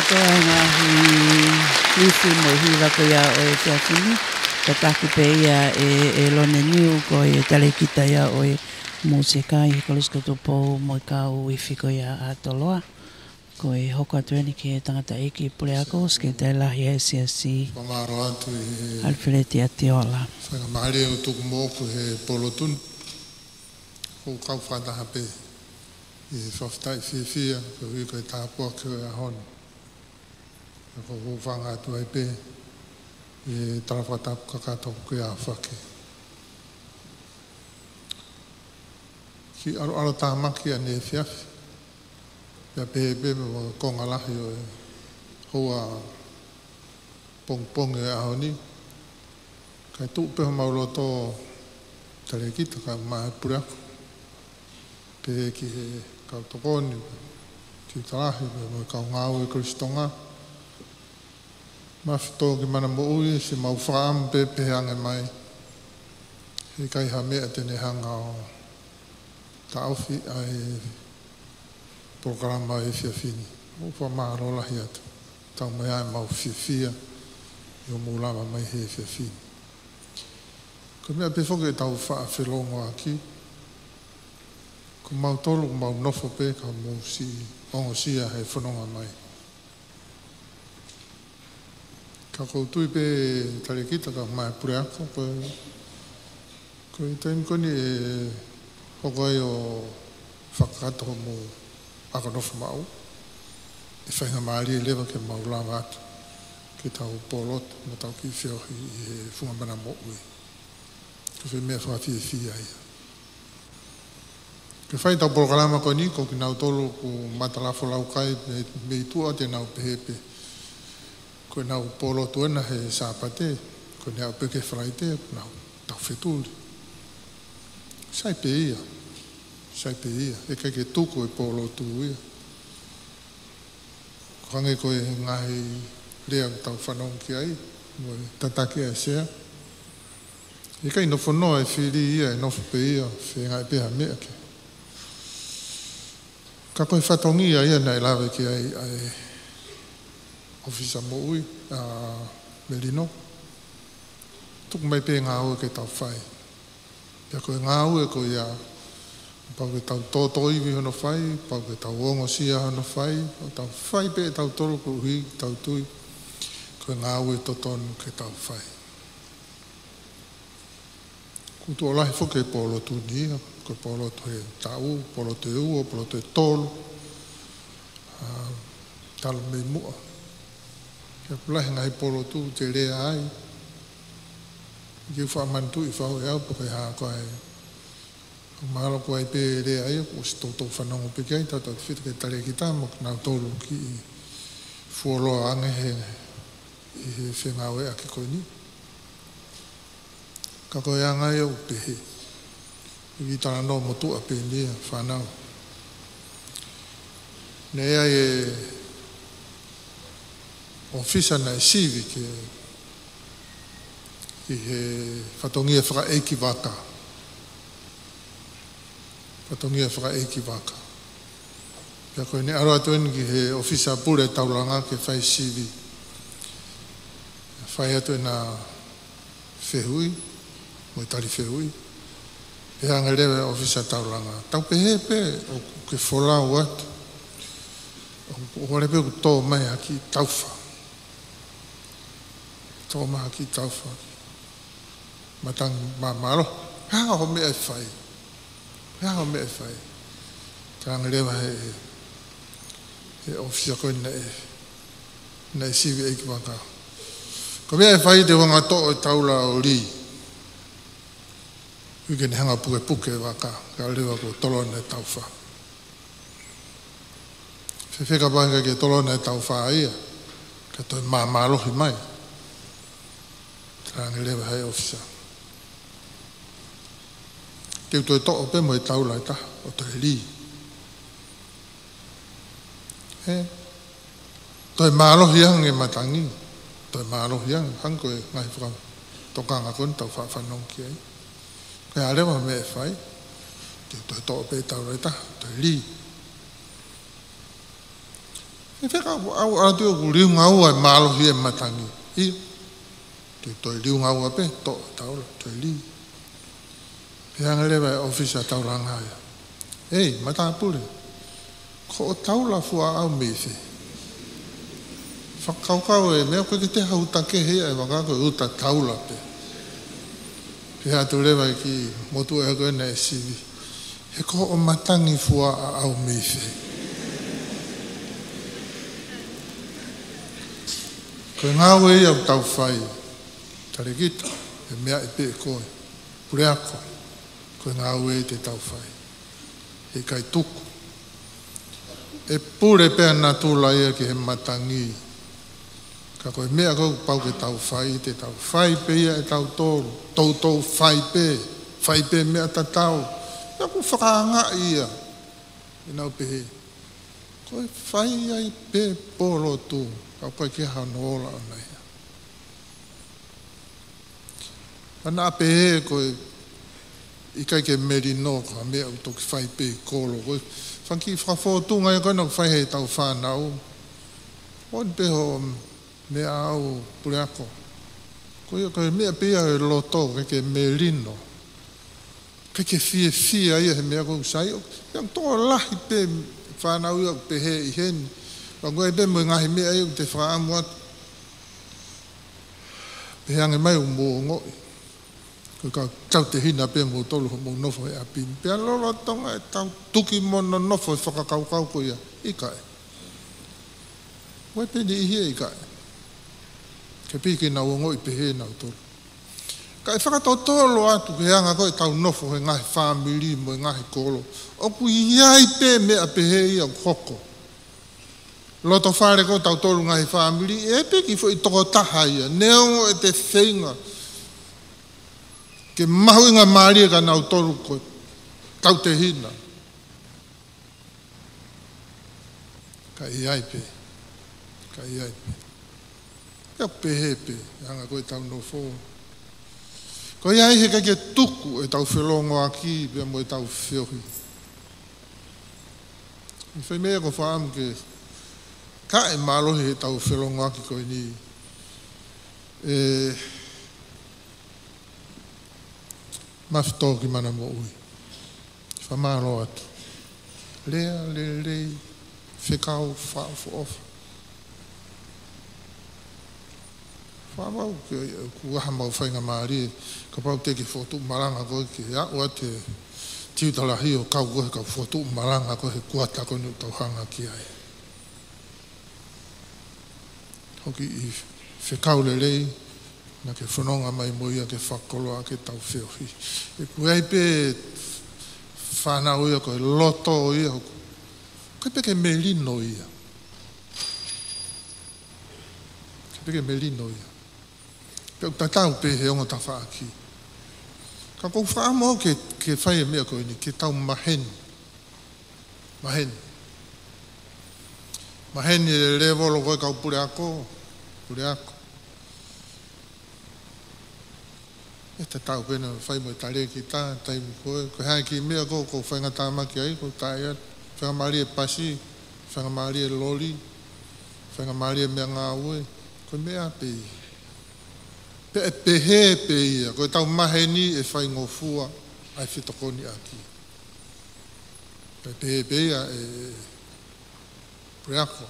Ko e ngaahi ifi mo e hiva ko ia ʻo e efiafi ni, tataki pē ia ʻe, ʻe Lone Niu, ko e talēkita ia ʻo e mūsika ʻi he Kolisi ko Tupou mo e kau ifi ko ia ʻa Toloa. Ko e hoko atu eni ki he tangataʻeiki puleako, Sekelitali Lahi ʻa e Siasi, Fakamālō atu ʻi he Alifeleti ʻAtiola. Faingamālie ʻo tuku moʻoku he pōlotu ni. ʻOku ou kau fakataha pē ʻi he fakafetaʻi fiefia, koeʻuhi ko e tāpuaki ʻo e ʻaho ni. ʻOku ou hūfanga atu ai pē ʻi he tala fakatapu kakato ʻoku ke aofaki. Kiʻi ʻaloʻalo tāmaki ʻaneefiafi. Pea pehē pē mo e konga lahi ʻo e houa pongipongi ʻo e ʻaho ni. Kae tuʻu pē homau loto, talēkita kae ʻumaʻā e puleako. Pehē ki he kau tokoni, tiuta lahi, pea mo e kau ngāue Kolisi Tonga. Mafi tō ki mana moʻui, siʻi mau fakaʻamu pē pehē ange mai, heʻikai ha meʻa te ne hanga ʻo taʻofi ʻa e polokalama ʻo e efiafi ni. ʻOku ou fakamālō lahi atu. Taumaiā ʻemau fiefia ʻi hoʻomou lava mai he efiafi ni. Ko e meʻa pē foki ʻetau faʻa felongoaki, ko mautolu ʻoku mau nofo pē ka mou siʻi ongosia he fononga mai. Ka ʻoku ou tui pē, talēkita kae ʻumaʻā e puleako, ko e, ko e taimi ko eni ʻe hoko ai ʻo fakakakato hoʻomou ako nofo maʻu, ʻe faingamālie leva ke mau lava atu ke tau pōlotu mo tau kiʻi feohi ʻi he funga mana moʻui. Ko e foʻi meʻa fakafiefia ia. Ke fai ʻetau polokalama ko eni, ko kinautolu ʻoku matalafu laukai mei, mei tuʻa te nau pehē pē ko ʻenau pōlotu ena he Sāpate, ko ʻene aʻu pē ki he Falaite, ko ʻenau tau fetuli. Sai pē ia. Sai pē ia. ʻIkai ke tuku e pōlotu ia. Ko e hangē ko e ngaahi lea ʻoku tau fanongo ki ai, mo e tataki ʻa e sea. ʻIkai nofo noa e fili ia, ʻe nofo pē ia, feingaʻi pē ha meʻa ke. Ka ko e fatongia ia naʻe lave ki ai ʻa e ʻōfisa moʻui, ʻa Melino. Tuku mai pē ngāue ke tau fai. Pea ko e ngāue ko ia, pau ke tau tōtōivi hono fai, pau ke tau ongosia hono fai, ʻo tau fai pē ʻe tautolu koeʻuhi tau tui ko e ngāue totonu ke tau fai. ʻOku tuʻo lahi foki e pōlotu ni ia, ko e pōlotu he taʻu, pōlotu he ua, pōlotu he tolu, ʻa, talu mei muʻa. Pea ʻoku lahi e ngaahi pōlotu te lea ai. Ke u faʻa manatuʻi fau ʻe au pe ko e hā koā e. Mahalo ko ai pē lea ia, kuo ʻosi toutou fanongo pē ki ai, tautautefito ki he talēkita mo kinautolu kiʻi fuoloa ange he, ʻi he fengāueʻaki ko eni. Ka ko e anga ia ʻoku pehē. ʻI he talanoa motuʻa pē eni ia, fānau. Naʻe ʻi ai e ʻōfisa naʻe sivi ki he, ki he fatongia fakaʻeikivaka. Fatongia fakaʻeikivaka. Pea ko ʻene ʻalu atu eni ki he ʻōfisa pule taulanga ke fai sivi. Fai atu ʻena fehuʻi, mo e tali fehuʻi. Pea hanga leva e ʻōfisa taulanga. Tau pehē pē ʻoku ke folau atu. ʻOku, ʻoku ʻalu pē ʻoku tō mai ha kiʻi taufa. Tō mai ha kiʻi taufa. Matangi māmālohi. He ʻaho meʻa ʻe fai. He ʻaho meʻa ʻe fai. Talaange leva he, he ʻōfisa ko ē naʻe, naʻe sivi ʻeikivaka. Ko e meʻa ʻe fai te u hanga ʻo toʻo e taula ʻo lī. Koeʻuhi ke ne hanga ʻo pukepuke e vaka. Kae leva kuo tolona e taufa. Fēfē kapau ʻe ʻikai ke tolona e taufa ia. Kae toe māmālohi mai. Talaange leva he ʻōfisa. Te u toe toʻo pē mo e taula ʻe taha, ʻo toe lī. Ē? Toe mālohi ange matangi, toe mālohi ange, hangē ko e ngaahi fakatokanga ko eni tau faʻa fanongo ki ai. Ko e hā leva e meʻa ʻe fai, te u toe toʻo pē taula ʻe taha, toe lī. ʻE fekau ʻo ʻalu atu ʻoku liunga ua e mālohi e matangi. ʻIo. Te u toe liunga ua pē, toʻo e taula, toe liu. Pea hanga leva e ʻōfisa taulanga ia. ʻEi, matāpule. Ko hoʻo taula fuaʻau mei fē? Fakakaukau e meʻa ko ē ke te hau take he ia e vaka ko e uta taula pē. Pea ʻatu leva e kiʻi motuʻa ko ē naʻe sivi. He ko hoʻo matangi fuaʻau mei fē? Ko e ngāue ia ʻoku tau fai. Talēkita, ʻe meaʻi pē ʻe koe. Puleako, ko e ngāue te tau fai. He ʻikai tuku. ʻE pule pē ʻa natula ia ki he matangi. Ka ko e meʻa ko ē ʻoku pau ke tau fai, te tau fai pē ia ʻe tautolu, toutou fai pē, fai pē meʻa tatau. Pea ʻoku fakaangaʻi ia. ʻE nau pehē, ko e fai ai pē pō lotu, ka ʻoku ʻikai ke ʻi ai hano ola ʻona ia. Pea naʻa pehē ko e ʻikai ke melino ko ha meʻa ʻoku toki fai pē ʻi kolo. Ko e fanga kiʻi fakafōtunga ia ko ena ʻoku fai heʻetau fānau. ʻOku pehē ʻe he meʻa ʻa e puleako. Ko ia ko e meʻa pē ia ʻo e loto, ʻikai ke melino. ʻIkai ke fiefia ia he meʻa ʻoku sai. ʻOku tokolahi pē fānau ia ʻoku pehē ʻi heni. Pea ʻoku ʻi ai pē mo e ngaahi meʻa ia ʻoku te fakaʻamu atu. Pehē ange mai ʻoku mou ongoʻi. Ko e kau tautehina pē moutolu hoʻomou nofo he ʻapi ni. Pea lolotonga ʻetau tuki mo nonofo he fakakaukau ko ia. ʻIkai. ʻOku ʻi ai pē niʻihi ia ʻikai. Ke piki nau ongoʻi pehē nautolu. Kae fakatotolo atu ki he anga ko ē ʻetau nofo he ngaahi fāmili mo e ngaahi kolo. ʻOku ʻi ai pē meʻa pehē ia ʻoku hoko. Loto fale ko ē ʻo tautolu ngaahi fāmili, ʻe piki foʻi tokotaha ia, neongo ʻete feinga ke mahuʻinga mālie kia nautolu ko e tautehina. Ka ʻi ai pē, ka ʻi ai pē. Pea pehē pē, anga ko ē ʻetau nofo. Ko ia ai he ʻikai ke tuku ʻetau felongoaki pea mo ʻetau feohi. ʻI he fai meʻa ko e fakaʻamu ke kae mālohi heʻetau felongoaki ko eni. ʻE Mafito ki mana moʻui. Fakamālō atu. Lea lelei, fekau fakaʻofoʻofa. Fakapapau ke ʻoku ʻi ai haʻamau faingamālie, kapau te ke fokotuʻu malanga koe ke aʻu atu e tiuta lahi ʻo kau koe he kau fokotuʻu malanga koe he kuata ko eni ʻoku tau hanga ki ai. Hoki ʻi he fekau lelei, naʻa ke fononga mai mo ia ke fakakoloa ke tau feohi. ʻOku ʻi ai pē fānau ia ko e loto ia, ʻoku ʻikai pē ke melino ia. ʻIkai pē ke melino ia. Pea ʻoku tatau pē he ongo tafaʻaki. Ka ʻoku ou fakaʻamu ke, ke fai e meʻa ko eni, ke tau maheni. Maheni. Maheni e lēvolo ko ē kau puleako. Puleako. ʻE tatau pē naʻa fai mo e talēkita, taimi ko ē. Ko e hā e kiʻi meʻa ko ē ʻoku ou faingatāmaki ai, ʻoku ou taʻe atu. Faingamālie e pasi, faingamālie e loli, faingamālie e meʻangāue. Ko e meʻa pē ia. Pea ʻe pehē pē ia, ko ʻetau maheni ʻe faingofua ai fetokoniʻaki. Pea ʻe pehē pē ia ʻe, ʻe puleako.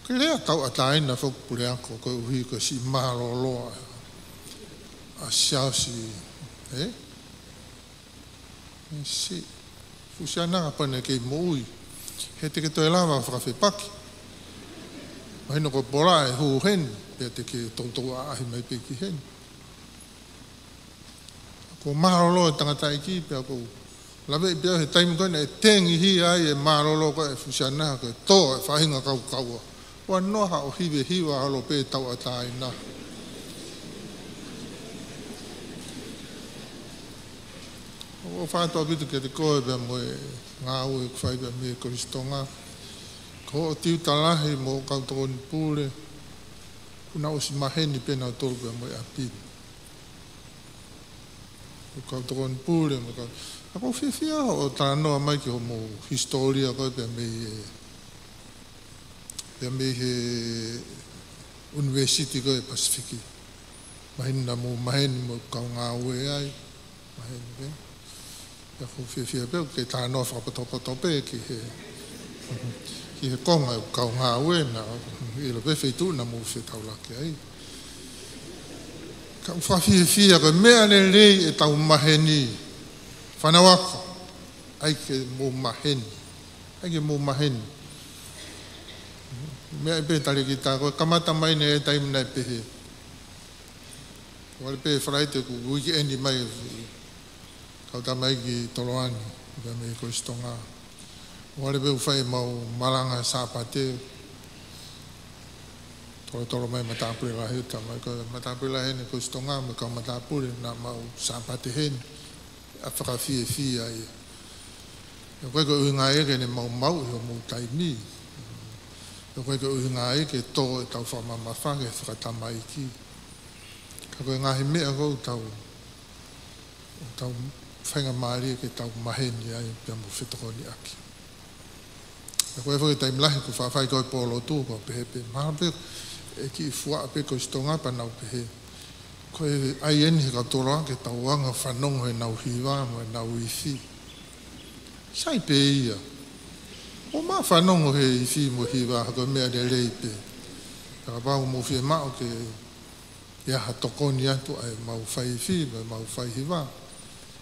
Ko e lea tauʻatāina foki puleako, koeʻuhi ko e siʻi mālōlō ʻa, ʻa Siaosi, ē? ʻE siʻi, fusiana kapau naʻe kei moʻui. He te ke toe lava fakafepaki. Mahino ko e pola ʻe hū heni, pea te ke toutou ʻaʻahi mai pē ki heni. Ko e mālōlō e tangataʻeiki, pea ʻoku ou laveʻi pē au he taimi ko ē naʻe tengihia ai e mālōlō ko ē ʻa e fusiana ko e tō e faʻahinga kaukaua. Ua noa haʻo hivehiva holo pē tauʻatāina. ʻOku ou fakatoa ʻaupito kiate koe pea mo e ngāue ʻoku fai pea mei Kolisi Tonga. Ko hoʻo tiuta lahi mo e kau tokoni pule, kuo nau ʻosi maheni pē nautolu pea mo e ʻapi. Ko e kau tokoni pule, mo e kau. Naʻa ʻoku ou fiefia hoʻo talanoa mai ki hoʻomou hisitōlia ko ē pea mei he Pea mei he ʻUnivēsiti ko e Pasifiki. Maheni naʻa mou maheni mo kau ngāue ai. Maheni pē. Pea ʻoku ou fiefia pē ʻoku ke talanoa fakapotopoto pē ki he, ki he konga ʻo e kau ngāue naʻa, ʻilo pē feituʻu naʻa mou fetaulaki ai. Ka ʻoku ou fakafiefia ko e meʻa lelei ʻetau maheni. Fānau ako, ʻai ke mou maheni. ʻAi ke mou maheni. Meʻa ʻi pē talēkita ko e kamata mai ʻene taimi naʻe pehē. ʻOku ʻalu pē Falaite ʻoku uikeʻeni mai kau tama ki Toloani, pea mei Kolisi Tonga. ʻOku ʻalu pē ʻo fai ʻemau malanga Sāpate. Tolotolo mai matāpule lahi ʻo tama ko e matāpule lahi ʻeni Kolisi Tonga, mo e kau matāpule naʻa mau Sāpate heni. ʻA fakafiefia ia. ʻOku ʻikai ko e ʻuhinga ia ke ne maumauʻi homou taimi. ʻOku ʻikai ko e ʻuhinga ia ke tō ʻetau fakamamafa ke fakatamaiki. Ka ko e ngaahi meʻa ko ʻetau, ʻetau faingamālie ke tau maheni ai pea mo fetokoniʻaki. Pea ko e foʻi taimi lahi ʻoku faʻa fai ko e pōlotu ʻoku pehē pē. Mahalo pē ʻe kiʻi fuaʻa pē Kolisi Tonga pea nau pehē. Ko e ʻai ʻeni he kau tolo ke tau anga fanongo heʻenau hiva mo ʻenau ifi. Sai pē ia. ʻOku maʻu fanongo he ifi mo e hiva ko e meʻa lelei pē. Ka kapau ʻoku mou fiemaʻu ke ʻi ai ha tokoni atu ʻa ʻemau fai ifi, mo ʻemau fai hiva.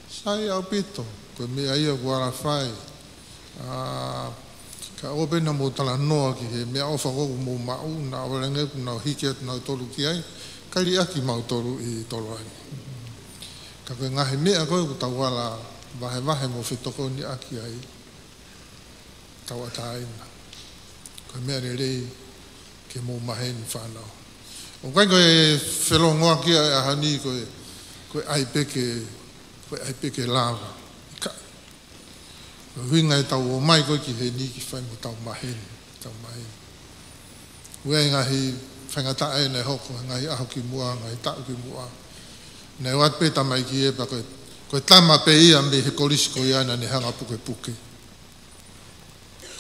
Sai ʻaupito, ko e meʻa ia ʻoku ala fai. ʻA, ka ʻoua pē naʻa mou talanoa ki he meʻaʻofa ko ē ʻoku mou maʻu, naʻa ʻoku langa ʻoku nau hiki atu nautolu ki ai, kae liʻaki mautolu ʻi Toloani. Ka ko e ngaahi meʻa ko ē ʻoku tau ala vahevahe mo fetokoniʻaki ai. Tauʻatāina. Ko e meʻa lelei ke mou maheni fānau. ʻOku ʻikai ko e felongoaki ʻa e ʻaho ni ko e, ko e ʻai pē ke, ko e ʻai pē ke lava. ʻIkai. Ko e ʻuhinga ʻetau ō mai ko ē ki heni ke fai mo tau maheni, tau maheni. ʻOku ʻi ai ngaahi faingataʻa ʻe naʻe hoko, ngaahi ʻaho kimuʻa, ngaahi taʻu kimuʻa. Naʻe ʻoatu pē tamaiki ē pea ko e, ko e tama pē ia mei he kolisi ko ia naʻa ne hanga pukepuke.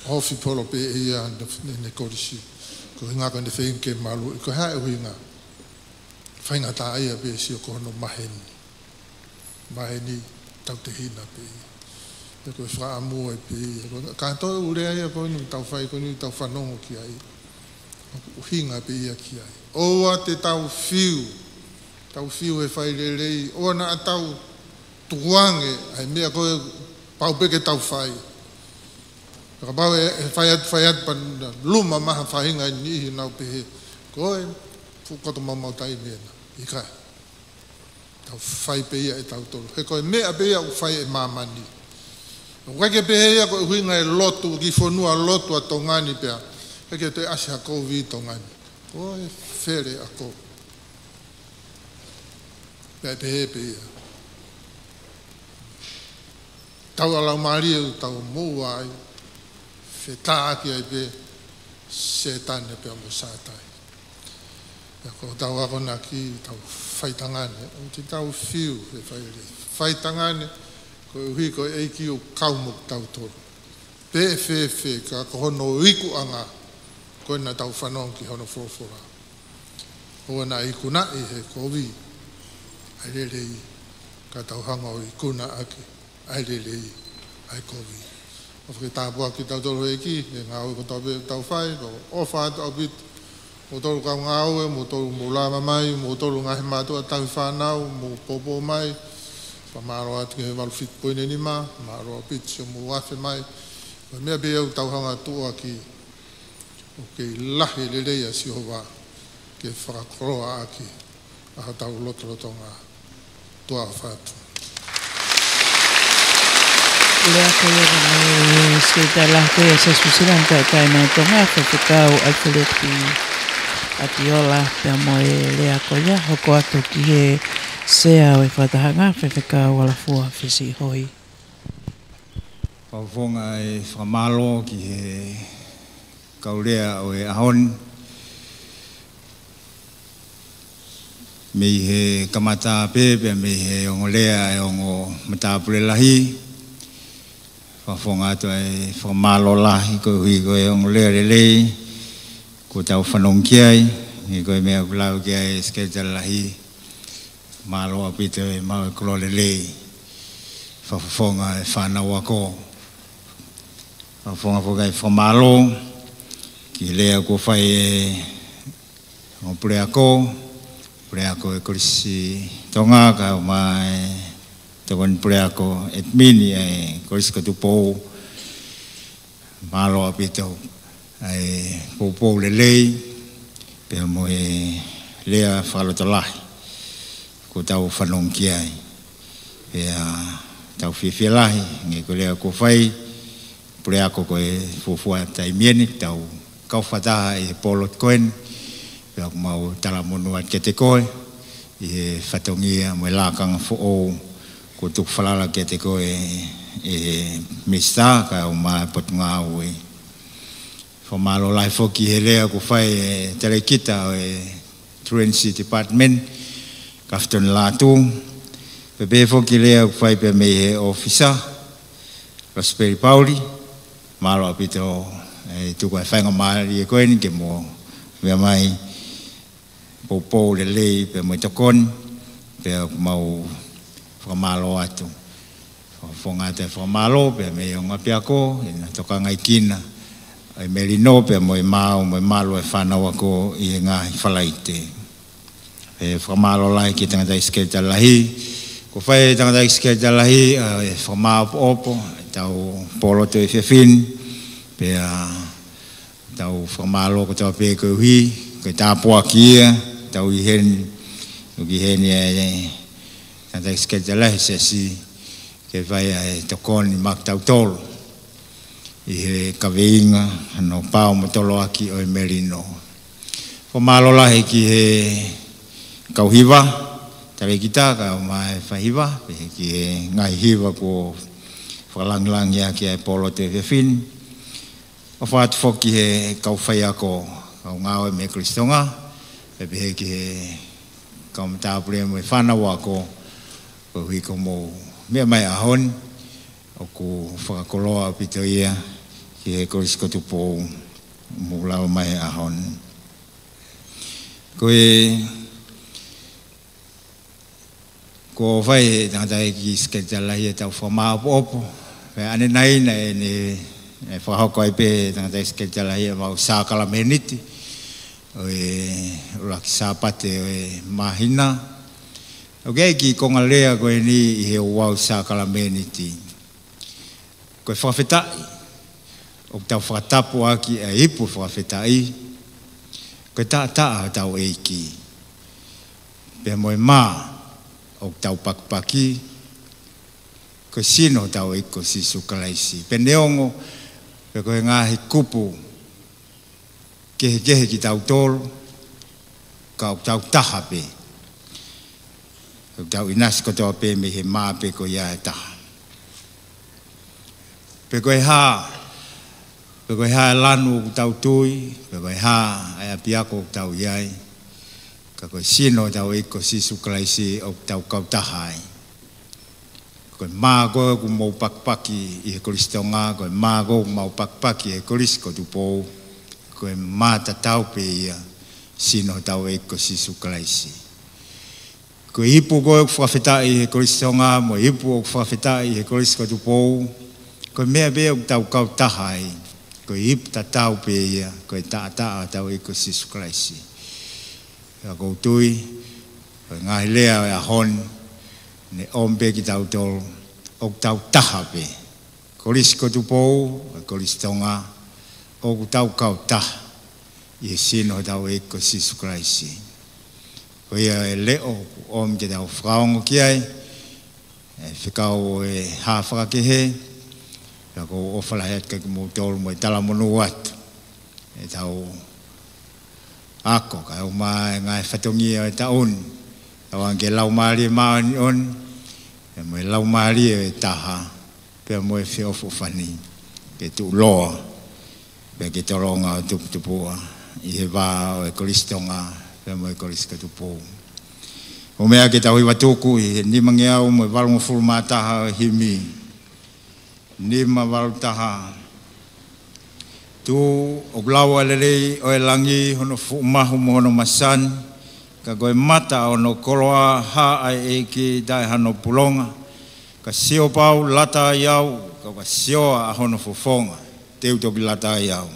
Ofi polo pē ia ne, ne, ne kolisi. Ko e ʻuhinga ko ʻene feinga ke maluʻi. Ko e hā e ʻuhinga? Faingataʻaʻia pē sio ko hono maheni. Maheni tautehina pē ia. Pea ko e fakaʻamu ai pē ia. Ko e kātoa e lea ia ko eni tau fai ko eni tau fanongo ki ai. ʻUhinga pē ia ki ai. ʻOua te tau fiu. Tau fiu he fai lelei. ʻOua naʻa tau tukuange ʻa e meʻa ko ē pau pē ke tau fai. Kapau ʻe, ʻe fai atu, fai atu pea luma mai ha faʻahinga ʻe niʻihi nau pehē. Ko e fuʻu koto maumau taimi ena. ʻIkai. Tau fai pē ia ʻe tautolu. He ko e meʻa pē ia ʻoku fai ʻe māmani. ʻOku ʻikai ke pehē ia ko e ʻuhinga e lotu, ki fonua lotu ʻa Tonga ni pea. ʻIkai ke toe ʻasi ha kovi ʻi Tonga ni. Ko e fele ako. Pea pehē pē ia. Tau ʻa laumālie ʻoku tau moʻua ai, fetāʻaki ai pē Sētane pea mo Sātai. Pea ko ʻetau akonaki, tau faitangane, ʻoua te tau fiu he fai lelei. Faitangane, koeʻuhi ko e ʻEiki ʻoku kau mo kitautolu. Pe ʻe fēfē ka ko hono ikuʻanga, ko ena tau fanongo ki hono folofola. ʻOua naʻa ikunaʻi he kovi ʻa e lelei, ka tau hanga ʻo ikunaʻaki ʻa e lelei ʻa e kovi. ʻOfa ke tāpuakiʻi kitautolu ʻe he ʻEiki, he ngāue kotoa pē ʻoku tau fai, pea ʻofa atu ʻaupito, moutolu kau ngāue, moutolu mou lava mai, moutolu ngaahi mātuʻa tauhi fānau, mou poupou mai, fakamālō atu ki he valu fitu poini nima, mālō ʻaupito siʻomou afe mai, ko e meʻa pē ia ʻoku tau hanga ʻo tuʻuaki, ʻoku kei lahi e lelei ʻa Sihova ke fakakoloaʻaki ʻa hotau lotolotonga. Tuʻa ʻofa atu. Lea ko ia ʻa e Sekelitali Lahi ko ia ʻa e Siasi Uēsiliana Tauʻatāina ʻo Tonga, Faifekau ʻAlifeleti ʻAtiola, pea mo e lea ko ia, hoko atu ki he Sea ʻo e fakatahaʻanga, Faifekau ʻAlafua Fisiʻihoi. Fakafofonga e fakamālō ki he kau lea ʻo e ʻaho ni. Mei he kamata pē, pea mei he ongo lea ʻa e ongo matāpule lahi. Fakafofonga atu e fakamālō lahi koeʻuhi ko e ongo lea lelei. ʻoku tau fanongo ki ai, ʻi he ko e meʻa ʻoku lau ki ai ʻe he Sekelitali Lahi. Mālō ʻaupito e maʻu e koloa lelei. Fakafofonga e fānau ako. Fakafofonga foki e fakamālō ki he lea kuo fai ʻe he ongo puleako, puleako e Kolisi Tonga, kae ʻumaʻā e tokoni puleako, ʻētimini e Kolisi ko Tupou. Mālō ʻaupito ʻa e poupou lelei, pea mo e lea fakalotolahi kuo tau fanongo ki ai. Pea tau fiefia lahi, hangē ko e lea kuo fai, puleako, ko e fuofua taimi eni, tau kau fakataha ʻi he polotu ko eni, pea ʻoku mau talamonū atu kiate koe, ʻi he fatongia mo e lakanga foʻou kuo tuku falala kiate koe ʻe he Minisitā kae ʻumaʻā e Potungāue. Fakamālō lahi foki he lea kuo fai ʻe he Talēkita ʻo e Drainage Department, Kafitoni Lātū. Pea pehē foki lea kuo fai pea mei he ʻōfisa, Losipeli Pauli. Mālō ʻaupito e tuku e faingamālie ko eni ke mou meʻa mai, poupou lelei pea mo e tokoni, pea ʻoku mau fakamālō atu. Fakafofonga atu e fakamālō pea mei he ongo ʻapiako, ʻi he tokangaʻi kina ʻa e melino pea mo e maau mo e malu e fānau ako ʻi he ngaahi Falaite. Pea fakamālō lahi ki he tangataʻeiki Sekelitali Lahi. Kuo fai ʻe he tangataʻeiki Sekelitali Lahi ʻa e fakamāʻopoʻopo ʻetau polotu efiafi ni. Pea tau fakamālō kotoa pē koeʻuhi ko e tāpuaki ia, tau ʻi heni, ʻoku ʻi heni e tangataʻeiki Sekelitali Lahi he Siasi ke fai ʻa e tokoni maʻa kitautolu ʻi he kaveinga hono pao mo toloaki ʻo e melino. Fakamālō lahi ki he kau hiva, Talēkita kae ʻumaʻā e faihiva, pehē ki he ngaahi hiva kuo fakalangilangiʻaki ʻa e polotu efiafi ni. ʻOfa atu foki ki he kau faiako, kau ngāue mei he Kolisi Tonga, pea pehē ki he kau matāpule mo e fānau ako, koeʻuhi ko hoʻomou meʻa mai he ʻaho ni, ʻoku fakakoloa ʻaupito ia ki he Kolisi ko Tupou, hoʻomou lava mai he ʻaho ni. Ko e, kuo fai ʻe he tangataʻeiki Sekelitali Lahi ʻetau fakamāʻopoʻopo. Pea ʻanenai naʻe, naʻe fakahoko ai pē ʻe he tangataʻeiki Sekelitali Lahi ʻemau sākalamēniti ʻo e ʻuluaki Sāpate ʻo e māhina. ʻOku ʻi ai e kiʻi konga lea ko eni ʻi he ouau sākalamēniti. Ko e fakafetaʻi, ʻoku tau fakatapu ʻaki ʻa e ipu fakafetaʻi, ko e taʻataʻa hotau ʻEiki. Pea mo e mā, ʻoku tau pakipaki, ko e sino hotau ʻEiki ko Sīsū Kalaisi. Pea neongo pē ko e ngaahi kupu kehekehe kitautolu, ka ʻoku tau taha pē. ʻOku tau ʻinasi kotoa pē mei he mā pē ko ia ʻe taha. Pe ko e hā, pe ko e hā e lanu ʻoku tau tui, pe ko e hā e ʻapiako ʻoku tau ʻi ai, ka ko e sino hotau ʻEiki ko Sīsū Kalaisi ʻoku tau kautaha ai. Ko e mā ko ē ʻoku mou pakipaki ʻi he Kolisi Tonga, ko e mā ko ē ʻoku mou pakipaki ʻi he Kolisi ko Tupou, ko e mā tatau pē ia, sino hotau ʻEiki ko Sīsū Kalaisi. Ko e ipu ko ē ʻoku fakafetaʻi ʻi he Kolisi Tonga, mo e ipu ʻoku fakafetaʻi ʻi he Kolisi ko Tupou, ko e meʻa pē ʻoku tau kautaha ai, ko e ipu tatau pē ia, ko e taʻataʻa hotau ʻEiki ko Sīsū Kalaisi. Pea ʻoku ou tui, ko e ngaahi lea ʻo e ʻaho ni, ne ʻomi pē kitautolu, ʻoku tau taha pē. Kolisi ko Tupou, Kolisi Tonga, ʻoku tau kautaha ʻi he sino hotau ʻEiki ko Sīsū Kalaisi. Ko ia e leʻo ʻoku ʻomi ke tau fakaongo ki ai, ʻa e fekau ʻo e hā fakakehe, pea ʻoku ou ʻofa lahi atu kiate kimoutolu mo e talamonū atu ʻetau ako, kae ʻumaʻā e ngaahi fatongia ʻo e taʻu ni, tauange ki he Laumālie Māʻoniʻoni, pea mo e Laumālie ʻo e Taha, pea mo e feʻofoʻofani, ke tuʻuloa, pea ke tolonga ʻo tuputupuʻa ʻi he vā ʻo e Kolisi Tonga, pea mo e Kolisi ko Tupou. Mou meʻa ke tau hiva tuku ʻi he nimangeau mo e valungofulu mā taha ʻo e himi. Nima valu taha. Tuʻu, ʻoku lau ʻa e lelei ʻo e langi hono fuʻu mahu mo hono masani, ka ko e mata ʻo hono koloa hā ʻa e ʻEiki taʻe hano pulonga, ka sio pau lata ai au, ka ka sioa ʻa hono fofonga, te u toki lata ai au.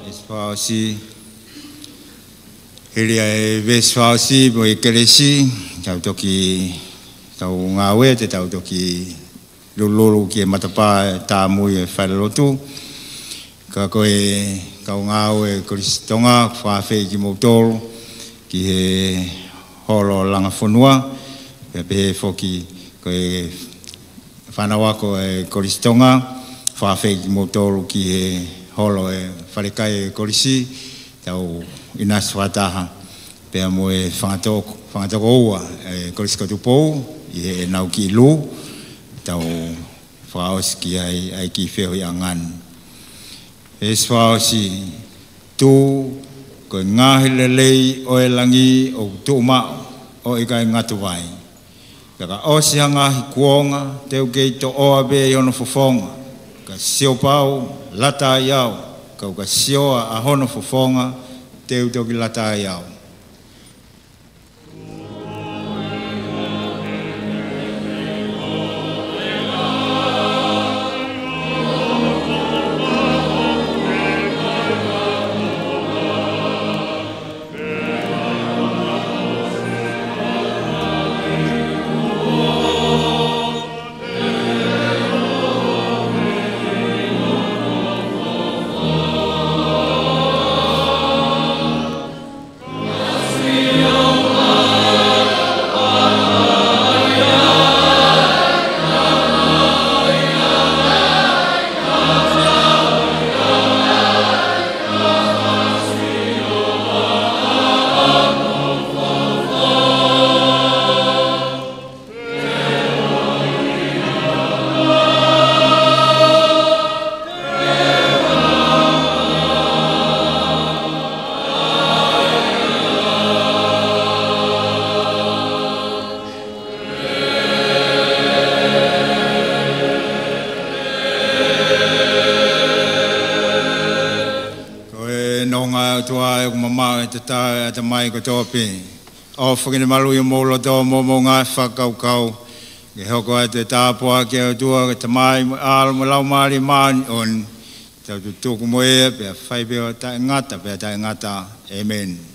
Veesi fakaʻosi, hili ʻa e veesi fakaʻosi mo e kelesi, tau toki, tau ngāue, te tau toki lulululu ki he matapā ʻo e tāmui ʻo e falelotu. Ka ko e kau ngāue Kolisi Tonga, fakaafeʻi kimoutolu ki he holo Langafonua, pea pehē foki ko e fānau ako ʻa e Kolisi Tonga, fakaafeʻi kimoutolu ki he holo ʻo e falekai ʻo e kolisi, tau ʻinasi fakataha pea mo e fanga toko, fanga tokoua ʻa e Kolisi ko Tupou ʻi heʻenau kiʻi lū, tau fakaʻosi ki ai ʻa e kiʻi feohiʻanga ni. Veesi fakaʻosi, tuʻu, ko e ngaahi lelei ʻo e langi ʻoku tuʻu maʻu ʻo ʻikai ngata vai. Pea ka ʻosi ha ngaahi kuonga, te u kei toʻoa pē ʻi hono fofonga. Ka sio pau, lata ai au, ka u ka sioa ʻa hono fofonga, te u toki lata ai au. Ko e nonga ʻOtua ʻoku mamaʻo ʻi he tatau ʻa e ʻatamai kotoa pē. ʻOfa ke ne maluʻi homou loto mo hoʻomou ngaahi fakakaukau. Ke hoko atu e tāpuaki ʻa e ʻOtua ko e Tamai mo e ʻAlo mo e Laumālie Māʻoniʻoni. Tau tutuku mo ia pea fai pē ʻo taʻengata pea taʻengata. ʻĒmeni.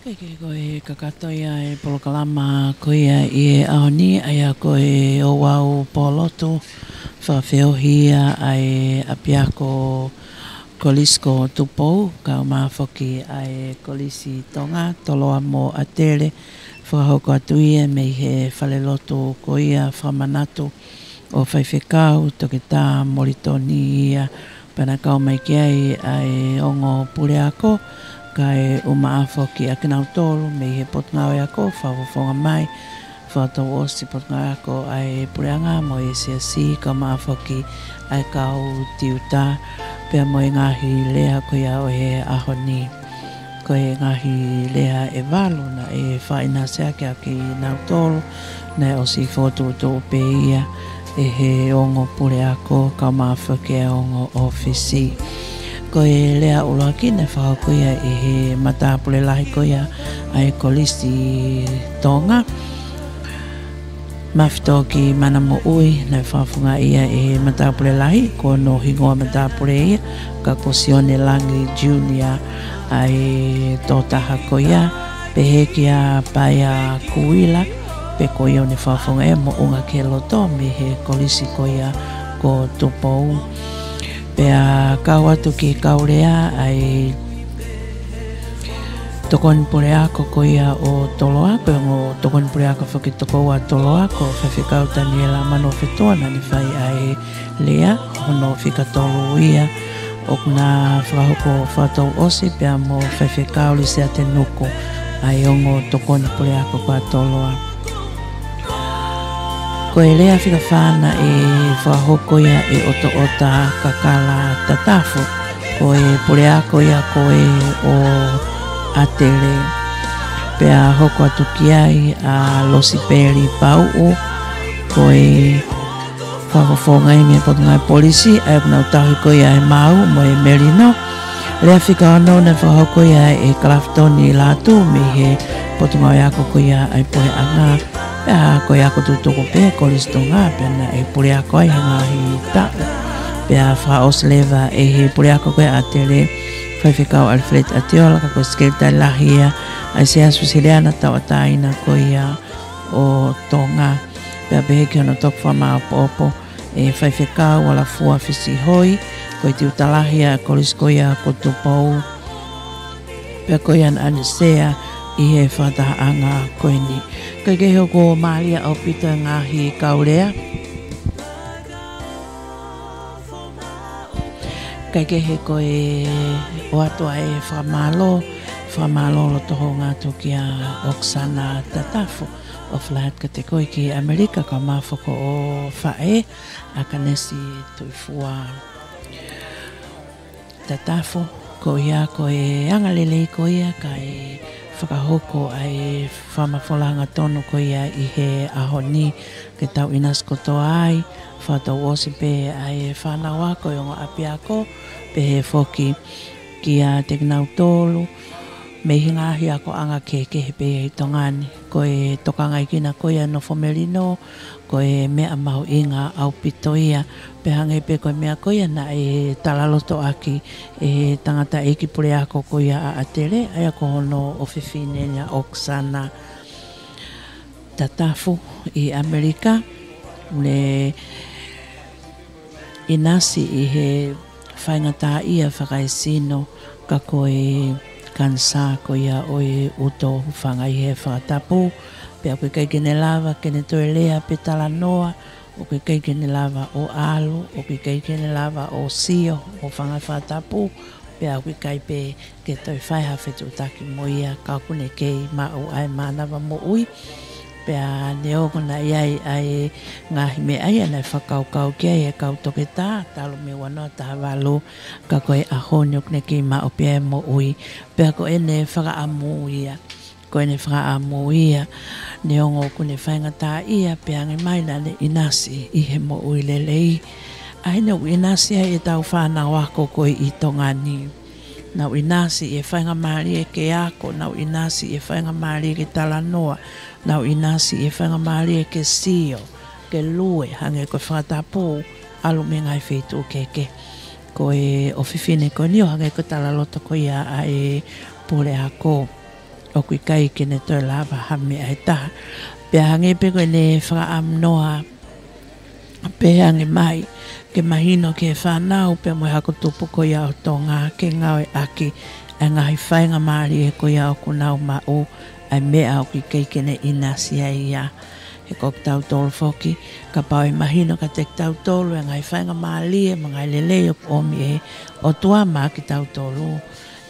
Ke ko e kakato ia e polokalama ko ia ʻi he ʻaho ni, ʻa ia ko e ouau pōlotu fakafeohi ia ʻa e ʻapiako Kolisi ko Tupou, kae ʻumaʻā foki ʻa e Kolisi Tonga, Toloa mo ʻAtele, fakahoko atu ia mei he falelotu ko ia fakamanatu ʻo Faifekau Toketā Molitoni ia, pea naʻe kau mai ki ai ʻa e ongo puleako, kae ʻumaʻā foki ʻa kinautolu mei he potungāue ako, fakafofonga mai, fakatouʻosi potungāue ako ʻa e puleʻanga mo e siasi, kae ʻumaʻā foki ʻa e kau tiuta, pea mo e ngaahi lea ko ia ʻo e ʻaho ni. Ko e ngaahi lea ʻe valu naʻe fakaʻinasi ʻaki ʻa kinautolu naʻe ʻosi fokotuʻutuʻu pē ia ʻe he ongo puleako kae ʻumaʻā foki e ongo ʻōfisi. Ko e lea ʻuluaki naʻe fakahoko ia ʻe he matāpule lahi ko ia ʻa e Kolisi Tonga, Mafitoki Mana Moʻui, naʻe fakafofongaʻi ia ʻe he matāpule lahi, ko hono hingoa matāpule ia, ka ko Sione Langi Junior ʻa e tokotaha ko ia, pehē kia Paea Kuila, pea ko ia ʻoku ne fakafofongaʻi e Moʻunga ki he Loto mei he kolisi ko ia ko Tupou. Pea kau atu ki he kau lea ʻa e tokoni puleako ko ia ʻo Toloa, ko e ongo tokoni puleako foki tokoua ʻo Toloa, ko Faifekau Taniela Manuofetua, naʻa ne fai ʻa e lea, hono fika tolu ia, ʻoku na fakahoko fakatouʻosi pea mo Faifekau Lisiate Nuku, ʻa e ongo tokoni puleako ko ia ʻo Toloa. Ko e lea fika fā naʻe fakahoko ia ʻe ʻOtoʻota Kakala Tatafu, ko e puleako ia ko ē ʻo ʻAtele. Pea hoko atu ki ai ʻa Losipeli Pauʻu, ko e fakafofongaʻi mei he Potungāue Polisi, ʻa ia ʻoku nau tauhi ko ia e Maʻu mo e Melino. Lea fika ono naʻe fakahoko ia ʻe Kalafitoni Lātū mei he potungāue ako ko ia ʻa e puleʻanga. Pea ko e ako tutuku pē Kolisi Tonga, pea naʻe puleako ai he ngaahi taʻu. Pea fakaʻosi leva ʻe he puleako ko ia ʻAtele, Faifekau Alfred ʻAtiola, ka ko e sekelitali lahi ia ʻa e Siasi Uēsiliana Tauʻatāina ko ia ʻo Tonga. Pea pehē ki hono toki fakamāʻopoʻopo ʻe Faifekau Alafua Fisihoi, ko e tiuta lahi ia ʻa e kolisi ko ia ko Tupou. Pea ko ia naʻa ne sea ʻi he fakatahaʻanga ko eni. Kae kehe ʻoku mālie ʻaupito e ngaahi kau lea. Kae kehe ko e ʻoatu ʻa e fakamālō, fakamālō loto houngaʻia atu kia ʻOkesana Tatafu ʻo Flight Category ki ʻAmelika, kae ʻumaʻā foki hoʻo faʻē, ʻa Kanesi Tuʻifua Tatafu. Ko ia ko e anga lelei ko ia kae fakahoko ʻa e fakamafola hangatonu ko ia ʻi he ʻaho ni, ke tau ʻinasi kotoa ai, fakatouʻosi pē ʻa e fānau ako ʻi he ongo ʻapiako, pehē foki kiate kinautolu mei he ngaahi akoʻanga kehekehe pē ʻi Tonga ni. Ko e tokangaʻi kina ko ia e nofo melino, ko e meʻa mahuʻinga ʻaupito ia, pea hangē pē ko e meʻa ko ia naʻe talaloto ʻaki ʻe he tangataʻeiki puleako ko ia ʻa ʻAtele, ʻa ia ko hono ʻofefine ia ʻOkesana Tatafu ʻi ʻAmelika, ʻoku ne ʻinasi ʻi he faingataʻaʻia fakaesino, ka ko e kanisā ko ia ʻo e ʻuto hūfanga ʻi he fakatapu, pea ʻoku ʻikai ke ne lava ke ne toe lea pe talanoa, ʻoku ʻikai ke ne lava ʻo ʻalu, ʻoku ʻikai ke ne lava ʻo sio, ʻo hūfanga he fakatapu, pea ʻoku ʻikai pē ke toe fai ha fetuʻutaki mo ia, ka ʻoku ne kei maʻu ʻa e mānava moʻui. Pea neongo naʻe ʻi ai ʻa e ngaahi meʻa ia naʻe fakakaukau ki ai e kau toketā, talu mei he ua noa taha valu, ka ko e ʻaho ni ʻoku ne kei maʻu pē ʻa e moʻui. Pea ko ʻene fakaʻamu ia, ko ʻene fakaʻamu ia, neongo ʻoku ne faingataʻaʻia, pea hangē mai naʻa ne ʻinasi ʻi he moʻui lelei. ʻA ia naʻa ku ʻinasi ai ʻetau fānau ako ko ē ʻi Tonga ni. Naʻa ku ʻinasi ʻi he faingamālie ke ako, naʻa ku ʻinasi ʻi he faingamālie ke talanoa, naʻa ku ʻinasi ʻi he faingamālie ke sio, ke lue, hangē ko e fakatapu, ʻalu mei he ngaahi feituʻu kehekehe. Ko e ʻofefine ko eni ʻo hangē ko e talaloto ko ia ʻa e puleako. ʻoku ʻikai ke ne toe lava ha meʻa ʻe taha. Pea hangē pē ko ʻene fakaʻamu noa pē ange mai ke mahino ki he fānau pea mo e hako tupu ko ia ʻo Tonga ke ngāueʻaki ʻa e ngaahi faingamālie ko ia ʻoku nau maʻu ʻa e meʻa ʻoku ʻikai ke ne ʻinasi ai ia. He ko kitautolu foki, kapau ʻe mahino kiate kitautolu ʻa e ngaahi faingamālie mo e ngaahi lelei ʻoku ʻomi ʻe he ʻOtua maʻa kitautolu,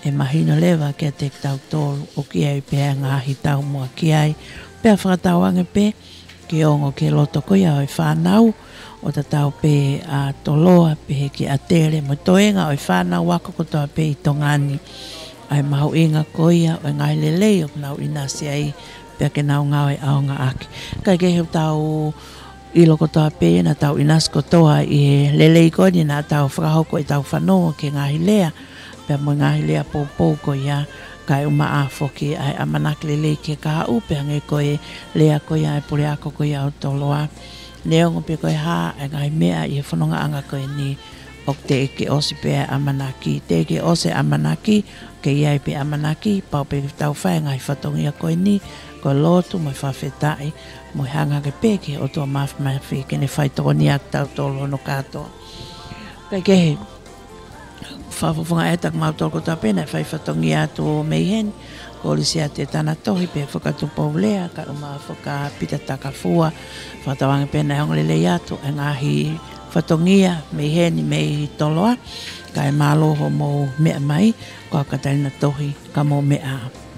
ʻe mahino leva kiate kitautolu ʻoku ʻi ai pē ʻa e ngaahi taumuʻa ki ai. Pea fakatauange pē ke ongo ki he loto ko ia ʻo e fānau, ʻo tatau pē ʻa Toloa pehē kia ʻAtele mo e toenga ʻo e fānau ako kotoa pē ʻi Tonga ni, ʻa e mahuʻinga ko ia ʻo e ngaahi lelei ʻoku nau ʻinasi ai pea ke nau ngāueʻaongaʻaki. Kae kehe, ʻoku tau ʻilo kotoa pē naʻa tau ʻinasi kotoa ʻi he lelei ko eni naʻa tau fakahoko ʻetau fanongo ki he ngaahi lea pea mo e ngaahi lea poupou ko ia, kae ʻumaʻā foki ʻa e ʻamanaki lelei ki he kahaʻu, pea hangē ko e lea ko ia ʻa e puleako ko ia ʻo Toloa. Neongo pe ko e hā ʻa e ngaahi meʻa ʻi he fonongaʻanga ko eni, ʻoku teʻeki ʻosi pē ʻa e ʻamanaki, teʻeki ʻosi ʻa e ʻamanaki, ke ʻi ai pē ʻamanaki, pau pē ke tau fai ʻa e ngaahi fatongia ko eni, ko e lotu mo e fakafetaʻi, mo e hanga hake pē ki he ʻOtua Māfimafi ke ne fai tokoni ʻa kitautolu hono kātoa. Kae kehe, fakafofonga ʻetau mau toko kotoa pē naʻe fai fatongia atu mei heni, Kolisi ʻa Tētana Tohi pea Fakatupu Lea, kae ʻumaʻā foki ʻa Pita Takafua, fakatauange pē naʻe ongo lelei atu ʻa e ngaahi fatongia mei heni mei Toloa, kae mālō hoʻomou meʻa mai, ko au Katalina Tohi, ka mou meʻa ā.